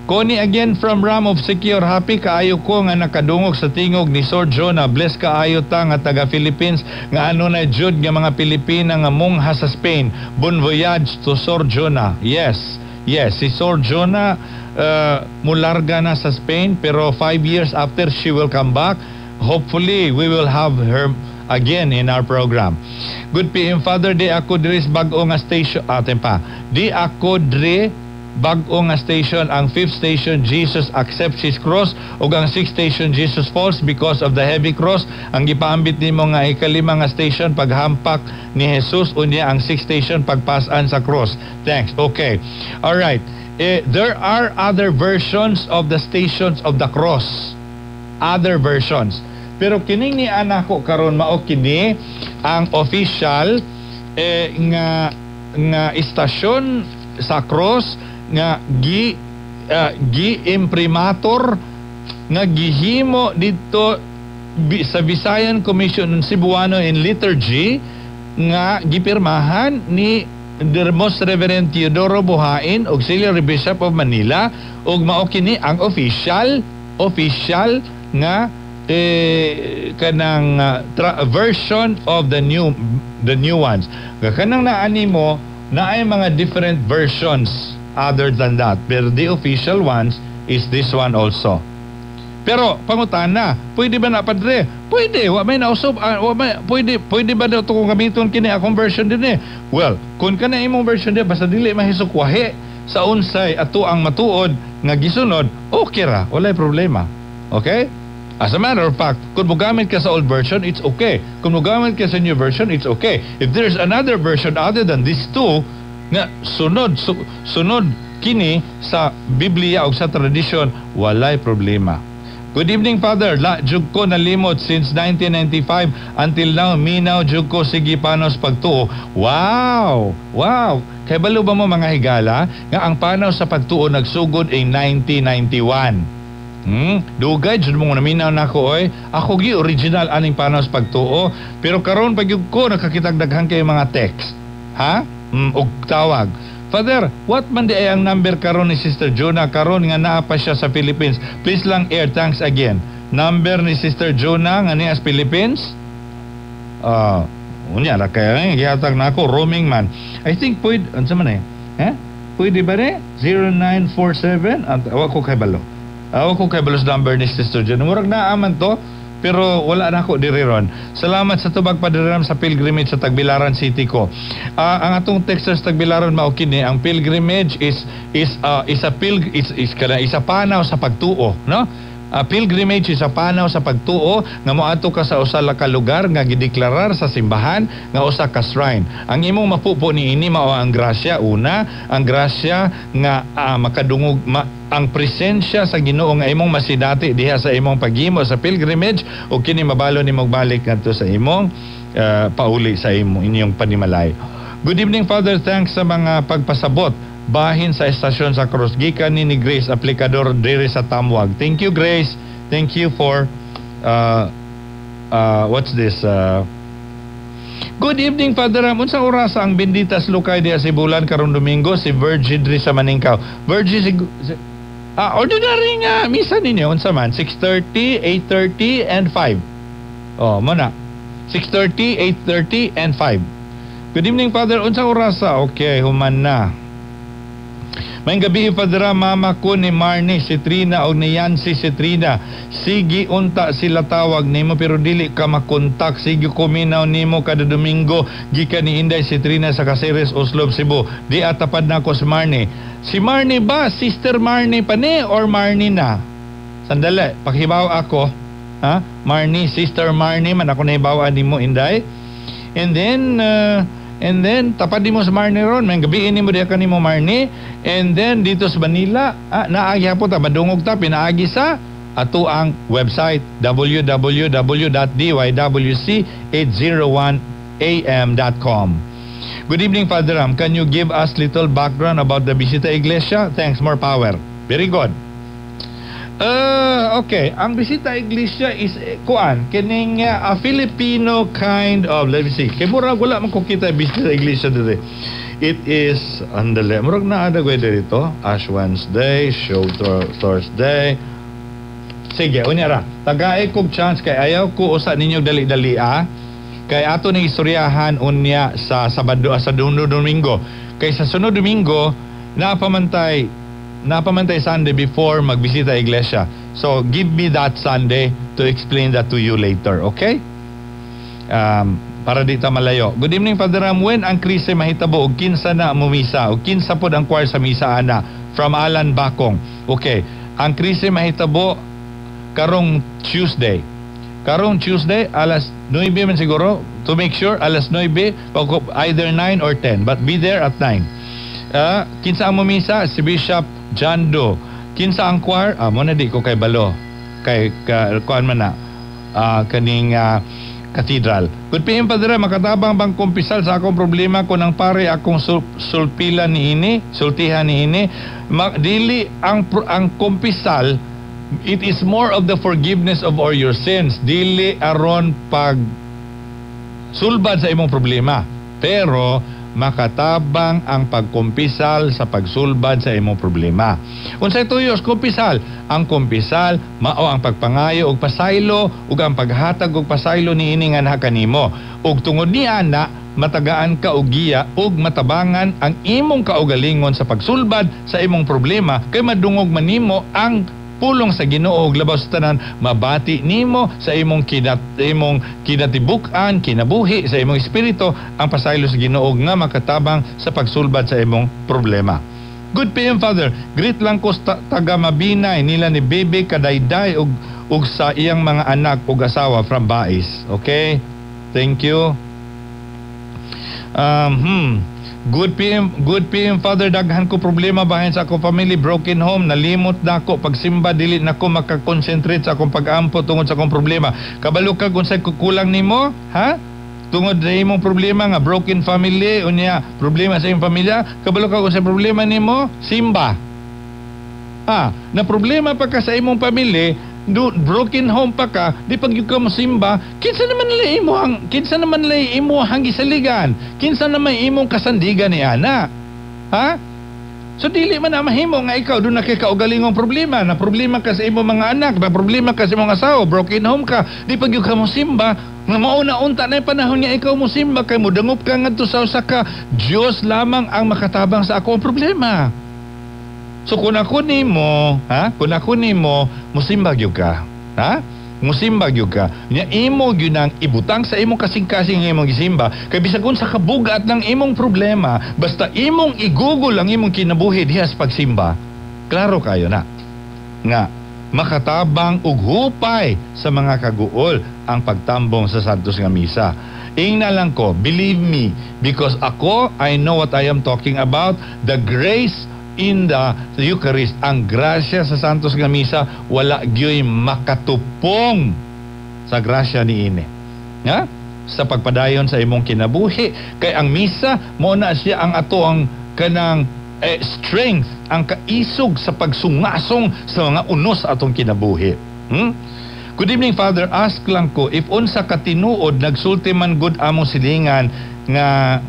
Connie again from Ram of Secure. Happy kaayo ko nga nakadungog sa tingog ni Sir Jonah. Bless kaayo ta nga taga Philippines nga ano na jud nga mga Pilipina nga mungha sa Spain. Bon voyage to Sir Jonah. Yes, si Sir Jonah mularga na sa Spain, pero 5 years after she will come back. Hopefully, we will have her again in our program. Good PM, Father, di ako diri sa bag-o nga station. Atin pa. Di ako diri bag-o nga station. Ang fifth station, Jesus accepts his cross, ug ang sixth station, Jesus falls because of the heavy cross. Ang gipaambit nimo nga ikalima nga station, paghampak ni Jesus, unya ang sixth station, pagpasan sa cross. Thanks. Okay. All right. Eh, there are other versions of the stations of the cross. Other versions. Pero kining ni anak ko karon mao kini ang official eh, nga istasyon sa cross nga gi imprimatur nga gihimo dito sa Visayan Commission on Cebuano in Liturgy nga gipirmahan ni the Most Reverend Teodoro Buhain, Auxiliary Bishop of Manila, ug mao kini ang official nga eh, kanang version of the new ones. Nga kanang naani mo naay mga different versions other than that, pero the official ones is this one also. Pero pangutana, pwede ba na, Padre? Pwede, wa may nausob, wa may pwede ba daw kung gamiton kini akong version din eh? Well, kung kana imong version din, basta dili mahisukwahi sa unsay ato ang matuod nga gisunod, okay ra, walay problema. Okay? As a matter of fact, kung mogamit ka sa old version, it's okay. Kung mogamit ka sa new version, it's okay. If there's another version other than these two, nga sunod kini sa Biblia o sa tradisyon, walay problema. Good evening, Father. La, jug ko nalimot since 1995 until now, minaw jug ko sige panaw sa pagtuo. Wow! Wow! Kay balo ba mo, mga higala, nga ang panaw sa pagtuo nagsugod in 1991? Dugay jud mo naminaw nako oy. Ako gi original aning panaw sa pagtuo, pero karon pag gyud ko nakakitag daghan kay mga text. Ha? Og tawag. Father, what man di ay ang number karon ni Sister Jonah karon nga naa pa siya sa Philippines? Please lang air, thanks again. Number ni Sister Jonah nga niya sa Philippines? Ah, unya ra kaya gihatag nako, roaming man. I think pwede, unsa man eh? Eh? Pwede ba ni? 0947? At wa ko kay balo. Awa ko kay balo sa number ni Sister Jonah. Murag naa man to, pero wala na ako diri ron. Salamat sa tubag, Padre Ram, sa pilgrimage sa Tagbilaran City ko. Ang atong texter sa Tagbilaran mao kini ang pilgrimage is a pilg is kana isa panaw sa pagtuo, no? Pilgrimage is a panaw sa pagtuo nga moadto ka sa usa ka lugar nga gideklarar sa simbahan nga usa ka shrine. Ang imong mapupo niini mao ang grasya una, ang grasya nga makadungog ang presensya sa Ginoo nga imong masinati diha sa imong paghimo sa pilgrimage, ug kini mabalo nimong balik ngadto sa imong pauli sa imong inyong panimalay. Good evening, Father, thanks sa mga pagpasabot bahin sa estasyon sa cross. Gikan ni Grace aplikador diri sa Tamwag. Thank you, Grace. Thank you for what's this? Good evening, Father Ram. Unsa oras ang Benditas Lukay diha Sibulan karong Domingo? Si Virgin diri sa Maningkaw. Virgin si ordinary nga misa ninyo unsa man? 6:30, 8:30 and 5. Oh, mo na. 6:30, 8:30 and 5. Good evening, Father. Unsa orasa? Okay, human na. May gabi, Father, mama ko ni Marnie si Trina o ni Yancy si Trina. Sige unta sila tawag nimo pero dili ka makontak. Sige ko minaw nimo kada Domingo gikan ni Inday si Trina sa Caceres, Oslob, Cebu. Di atapad na ko si Marnie. Si Marnie ba? Sister Marnie pa ni or Marnie na? Sandali, pakibaw ako. Ha? Marnie, Sister Marnie man ako nahibawan nimo, Inday. And then tapad mo sa Marnie ron, may gabi nimo diha kanimo Marnie. And then dito sa Manila, naagi po ta madungog ta pinaagi sa ato ang website www.dywc801am.com. Good evening, Father Ram. Can you give us little background about the Bisita Iglesia? Thanks, more power. Very good. Okay, ang Bisita Iglesia is kuan kining a Filipino kind of, let me see. Kay murag wala man ko kita Bisita Iglesia diri. It is andale. Murag naa da dito. Ash Wednesday, Show Thursday. Sige, unya ra. Tagae kog chance kay ayaw ko usa ninyo dali-dali ah. Kay ato ni istoryahan unya sa Sabado, sa Domingo. Kay sa sunod Domingo napamantay Sunday before magbisita iglesia. So give me that Sunday to explain that to you later, okay? Para di ta malayo. Good evening, Father Ram. When ang krise mahitabo og kinsa na mumisa og kinsa pod ang choir sa misa ana? From Alan Bakong. Okay. Ang krise mahitabo karong Tuesday. Karong Tuesday alas 9 man siguro, to make sure alas 9, either 9 or 10, but be there at 9. Kinsa ang mumisa? Si Bishop Jando. Kinsa ang choir? Mo na di ko kay balo. Kay kuan man na kaning cathedral. Good PM, Padre, makatabang bang kumpisal sa akong problema ko ng pare akong sulpilan ni ini, sultihan ni ini? Dili ang kumpisal, it is more of the forgiveness of all your sins. Dili aron pag sulbad sa imong problema. Pero makatabang ang pagkumpisal sa pagsulbad sa imong problema. Unsay tuyos kumpisal? Ang kumpisal mao ang pagpangayo og pasaylo ug ang paghatag og pasaylo niini nga naa kanimo. Ug tungod ni ana matagaan ka og giya ug matabangan ang imong kaugalingon sa pagsulbad sa imong problema kay madungog man nimo ang pulong sa Ginoo ug labaw sa tanan mabati nimo sa imong kinatibuk-an, kinabuhi sa imong espiritu ang pasaylo sa Ginoo nga makatabang sa pagsulbad sa imong problema. Good PM, Father. Greet lang ko taga Mabinay nila ni Bebe Kadayday ug sa iyang mga anak ug asawa from Bais. Okay? Thank you. Good PM, Father, daghan ko problema bahin sa akong family, broken home, nalimot na ako, pagsimba dili na ko makakonsentrate sa akong pag-ampo tungod sa akong problema. Kabalo ka kung sa kukulang nimo, ha? Tungod sa imong problema nga broken family, unya problema sa imong pamilya, kabalo ka kung sa problema nimo, simba. Ha, na problema pa ka sa imong pamilya, broken home pa ka, di pag ka mosimba, kinsa naman nila imo ang gisaligan? Kinsa naman imong kasandigan ni ana? Ha? So dili man na mahimo nga ikaw doon na kay kaugalingong problema, na problema ka sa imong mga anak, na problema ka sa imong asawa, broken home ka, di pag ka mosimba, nga mauna unta na yung panahon nga ikaw mosimba kay modangop ka ngadto sa usa ka Dios lamang ang makatabang sa akong problema. So kung ako nimo, ha? Kung ako nimo, musimba gyud ka. Ha? Musimba gyud ka. Nya imo gyud nang ibutang sa imong kasing-kasing imong gisimba kay bisag unsa kabugat ng imong problema, basta imong igugol ang imong kinabuhi diha sa pagsimba. Klaro kayo na nga makatabang og hupay sa mga kaguol ang pagtambong sa Santos nga Misa. Ingna lang ko, believe me, because ako, I know what I am talking about. The grace in the Eucharist, ang grasya sa Santos nga Misa, wala gyoy makatupong sa grasya ni ini. Ha? Sa pagpadayon sa imong kinabuhi, kay ang misa mo na siya ang ato ang kanang strength, ang kaisog sa pagsungasong sa mga unos atong kinabuhi. Good evening, Father. Ask lang ko if unsa ka tinuod nagsulti man gud among silingan nga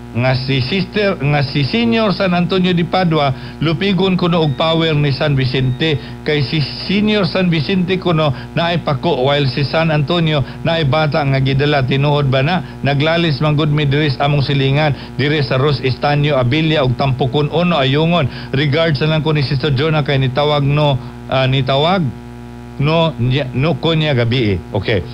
nga si sister nga si Senior San Antonio di Padua lupigon kuno og power ni San Vicente, kay si Senior San Vicente kuno naay pako while si San Antonio naay bata nga gidala. Tinuod ba na? Naglalis man gud mi diri sa among silingan diri sa Ros Estanio Abilia og Tampukon Uno Ayungon. Regards na lang ko ni Sister Jonah kay nitawag no nitawag no no ko niya gabi eh. Okay.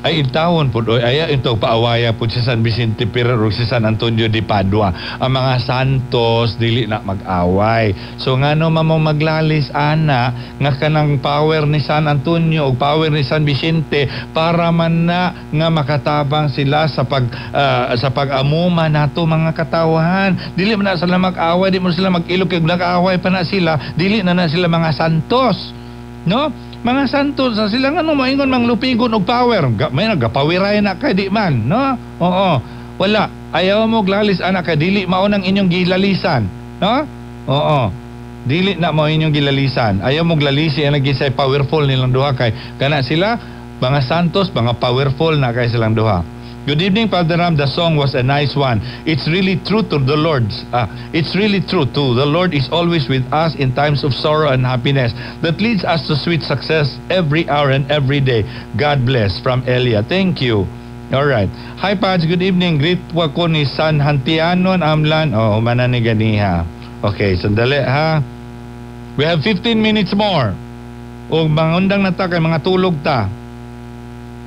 Ay intawon pud oy, ay ito paawaya pud si San Vicente Ferrer ug si San Antonio de Padua. Ang mga santos dili na mag-away. So ngano man mo maglalis ana nga kanang power ni San Antonio ug power ni San Vicente para man na nga makatabang sila sa pag sa pag-amuma nato mga katawahan. Dili man na sila mag-away, di mo sila mag-ilog kay nag-away pa na sila, dili na na sila mga santos. No? Mga santos sa sila ngano maingon mang lupigon og power. May nagapawiray na kay di man, no? Oo. Wala. Ayaw mo glalis ana kay dili mao nang inyong gilalisan, no? Oo. Dili na mao inyong gilalisan. Ayaw mo glalisi ang gisay powerful nilang duha kay kana sila mga santos, mga powerful na kay silang duha. Good evening, Father Ram. The song was a nice one. It's really true to the Lord. It's really true too. The Lord is always with us in times of sorrow and happiness. That leads us to sweet success every hour and every day. God bless. From Elia. Thank you. All right. Hi, Pads. Good evening. Greet po ako ni San Hantianon Amlan. Oh, humana ni ganiha. Okay, sandali ha. We have 15 minutes more. O mangundang na ta kay mga tulog ta.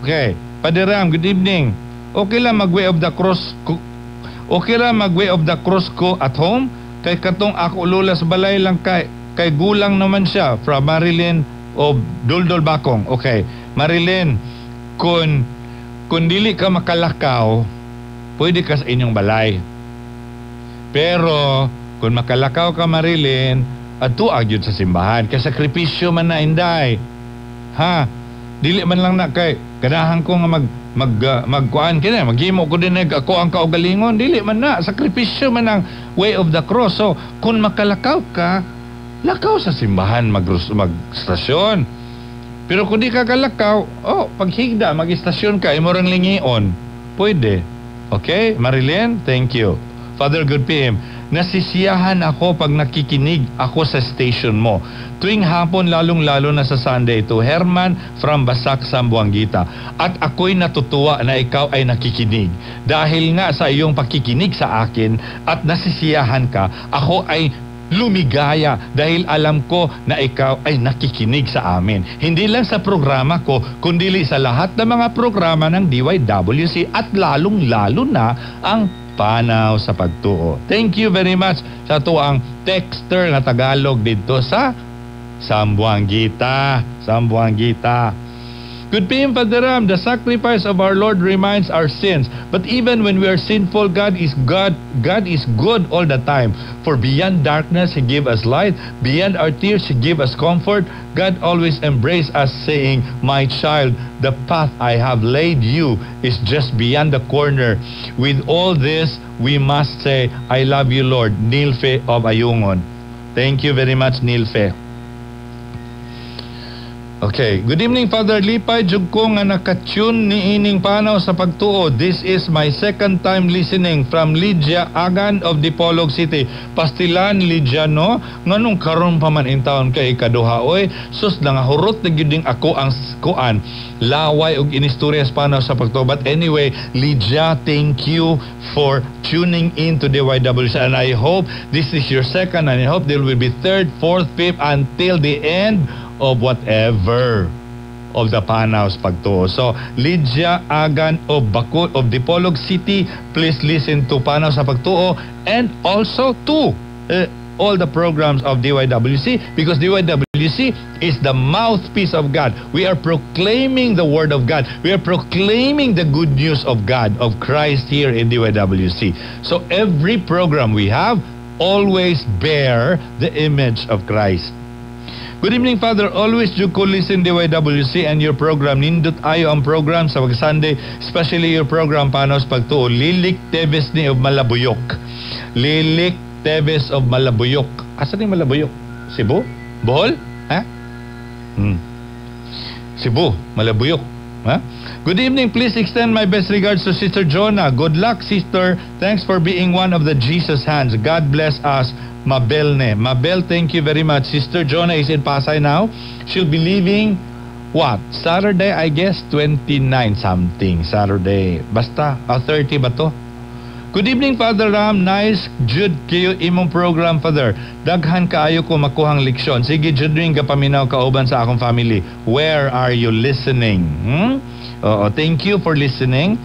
Okay. Padre Ram, good evening. Okay lang mag way of the cross ko. Okay lang mag way of the cross ko at home kay katong ako lola sa balay lang kay kay gulang naman siya. From Marilyn of Duldul Bakong. Okay. Marilyn, kung dili ka makalakaw, pwede ka sa inyong balay. Pero kung makalakaw ka, Marilyn, adto gyud sa simbahan kay sakripisyo man na inday. Ha? Dili man lang na kay ganahan ko nga magkuan kini, maghimo ko din ako ang kaugalingon, dili man na, sakripisyo man ang way of the cross. So kung makalakaw ka, lakaw sa simbahan, mag-stasyon. Pero kung di ka kalakaw, oh, paghigda mag-istasyon ka, imo rang lingion, pwede. Okay, Marilyn, thank you. Father, good PM. Nasisiyahan ako pag nakikinig ako sa station mo. Tuwing hapon, lalong-lalo na sa Sunday to Herman from Basak, Zamboanguita. At ako'y natutuwa na ikaw ay nakikinig. Dahil nga sa iyong pakikinig sa akin at nasisiyahan ka, ako ay lumigaya dahil alam ko na ikaw ay nakikinig sa amin. Hindi lang sa programa ko, kundi sa lahat ng mga programa ng DYWC at lalong-lalo na ang Panaw sa Pagtuo. Thank you very much sa ato ang texter nga Tagalog dito sa Zamboanguita. Zamboanguita. Good PM, Father Ram. The sacrifice of our Lord reminds our sins. But even when we are sinful, God is God. God is good all the time. For beyond darkness, He gave us light. Beyond our tears, He gave us comfort. God always embraces us, saying, "My child, the path I have laid you is just beyond the corner." With all this, we must say, "I love you, Lord." Nilfe of Ayungon. Thank you very much, Nilfe. Okay. Good evening, Father. Lipay jud ko nga nakatune ni ining Panaw sa Pagtuo. This is my second time listening. From Lydia Agan of Dipolog City. Pastilan, Lydia, no? Nganong karon pa man in town kay ikaduha oy. Sus, nangahurot na gyud ako ang kuan. Laway og inistorya sa Panaw sa Pagtuo. But anyway, Lydia, thank you for tuning in to DYWC. And I hope this is your second, and I hope there will be third, fourth, fifth, until the end of whatever of the Panaw sa Pagtuo. So, Lydia Agan of Bakul of Dipolog City, please listen to Panaw sa Pagtuo and also to all the programs of DYWC, because DYWC is the mouthpiece of God. We are proclaiming the word of God. We are proclaiming the good news of God, of Christ here in DYWC. So every program we have always bear the image of Christ. Good evening, Father. Always you ko listen DYWC and your program. Nindot ayo ang program sa pag Sunday, especially your program Panaw sa Pagtuo. Lilik Teves ni of Malabuyok. Lilik Teves of Malabuyok. Asa ni Malabuyok? Cebu? Bohol? Ha? Cebu, Malabuyok. Ha? Good evening. Please extend my best regards to Sister Jonah. Good luck, sister. Thanks for being one of the Jesus hands. God bless us. Mabel ne. Mabel, thank you very much. Sister Jonah is in Pasay now. She'll be leaving, what? Saturday, I guess, 29 something. Saturday. Basta, 30 ba to? Good evening, Father Ram. Nice jud kayo imong program, Father. Daghan kaayo ko makuhang leksyon. Sige, jud ring gapaminaw kauban sa akong family. Where are you listening? Oo, thank you for listening.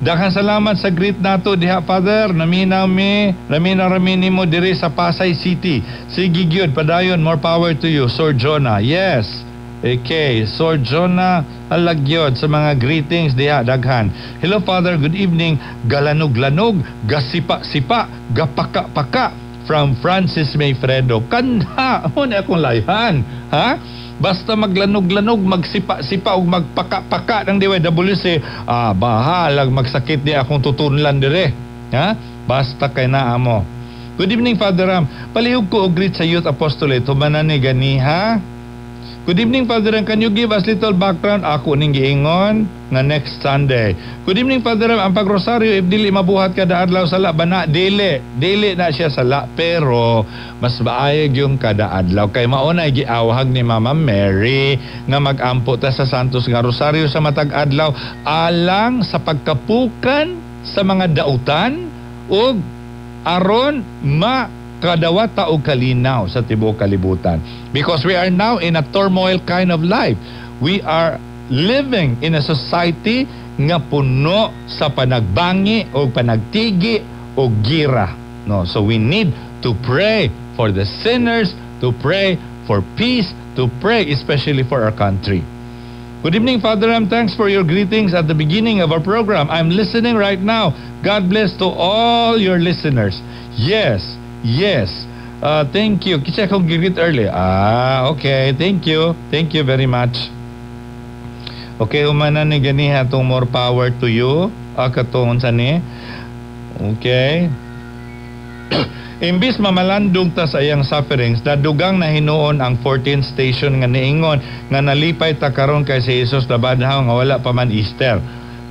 Daghan salamat sa greet nato diha, Father. Naminaw mi, naminaw rami nimo diri sa Pasay City. Sige gyud, padayon, more power to you, Sir Jonah. Yes. Okay, Sir Jonah Alagyod sa mga greetings diha daghan. Hello, Father, good evening. Galanog-lanog, gasipa-sipa, gapaka-paka from Francis Mayfredo. Kanha, mo na akong layhan, ha? Basta maglanog-lanog, magsipa-sipa ug magpaka-paka ng DYWC, bahalag magsakit di akong tutunlan dire. Ha? Basta kay naa mo. Good evening, Father Ram. Palihog ko og greet sa Youth Apostolate. Humanan ni ganiha. Good evening, Father Ram. Can you give us little background? Ako ning giingon nga next Sunday. Good evening, Father Ram. Ang pagrosaryo, if dili mabuhat kada adlaw, sala ba na? Dili. Dili na siya sala. Pero, mas maayog yung kada adlaw. Kay mauna giawhag ni Mama Mary nga mag-ampo ta sa Santos nga Rosaryo sa matag adlaw alang sa pagkapukan sa mga dautan ug aron ma kadawat ta og kalinaw sa tibuok kalibutan. Because we are now in a turmoil kind of life. We are living in a society nga puno sa panagbangi o panagtigi o gira. No, so we need to pray for the sinners, to pray for peace, to pray especially for our country. Good evening, Father Ram. Thanks for your greetings at the beginning of our program. I'm listening right now. God bless to all your listeners. Yes. Yes. Thank you. Kasi akong greet early. Okay. Thank you. Thank you very much. Okay, humana ni ganiha tong more power to you. Katong sa ni. Okay. Imbis mamalandong ta sa iyang sufferings, nadugang na hinuon ang 14th station nga niingon nga nalipay ta karon kay si Jesus nabanhaw nga wala pa man Easter.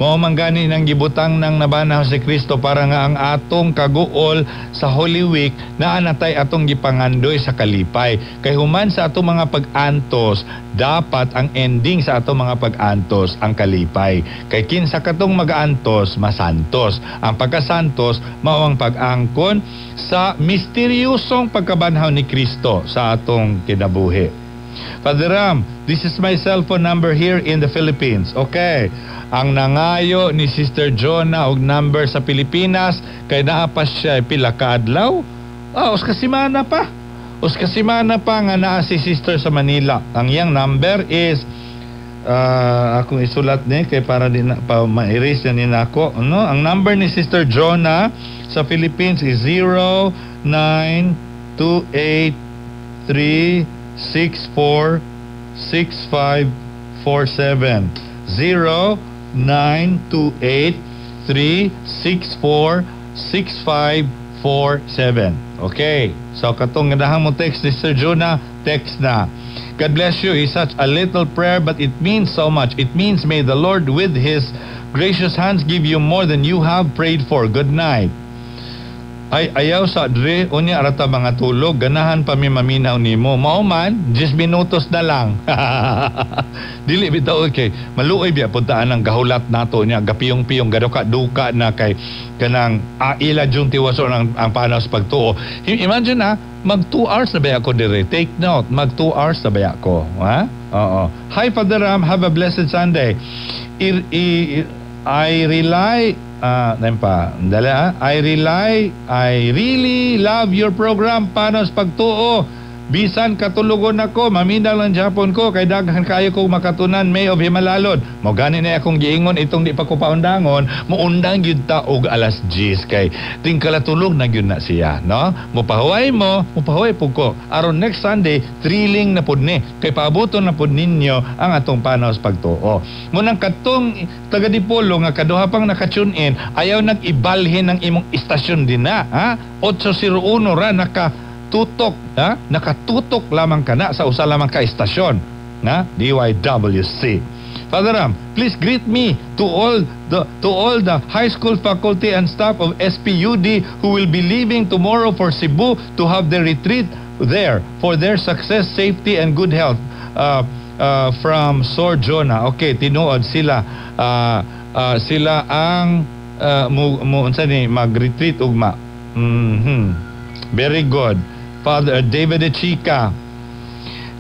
Mao man gani nang gibutang nang nabanhaw si Kristo para nga ang atong kaguol sa Holy Week naa natay atong gipangandoy sa kalipay. Kay human sa atong mga pag-antos, dapat ang ending sa atong mga pag-antos ang kalipay. Kay kinsa katong mag-antos, masantos. Ang pagkasantos mao ang pag-angkon sa misteryosong pagkabanhaw ni Kristo sa atong kinabuhi. Father Ram, this is my cell phone number here in the Philippines. Okay. Ang nangayo ni Sister Jonah og number sa Pilipinas kay naa pa siya pila ka adlaw? Usa ka semana pa. Usa ka semana pa nga naa si Sister sa Manila. Ang iyang number is akong isulat ni kay para di na, pa ma-erase na ni nako, no? Ang number ni Sister Jonah sa Philippines is 09283646547. 09283646547. Okay. So katong ganahan mo text ni Sister Jonah, text na. God bless you. It's such a little prayer, but it means so much. It means may the Lord with His gracious hands give you more than you have prayed for. Good night. Ay, ayaw sa dre, unya arata mga tulog, ganahan pa mi maminaw nimo. Mao man, 10 minutos na lang. Dili bitaw, okay. Maluoy biya puntaan ang gahulat nato niya, gapiyong-piyong, gaduka-duka na kay kanang ila jung tiwason ang panaw sa pagtuo. Imagine na, mag 2 hours na ba ako dire? Take note, mag 2 hours na ba ako? Ha? Oo. Hi, Father Ram, have a blessed Sunday. I rely, I really love your program, Panos Pagtuo. Bisan katulugon ako, maminaw lang Japon ko, kay daghan kayo kong makatunan, May of Himalalod. Mo gani na akong giingon itong di pa ko paundangon, muundang gyud ta og alas 10 kay tingkalatulog na gyud na siya, no? Mupahuway mo, mupahuway pud ko. Aron next Sunday, thrilling na pud ni, kay paabuton na pud ninyo ang atong Panos Pagtuo. Munang katong taga Dipolo nga kaduha pang naka-tune in, ayaw nag-ibalhin ang imong istasyon din na, ha? 801 ra naka tutok, ha? Nakatutok lamang ka na sa usa lamang ka istasyon. Na DYWC. Father Ram, please greet me to all the high school faculty and staff of SPUD who will be leaving tomorrow for Cebu to have their retreat there for their success, safety, and good health. From Sor Jonah. Okay, tinuod sila sila ang mo unsa ni mag-retreat ugma. Very good. Father David Chica.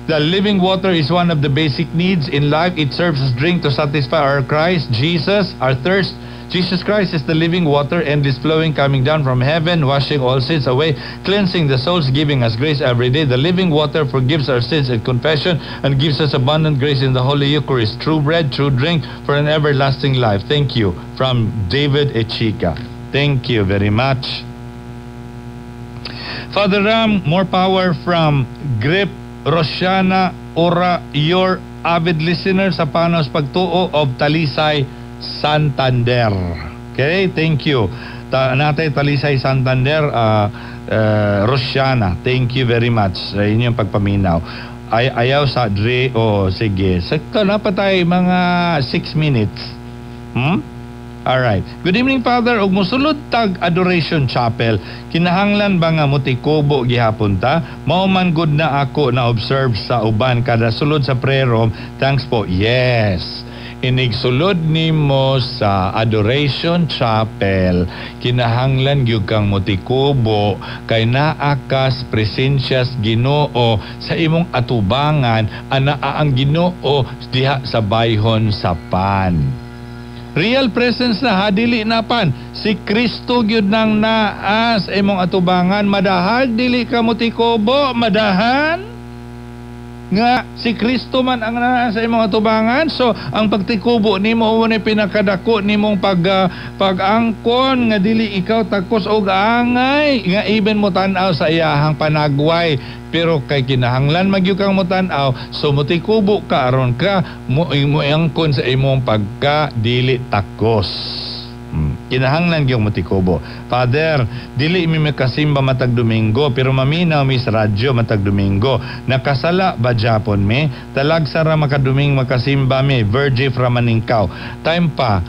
The living water is one of the basic needs in life. It serves as drink to satisfy our Christ, Jesus, our thirst. Jesus Christ is the living water, endless flowing, coming down from heaven, washing all sins away, cleansing the souls, giving us grace every day. The living water forgives our sins in confession and gives us abundant grace in the Holy Eucharist. True bread, true drink for an everlasting life. Thank you. From David Echica. Thank you very much. Father Ram, more power from Grip Rosiana Ora, your avid listener sa Panos Pagtuo of Talisay, Santander. Okay, thank you. Natay Talisay, Santander, Rosiana, thank you very much sa inyong pagpaminaw. Ay, ayaw sa Dre, oh, sige. Sakto na pa tayo mga 6 minutes. Alright. Good evening, Father. Ug mosulod tag Adoration Chapel, kinahanglan ba nga mutikubo gihapon ta? Mao man gud na ako na observe sa uban kada sulod sa prayer room. Thanks po. Yes. Inig sulod nimo sa Adoration Chapel, kinahanglan gyud kang mutikubo kay naa kas presensya sa Ginoo sa imong atubangan, anaa ang Ginoo diha sa bayhon sa pan. Real presence na ha, dili na pan. Si Kristo gyud nang naa sa imong atubangan, madahag dili ka mutikubo, madahan nga si Kristo man ang naa sa imong atubangan. So ang pagtikubo nimo mo ni pinakadako nimong pag-angkon nga dili ikaw takos og angay nga even mo tan-aw sa iyahang panagway, pero kay kinahanglan magyud kang motan-aw, so mutikubo ka aron ka mo angkon sa imong pagka dili takos. Kinahanglan gyud mutikubo. Father, dili mi makasimba matag Domingo pero maminaw mi sa radyo matag Domingo. Nakasala ba Japon mi? Talagsa ra makaduming makasimba mi. Virgie from Maningkaw. Time pa.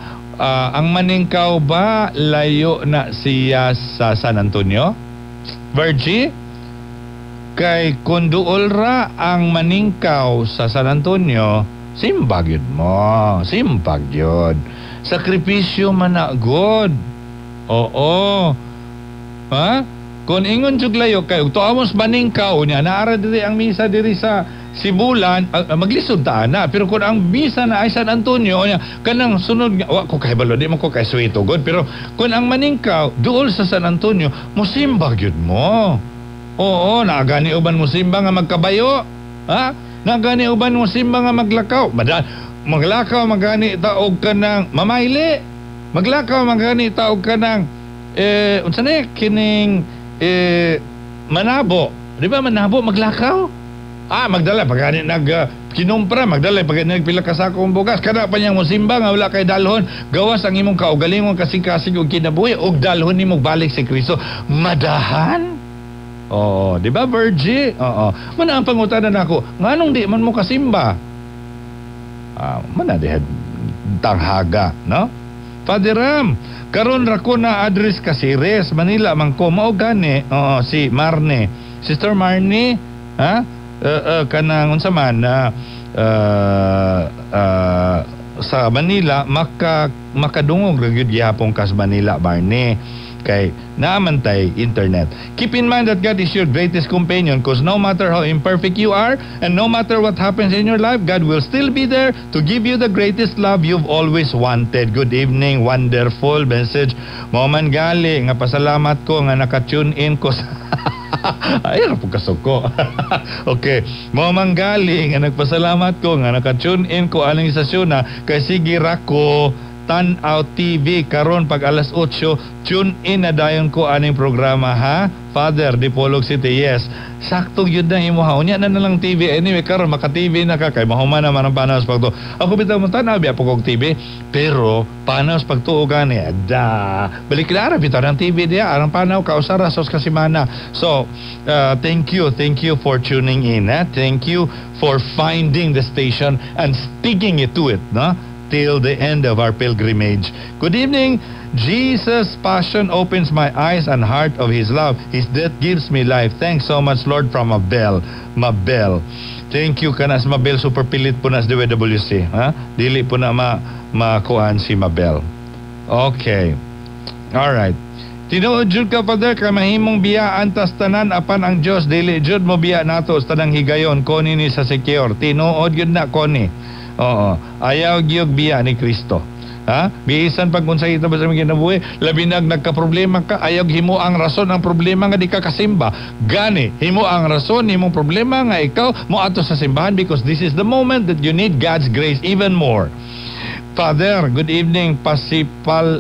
Ang Maningkaw ba layo na siya sa San Antonio? Virgie? Kay kung duol ra ang Maningkaw sa San Antonio, simba gyud mo. Simba gyud. Sakripisyo man na god. Oo. Ha? Kung ingon jud layo kay tuo mo sa Maningkaw niya, naara diri ang misa diri sa Sibulan, maglisod ta na. Pero kung ang misa na ay San Antonio niya, kanang sunod nga, wa ko kahibalo, di mo ko kay suwito god, pero kung ang Maningkaw duol sa San Antonio, mosimba gyud mo. Oo, naagani uban mo simba nga magkabayo. Ha? Naagani uban mo simba nga maglakaw. Maglakaw magani taog ka ng mamayli. Maglakaw magani taog ka ng unsa na kining Manabo. Di ba Manabo maglakaw? Ah, magdala pag gani nag kinumpra, magdala pag nagpila ka sakong bugas, kada pa niyang mosimba nga wala kay dalhon, gawas ang imong kaugalingon kasing-kasing og kinabuhi og dalhon nimo balik si Kristo. Madahan? Oo, di ba Virgie? Oo. Mana ang pangutana nako, nganong di man mo kasimba? Mana diha tanghaga, no? Father Ram, karon ra ko na address Casires, Manila man ko, mao gani. Oo, si Marne. Sister Marne, ha? Kanang unsa man na sa Manila makadungog ra gyud gihapon kas Manila, Marne. Kay naaman tay internet. Keep in mind that God is your greatest companion, because no matter how imperfect you are and no matter what happens in your life, God will still be there to give you the greatest love you've always wanted. Good evening, wonderful message. Mao man gali nga pasalamat ko nga naka-tune in ko sa ay, ra po kasuko. Okay. Mao man gali nga nagpasalamat ko nga naka-tune in ko aning istasyon na kay sige ra ko Tan-aw TV karon pag alas 8, tune in na dayon ko aning programa ha, Father Dipolog City. Yes, sakto gyud na imo ha. Unya na lang TV. Anyway, karon maka TV na ka kay mahuman naman ang panaw sa pagtuo. Ako bitaw mo tan-aw biya po kog TV, pero panaw sa pagtuo gani da. Balik lara bitaw ng TV diya arang panaw ka usa ra sos ka semana. So, thank you for tuning in, eh? Thank you for finding the station and sticking it to it, no? Till the end of our pilgrimage. Good evening. Jesus' passion opens my eyes and heart of His love. His death gives me life. Thanks so much, Lord, from Mabel. Mabel. Thank you kanas Mabel. Super pilit po na sa DWC. Ha? Dili po na makuan si Mabel. Okay. Alright. Tinuod jud ka, Father, kay mahimong biyaan tas tanan apan ang Dios dili jud mo biya nato sa tanang higayon. Connie ni sa secure. Tinuod jud na, Connie. Oo, ayaw gyud biya ni Kristo. Ha? Bisan pag unsay ito ba sa mga kinabuhi, labi nag nagka-problema ka, ayaw himo ang rason ang problema nga di ka kasimba. Gani, himo ang rason himong problema nga ikaw moadto sa simbahan because this is the moment that you need God's grace even more. Father, good evening. Pasipal.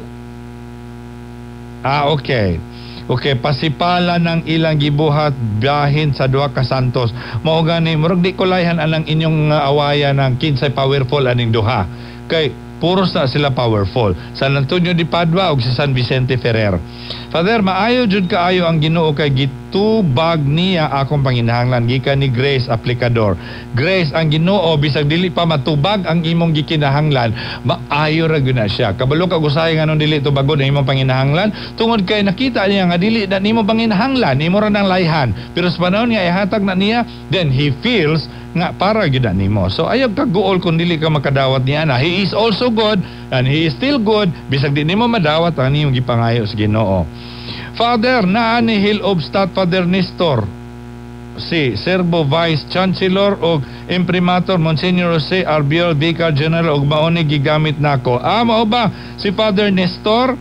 Ah, okay. Okay, pasipala ng ilang gibuhat biyahin sa duha ka santos. Mao gani murag di ko layhan anang inyong awayan ng kinsay powerful aning duha. Kay puros na sila powerful. San Antonio de Padua ug si San Vicente Ferrer. Father, maayo jud kaayo ang Ginoo kay gitubag niya akong panginahanglan gikan ni Grace Aplicador. Grace, ang Ginoo bisag dili pa matubag ang imong gikinahanglan, maayo ra gyud na siya. Kabalo ka usahay nganong dili tubagon ang imong panginahanglan tungod kay nakita niya nga dili na nimo panginahanglan, imo ra nang layhan. Pero sa panahon nga ihatag na niya, then he feels nga para gyud na nimo. So ayaw ka guol kung dili ka makadawat niya na. He is also good and he is still good bisag di nimo madawat ang imong gipangayo sa Ginoo. Father, naa ni Hill of Stat Father Nestor, si Serbo Vice Chancellor og Imprimatur Monsignor Jose Arbiol Vicar General og mao ni gigamit nako. Ah, mao ba si Father Nestor?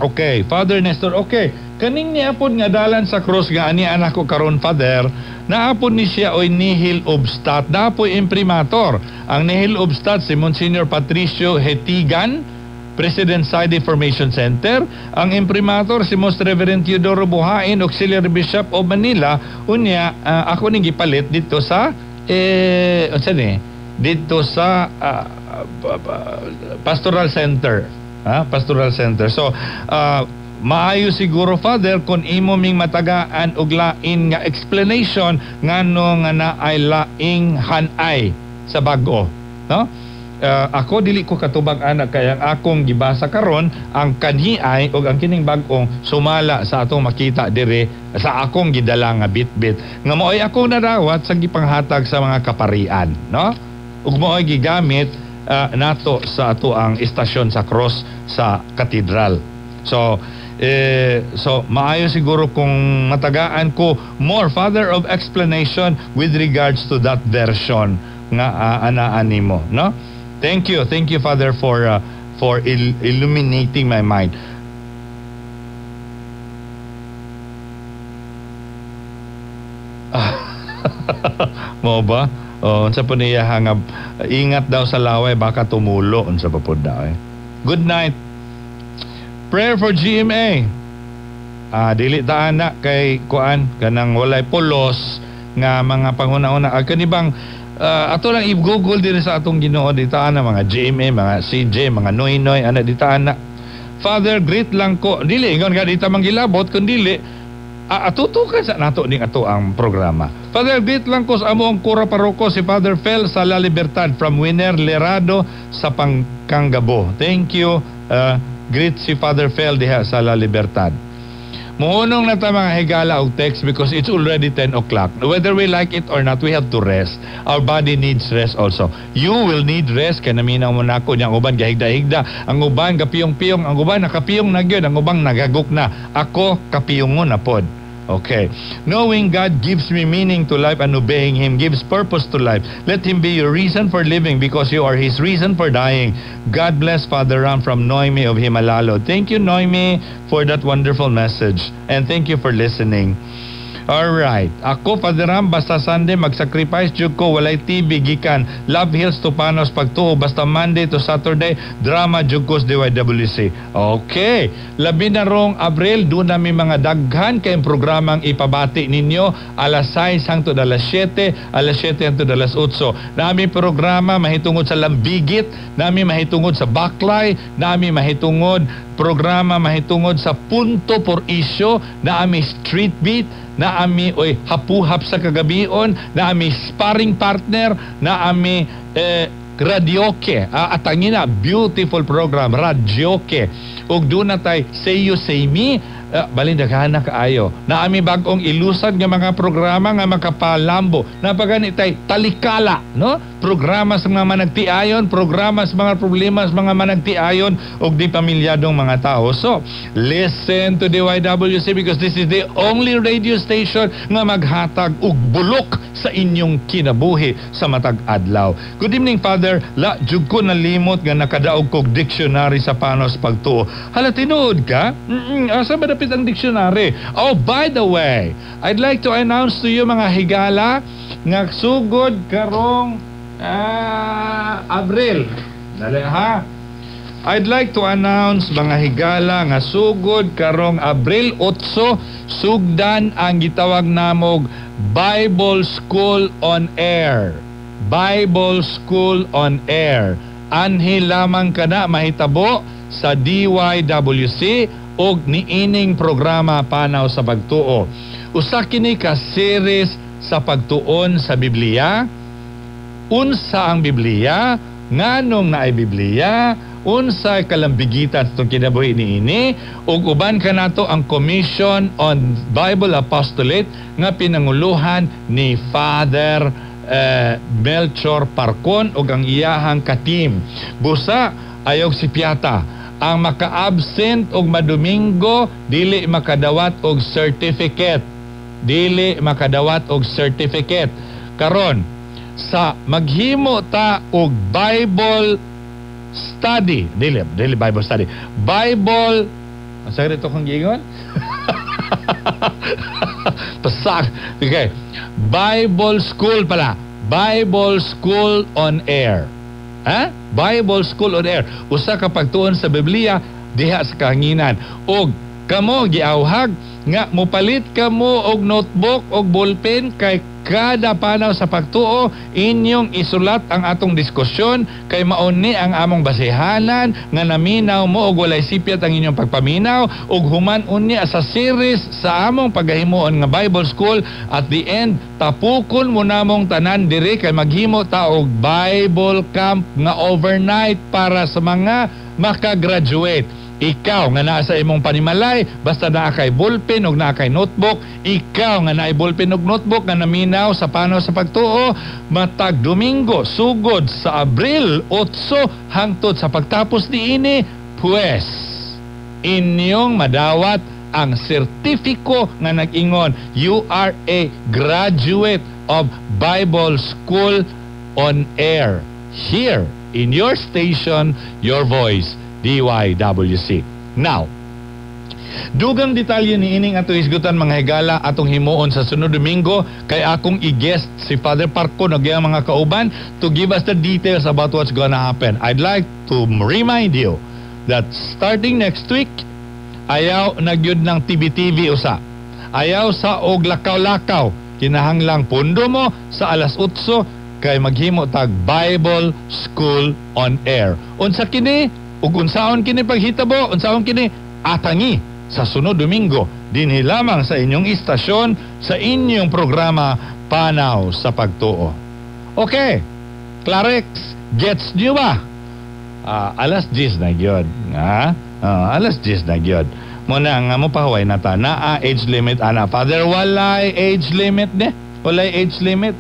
Okay, Father Nestor. Okay, kaning niapod nga dalan sa cross nga ani anak ko karon, Father, naapod ni siya oy nihil obstat, naapoy imprimator. Ang nihil obstat si Monsignor Patricio Hetigan, President Side Formation Center. Ang imprimator si Most Reverend Teodoro Buhain, Auxiliary Bishop of Manila. Unya, ako ning gipalit dito sa unsa ni? Dito sa Pastoral Center. Ha? Pastoral Center. So, maayo siguro, Father, kung imo ming matagaan og lain nga explanation ngano nga naay laing hanay sa bag-o, no? Ako dili ko katubag anak kay ang akong gibasa karon ang kanhiay og ang kining bag-ong sumala sa atong makita dire sa akong gidala nga bitbit nga maoy akong nadawat sa gipanghatag sa mga kaparian, no? Ug maoy gigamit nato sa ato ang istasyon sa cross sa katedral. So so maayo siguro kung matagaan ko more, Father, of explanation with regards to that version nga anaan nimo, no? Thank you, Father, for illuminating my mind. Mo ba? Oh, unsa po niya nga ingat daw sa laway baka tumulo, unsa pa pod daw eh. Good night. Prayer for GMA. Dili ta ana kay kuan kanang walay pulos nga mga panghuna-una. Kanibang ato lang i-google din sa atong Ginoo dita ana mga GMA, mga CJ, mga Noynoy ana dita ana. Father, greet lang ko. Dili ingon ka dita manggilabot kun dili atutukan sa nato ning ato ang programa. Father, greet lang ko sa among kura paroko si Father Fel sa La Libertad from Winner Lerado sa Pangkanggabo. Thank you. Greet si Father Fel diha sa La Libertad. Muhunong na ta mga higala og text because it's already 10 o'clock. Whether we like it or not, we have to rest. Our body needs rest also. You will need rest. Kaya naminaw mo na ako niya. Ang uban gahigda-higda. Ang uban kapiyong-piyong. Ang uban nakapiyong na gyud. Ang uban nagaguk na. Ako kapiyongon na pod. Okay. Knowing God gives me meaning to life and obeying Him gives purpose to life. Let Him be your reason for living because you are His reason for dying. God bless Father Ram from Noemi of Himalalo. Thank you, Noemi, for that wonderful message. And thank you for listening. Alright. Ako, Father Ram, basta Sunday, mag-sacrifice jud ko, walay TV, gikan Love Hills to Panos pagtuo, basta Monday to Saturday, drama jud ko sa DYWC. Okay. Labi na rong Abril, doon nami mga daghan kayong programang ipabati ninyo, alas 6 hangtod alas 7, alas 7 hangtod alas 8. Nami programa mahitungod sa lambigit, nami mahitungod sa baklay, nami mahitungod programa mahitungod sa punto por isyo, naami street beat, naami oy hapuhap sa kagabion, naami sparring partner, naami radioke. Atangina, beautiful program, radioke. Ug doon na tay Say You Say Me, balin daghan na kaayo. Naami bag-ong ilusad nga mga programa nga makapalambo. Napagani tay talikala, no? Programa sa mga managtiayon, programa sa mga problema sa mga managtiayon ug di pamilyadong mga tao. So, listen to DYWC because this is the only radio station nga maghatag og bulok sa inyong kinabuhi sa matag adlaw. Good evening, Father. La jud ko nalimot nga nakadaog kog dictionary sa Panos pagtuo. Hala, tinuod ka? Asa ba dapit ang dictionary? Oh, by the way, I'd like to announce to you, mga higala, nga sugod karong Abril. Dali ha. I'd like to announce, mga higala, nga sugod karong Abril 8, sugdan ang gitawag namog Bible School on Air. Bible School on Air. Anhi lamang kana mahitabo sa DYWC og niining programa Panaw sa Pagtuo. Usa kini ka series sa pagtuon sa Biblia. Unsa ang Biblia, nganong naay Biblia, unsa kalambigitan sa itong kinabuhi niini, ug uban kanato ang Commission on Bible Apostolate nga pinanguluhan ni Father Melchor Parcon ug ang iyahang katim. Busa ayaw si Piata, ang maka-absent og madomingo dili makadawat og certificate. Dili makadawat og certificate. Karon sa maghimo ta og Bible study, dili dili Bible study, Bible, asa rito kong giingon? Pasak. Okay. Bible School pala. Bible School on Air. Ha? Bible School on Air. Usa ka pagtuon sa Biblia diha sa kahanginan. Og kamo giawhag nga mopalit kamo og notebook og ballpen kay kada panaw sa pagtuo inyong isulat ang atong diskusyon kay mauni ang among basehanan nga naminaw mo og walay sipyat ang inyong pagpaminaw ug human unya sa series sa among paghimuon nga Bible School. At the end, tapukon mo namong tanan diri kay maghimo ta og Bible camp nga overnight para sa mga makagraduate. Ikaw nga naa sa imong panimalay, basta naa kay ballpen og naa kay notebook, ikaw nga naay ballpen og notebook nga naminaw sa panaw sa pagtuo, matag Domingo sugod sa Abril 8 hangtod sa pagtapos niini, pues inyong madawat ang sertifiko nga nag-ingon you are a graduate of Bible School on Air here in your station, your voice, DYWC. Now, dugang detalye ni ining ato hisgutan, mga higala, atong himuon sa sunod Domingo kay akong i-guest si Father Parco ug iyang mga kauban to give us the details about what's gonna happen. I'd like to remind you that starting next week, ayaw nagyud ng TV-TV usa. Ayaw sa og lakaw-lakaw. Kinahanglang pundo mo sa alas 8 kay maghimo tag Bible School on Air. Unsa kini? Ug unsaon kini paghitabo, unsaon kini atangi sa sunod Domingo dinhi lamang sa inyong istasyon, sa inyong programa Panaw sa Pagtuo. Okay, Clarex, gets niyo ba? Alas 10 na gyud. Ha? Alas 10 na gyud. Muna nga mo pahuway na ta. Naa age limit ana. Father, walay age limit ne. Walay age limit.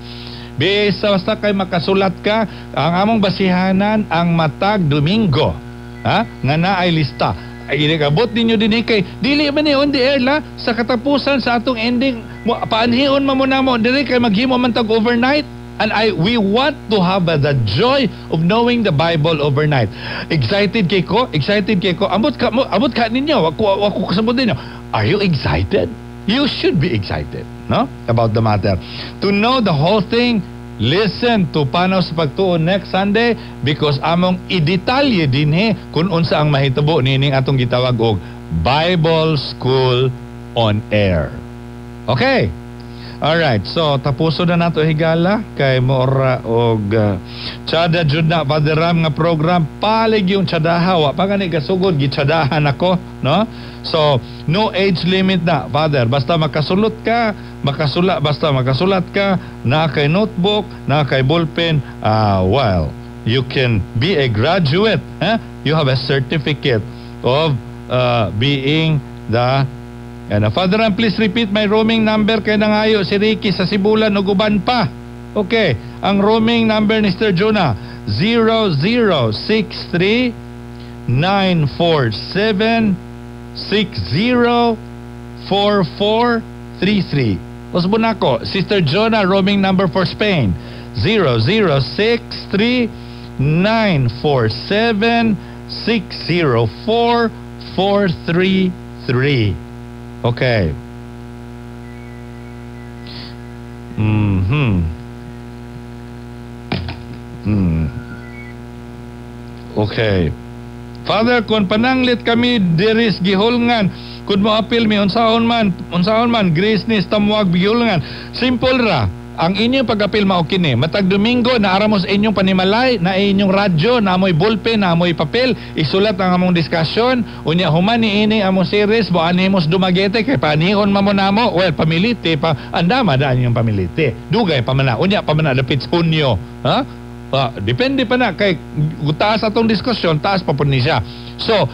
Bisa basta kay makasulat ka, ang among basihanan ang matag Domingo. Ha? Nga naay lista. Ay inigabot ninyo dinhi kay dili man ni on the air la sa katapusan sa atong ending mo, paanhion man mo namo diri kay maghimo man tag overnight. And we want to have the joy of knowing the Bible overnight. Excited kay ko, excited kay ko. Amot ka mo, amot ka ninyo, wako kasabot ninyo. Are you excited? You should be excited. no, about the matter. To know the whole thing, listen to Panaw sa Pagtuo next Sunday, because among idetalye dinhi kung unsa ang mahitabo niining atong gitawag og Bible School on Air. Okay. Alright, so tapuso na nato higala kay moora og tsada jud na Father Ram nga program, palig yung tsadaha, wa pa gani kasugod gitsadahan ako, no? So no age limit na, Father, basta makasulot ka, makasula, basta makasulat ka, naa kay notebook, naa kay ballpen, well, you can be a graduate, eh? You have a certificate of being the. Yan. Father Ram, please repeat my roaming number kay nangayo si Ricky sa Sibulan ug uban pa. Okay, ang roaming number ni Sir Jonah, 0063 947 604433. Usbon nako, Sister Jonah, roaming number for Spain, 0063 947 604 433. Okay. Okay. Father, kung pananglit kami diris gihulngan, kung moapil mi unsaon man grace ni Tamuag gihulngan. Simple ra. Ang inyong pag-apil mao kini. Matag Domingo naara mo sa inyong panimalay, na inyong radyo, na amoy ballpen, na amoy papel, isulat ang among discussion. Unya human ni ini among series, mo animos Dumaguete kay panion man mo namo. Well, pamiliti pa andama daan yung pamiliti. Dugay pa man na. Unya pa man na dapit Hunyo. Ha? Depende pa na kay taas atong diskusyon, taas pa po ni siya. So,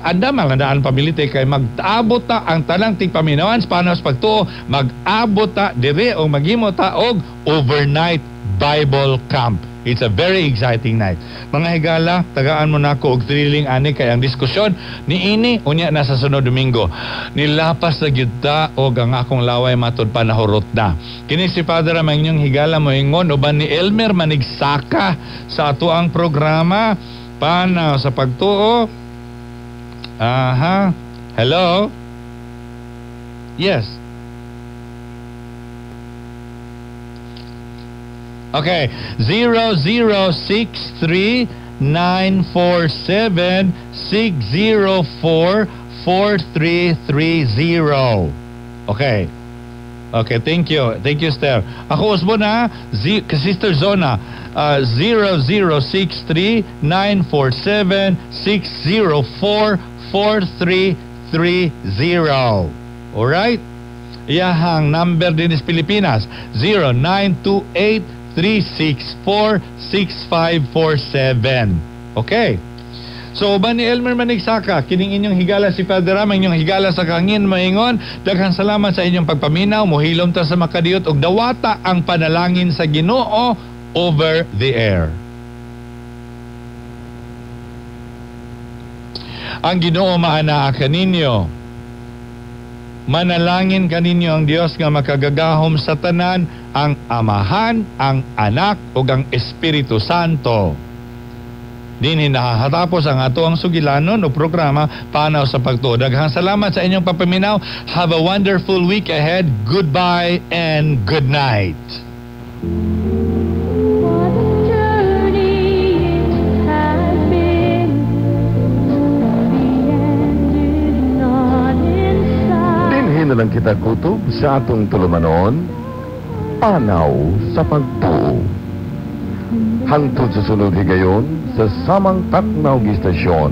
andama nga daan pamiliti kay mag-abot ta ang tanang tigpaminawan sa Panaw sa Pagtuo, mag-abot ta dire o maghimo ta og overnight Bible camp. It's a very exciting night. Mga higala, tagaan mo na ako og thrilling ani kay ang diskusyon ni ini unya na sa sunod Domingo. Nilapas na gyud ta og ang akong laway matud pa nahurot na. Kini si Father ang inyong higala moingon uban ni Elmer Manigsaka sa ato ang programa Panaw sa Pagtuo. Aha. Hello? Yes. Okay, 0063 947 604 4330. Okay. Okay, thank you. Thank you, Esther. Ako usbo na, Sister Zona, 0063 947 604 4330. Alright? Iyahang number din is Pilipinas, 0928 364 6547. Okay. So, uban ni Elmer Manigsaka, kining inyong higala si Father Ram, inyong higala sa kangin maingon. Daghang salamat sa inyong pagpaminaw. Mohilom ta sa makadiyot og dawata ang panalangin sa Ginoo over the air. Ang Ginoo maanaa kaninyo. Manalangin kaninyo ang Dios nga makagagahom sa tanan, ang Amahan, ang Anak ug ang Espiritu Santo. Dinhi nahatapos ang ato ang sugilanon o programa Panaw sa Pagtuo. Daghang salamat sa inyong papaminaw. Have a wonderful week ahead. Goodbye and good night. Dinhi na lang kita kutob sa atong tulumanon, Panaw sa Pagtuo. Hangtod sa sunod higayon sa samang taknaw istasyon.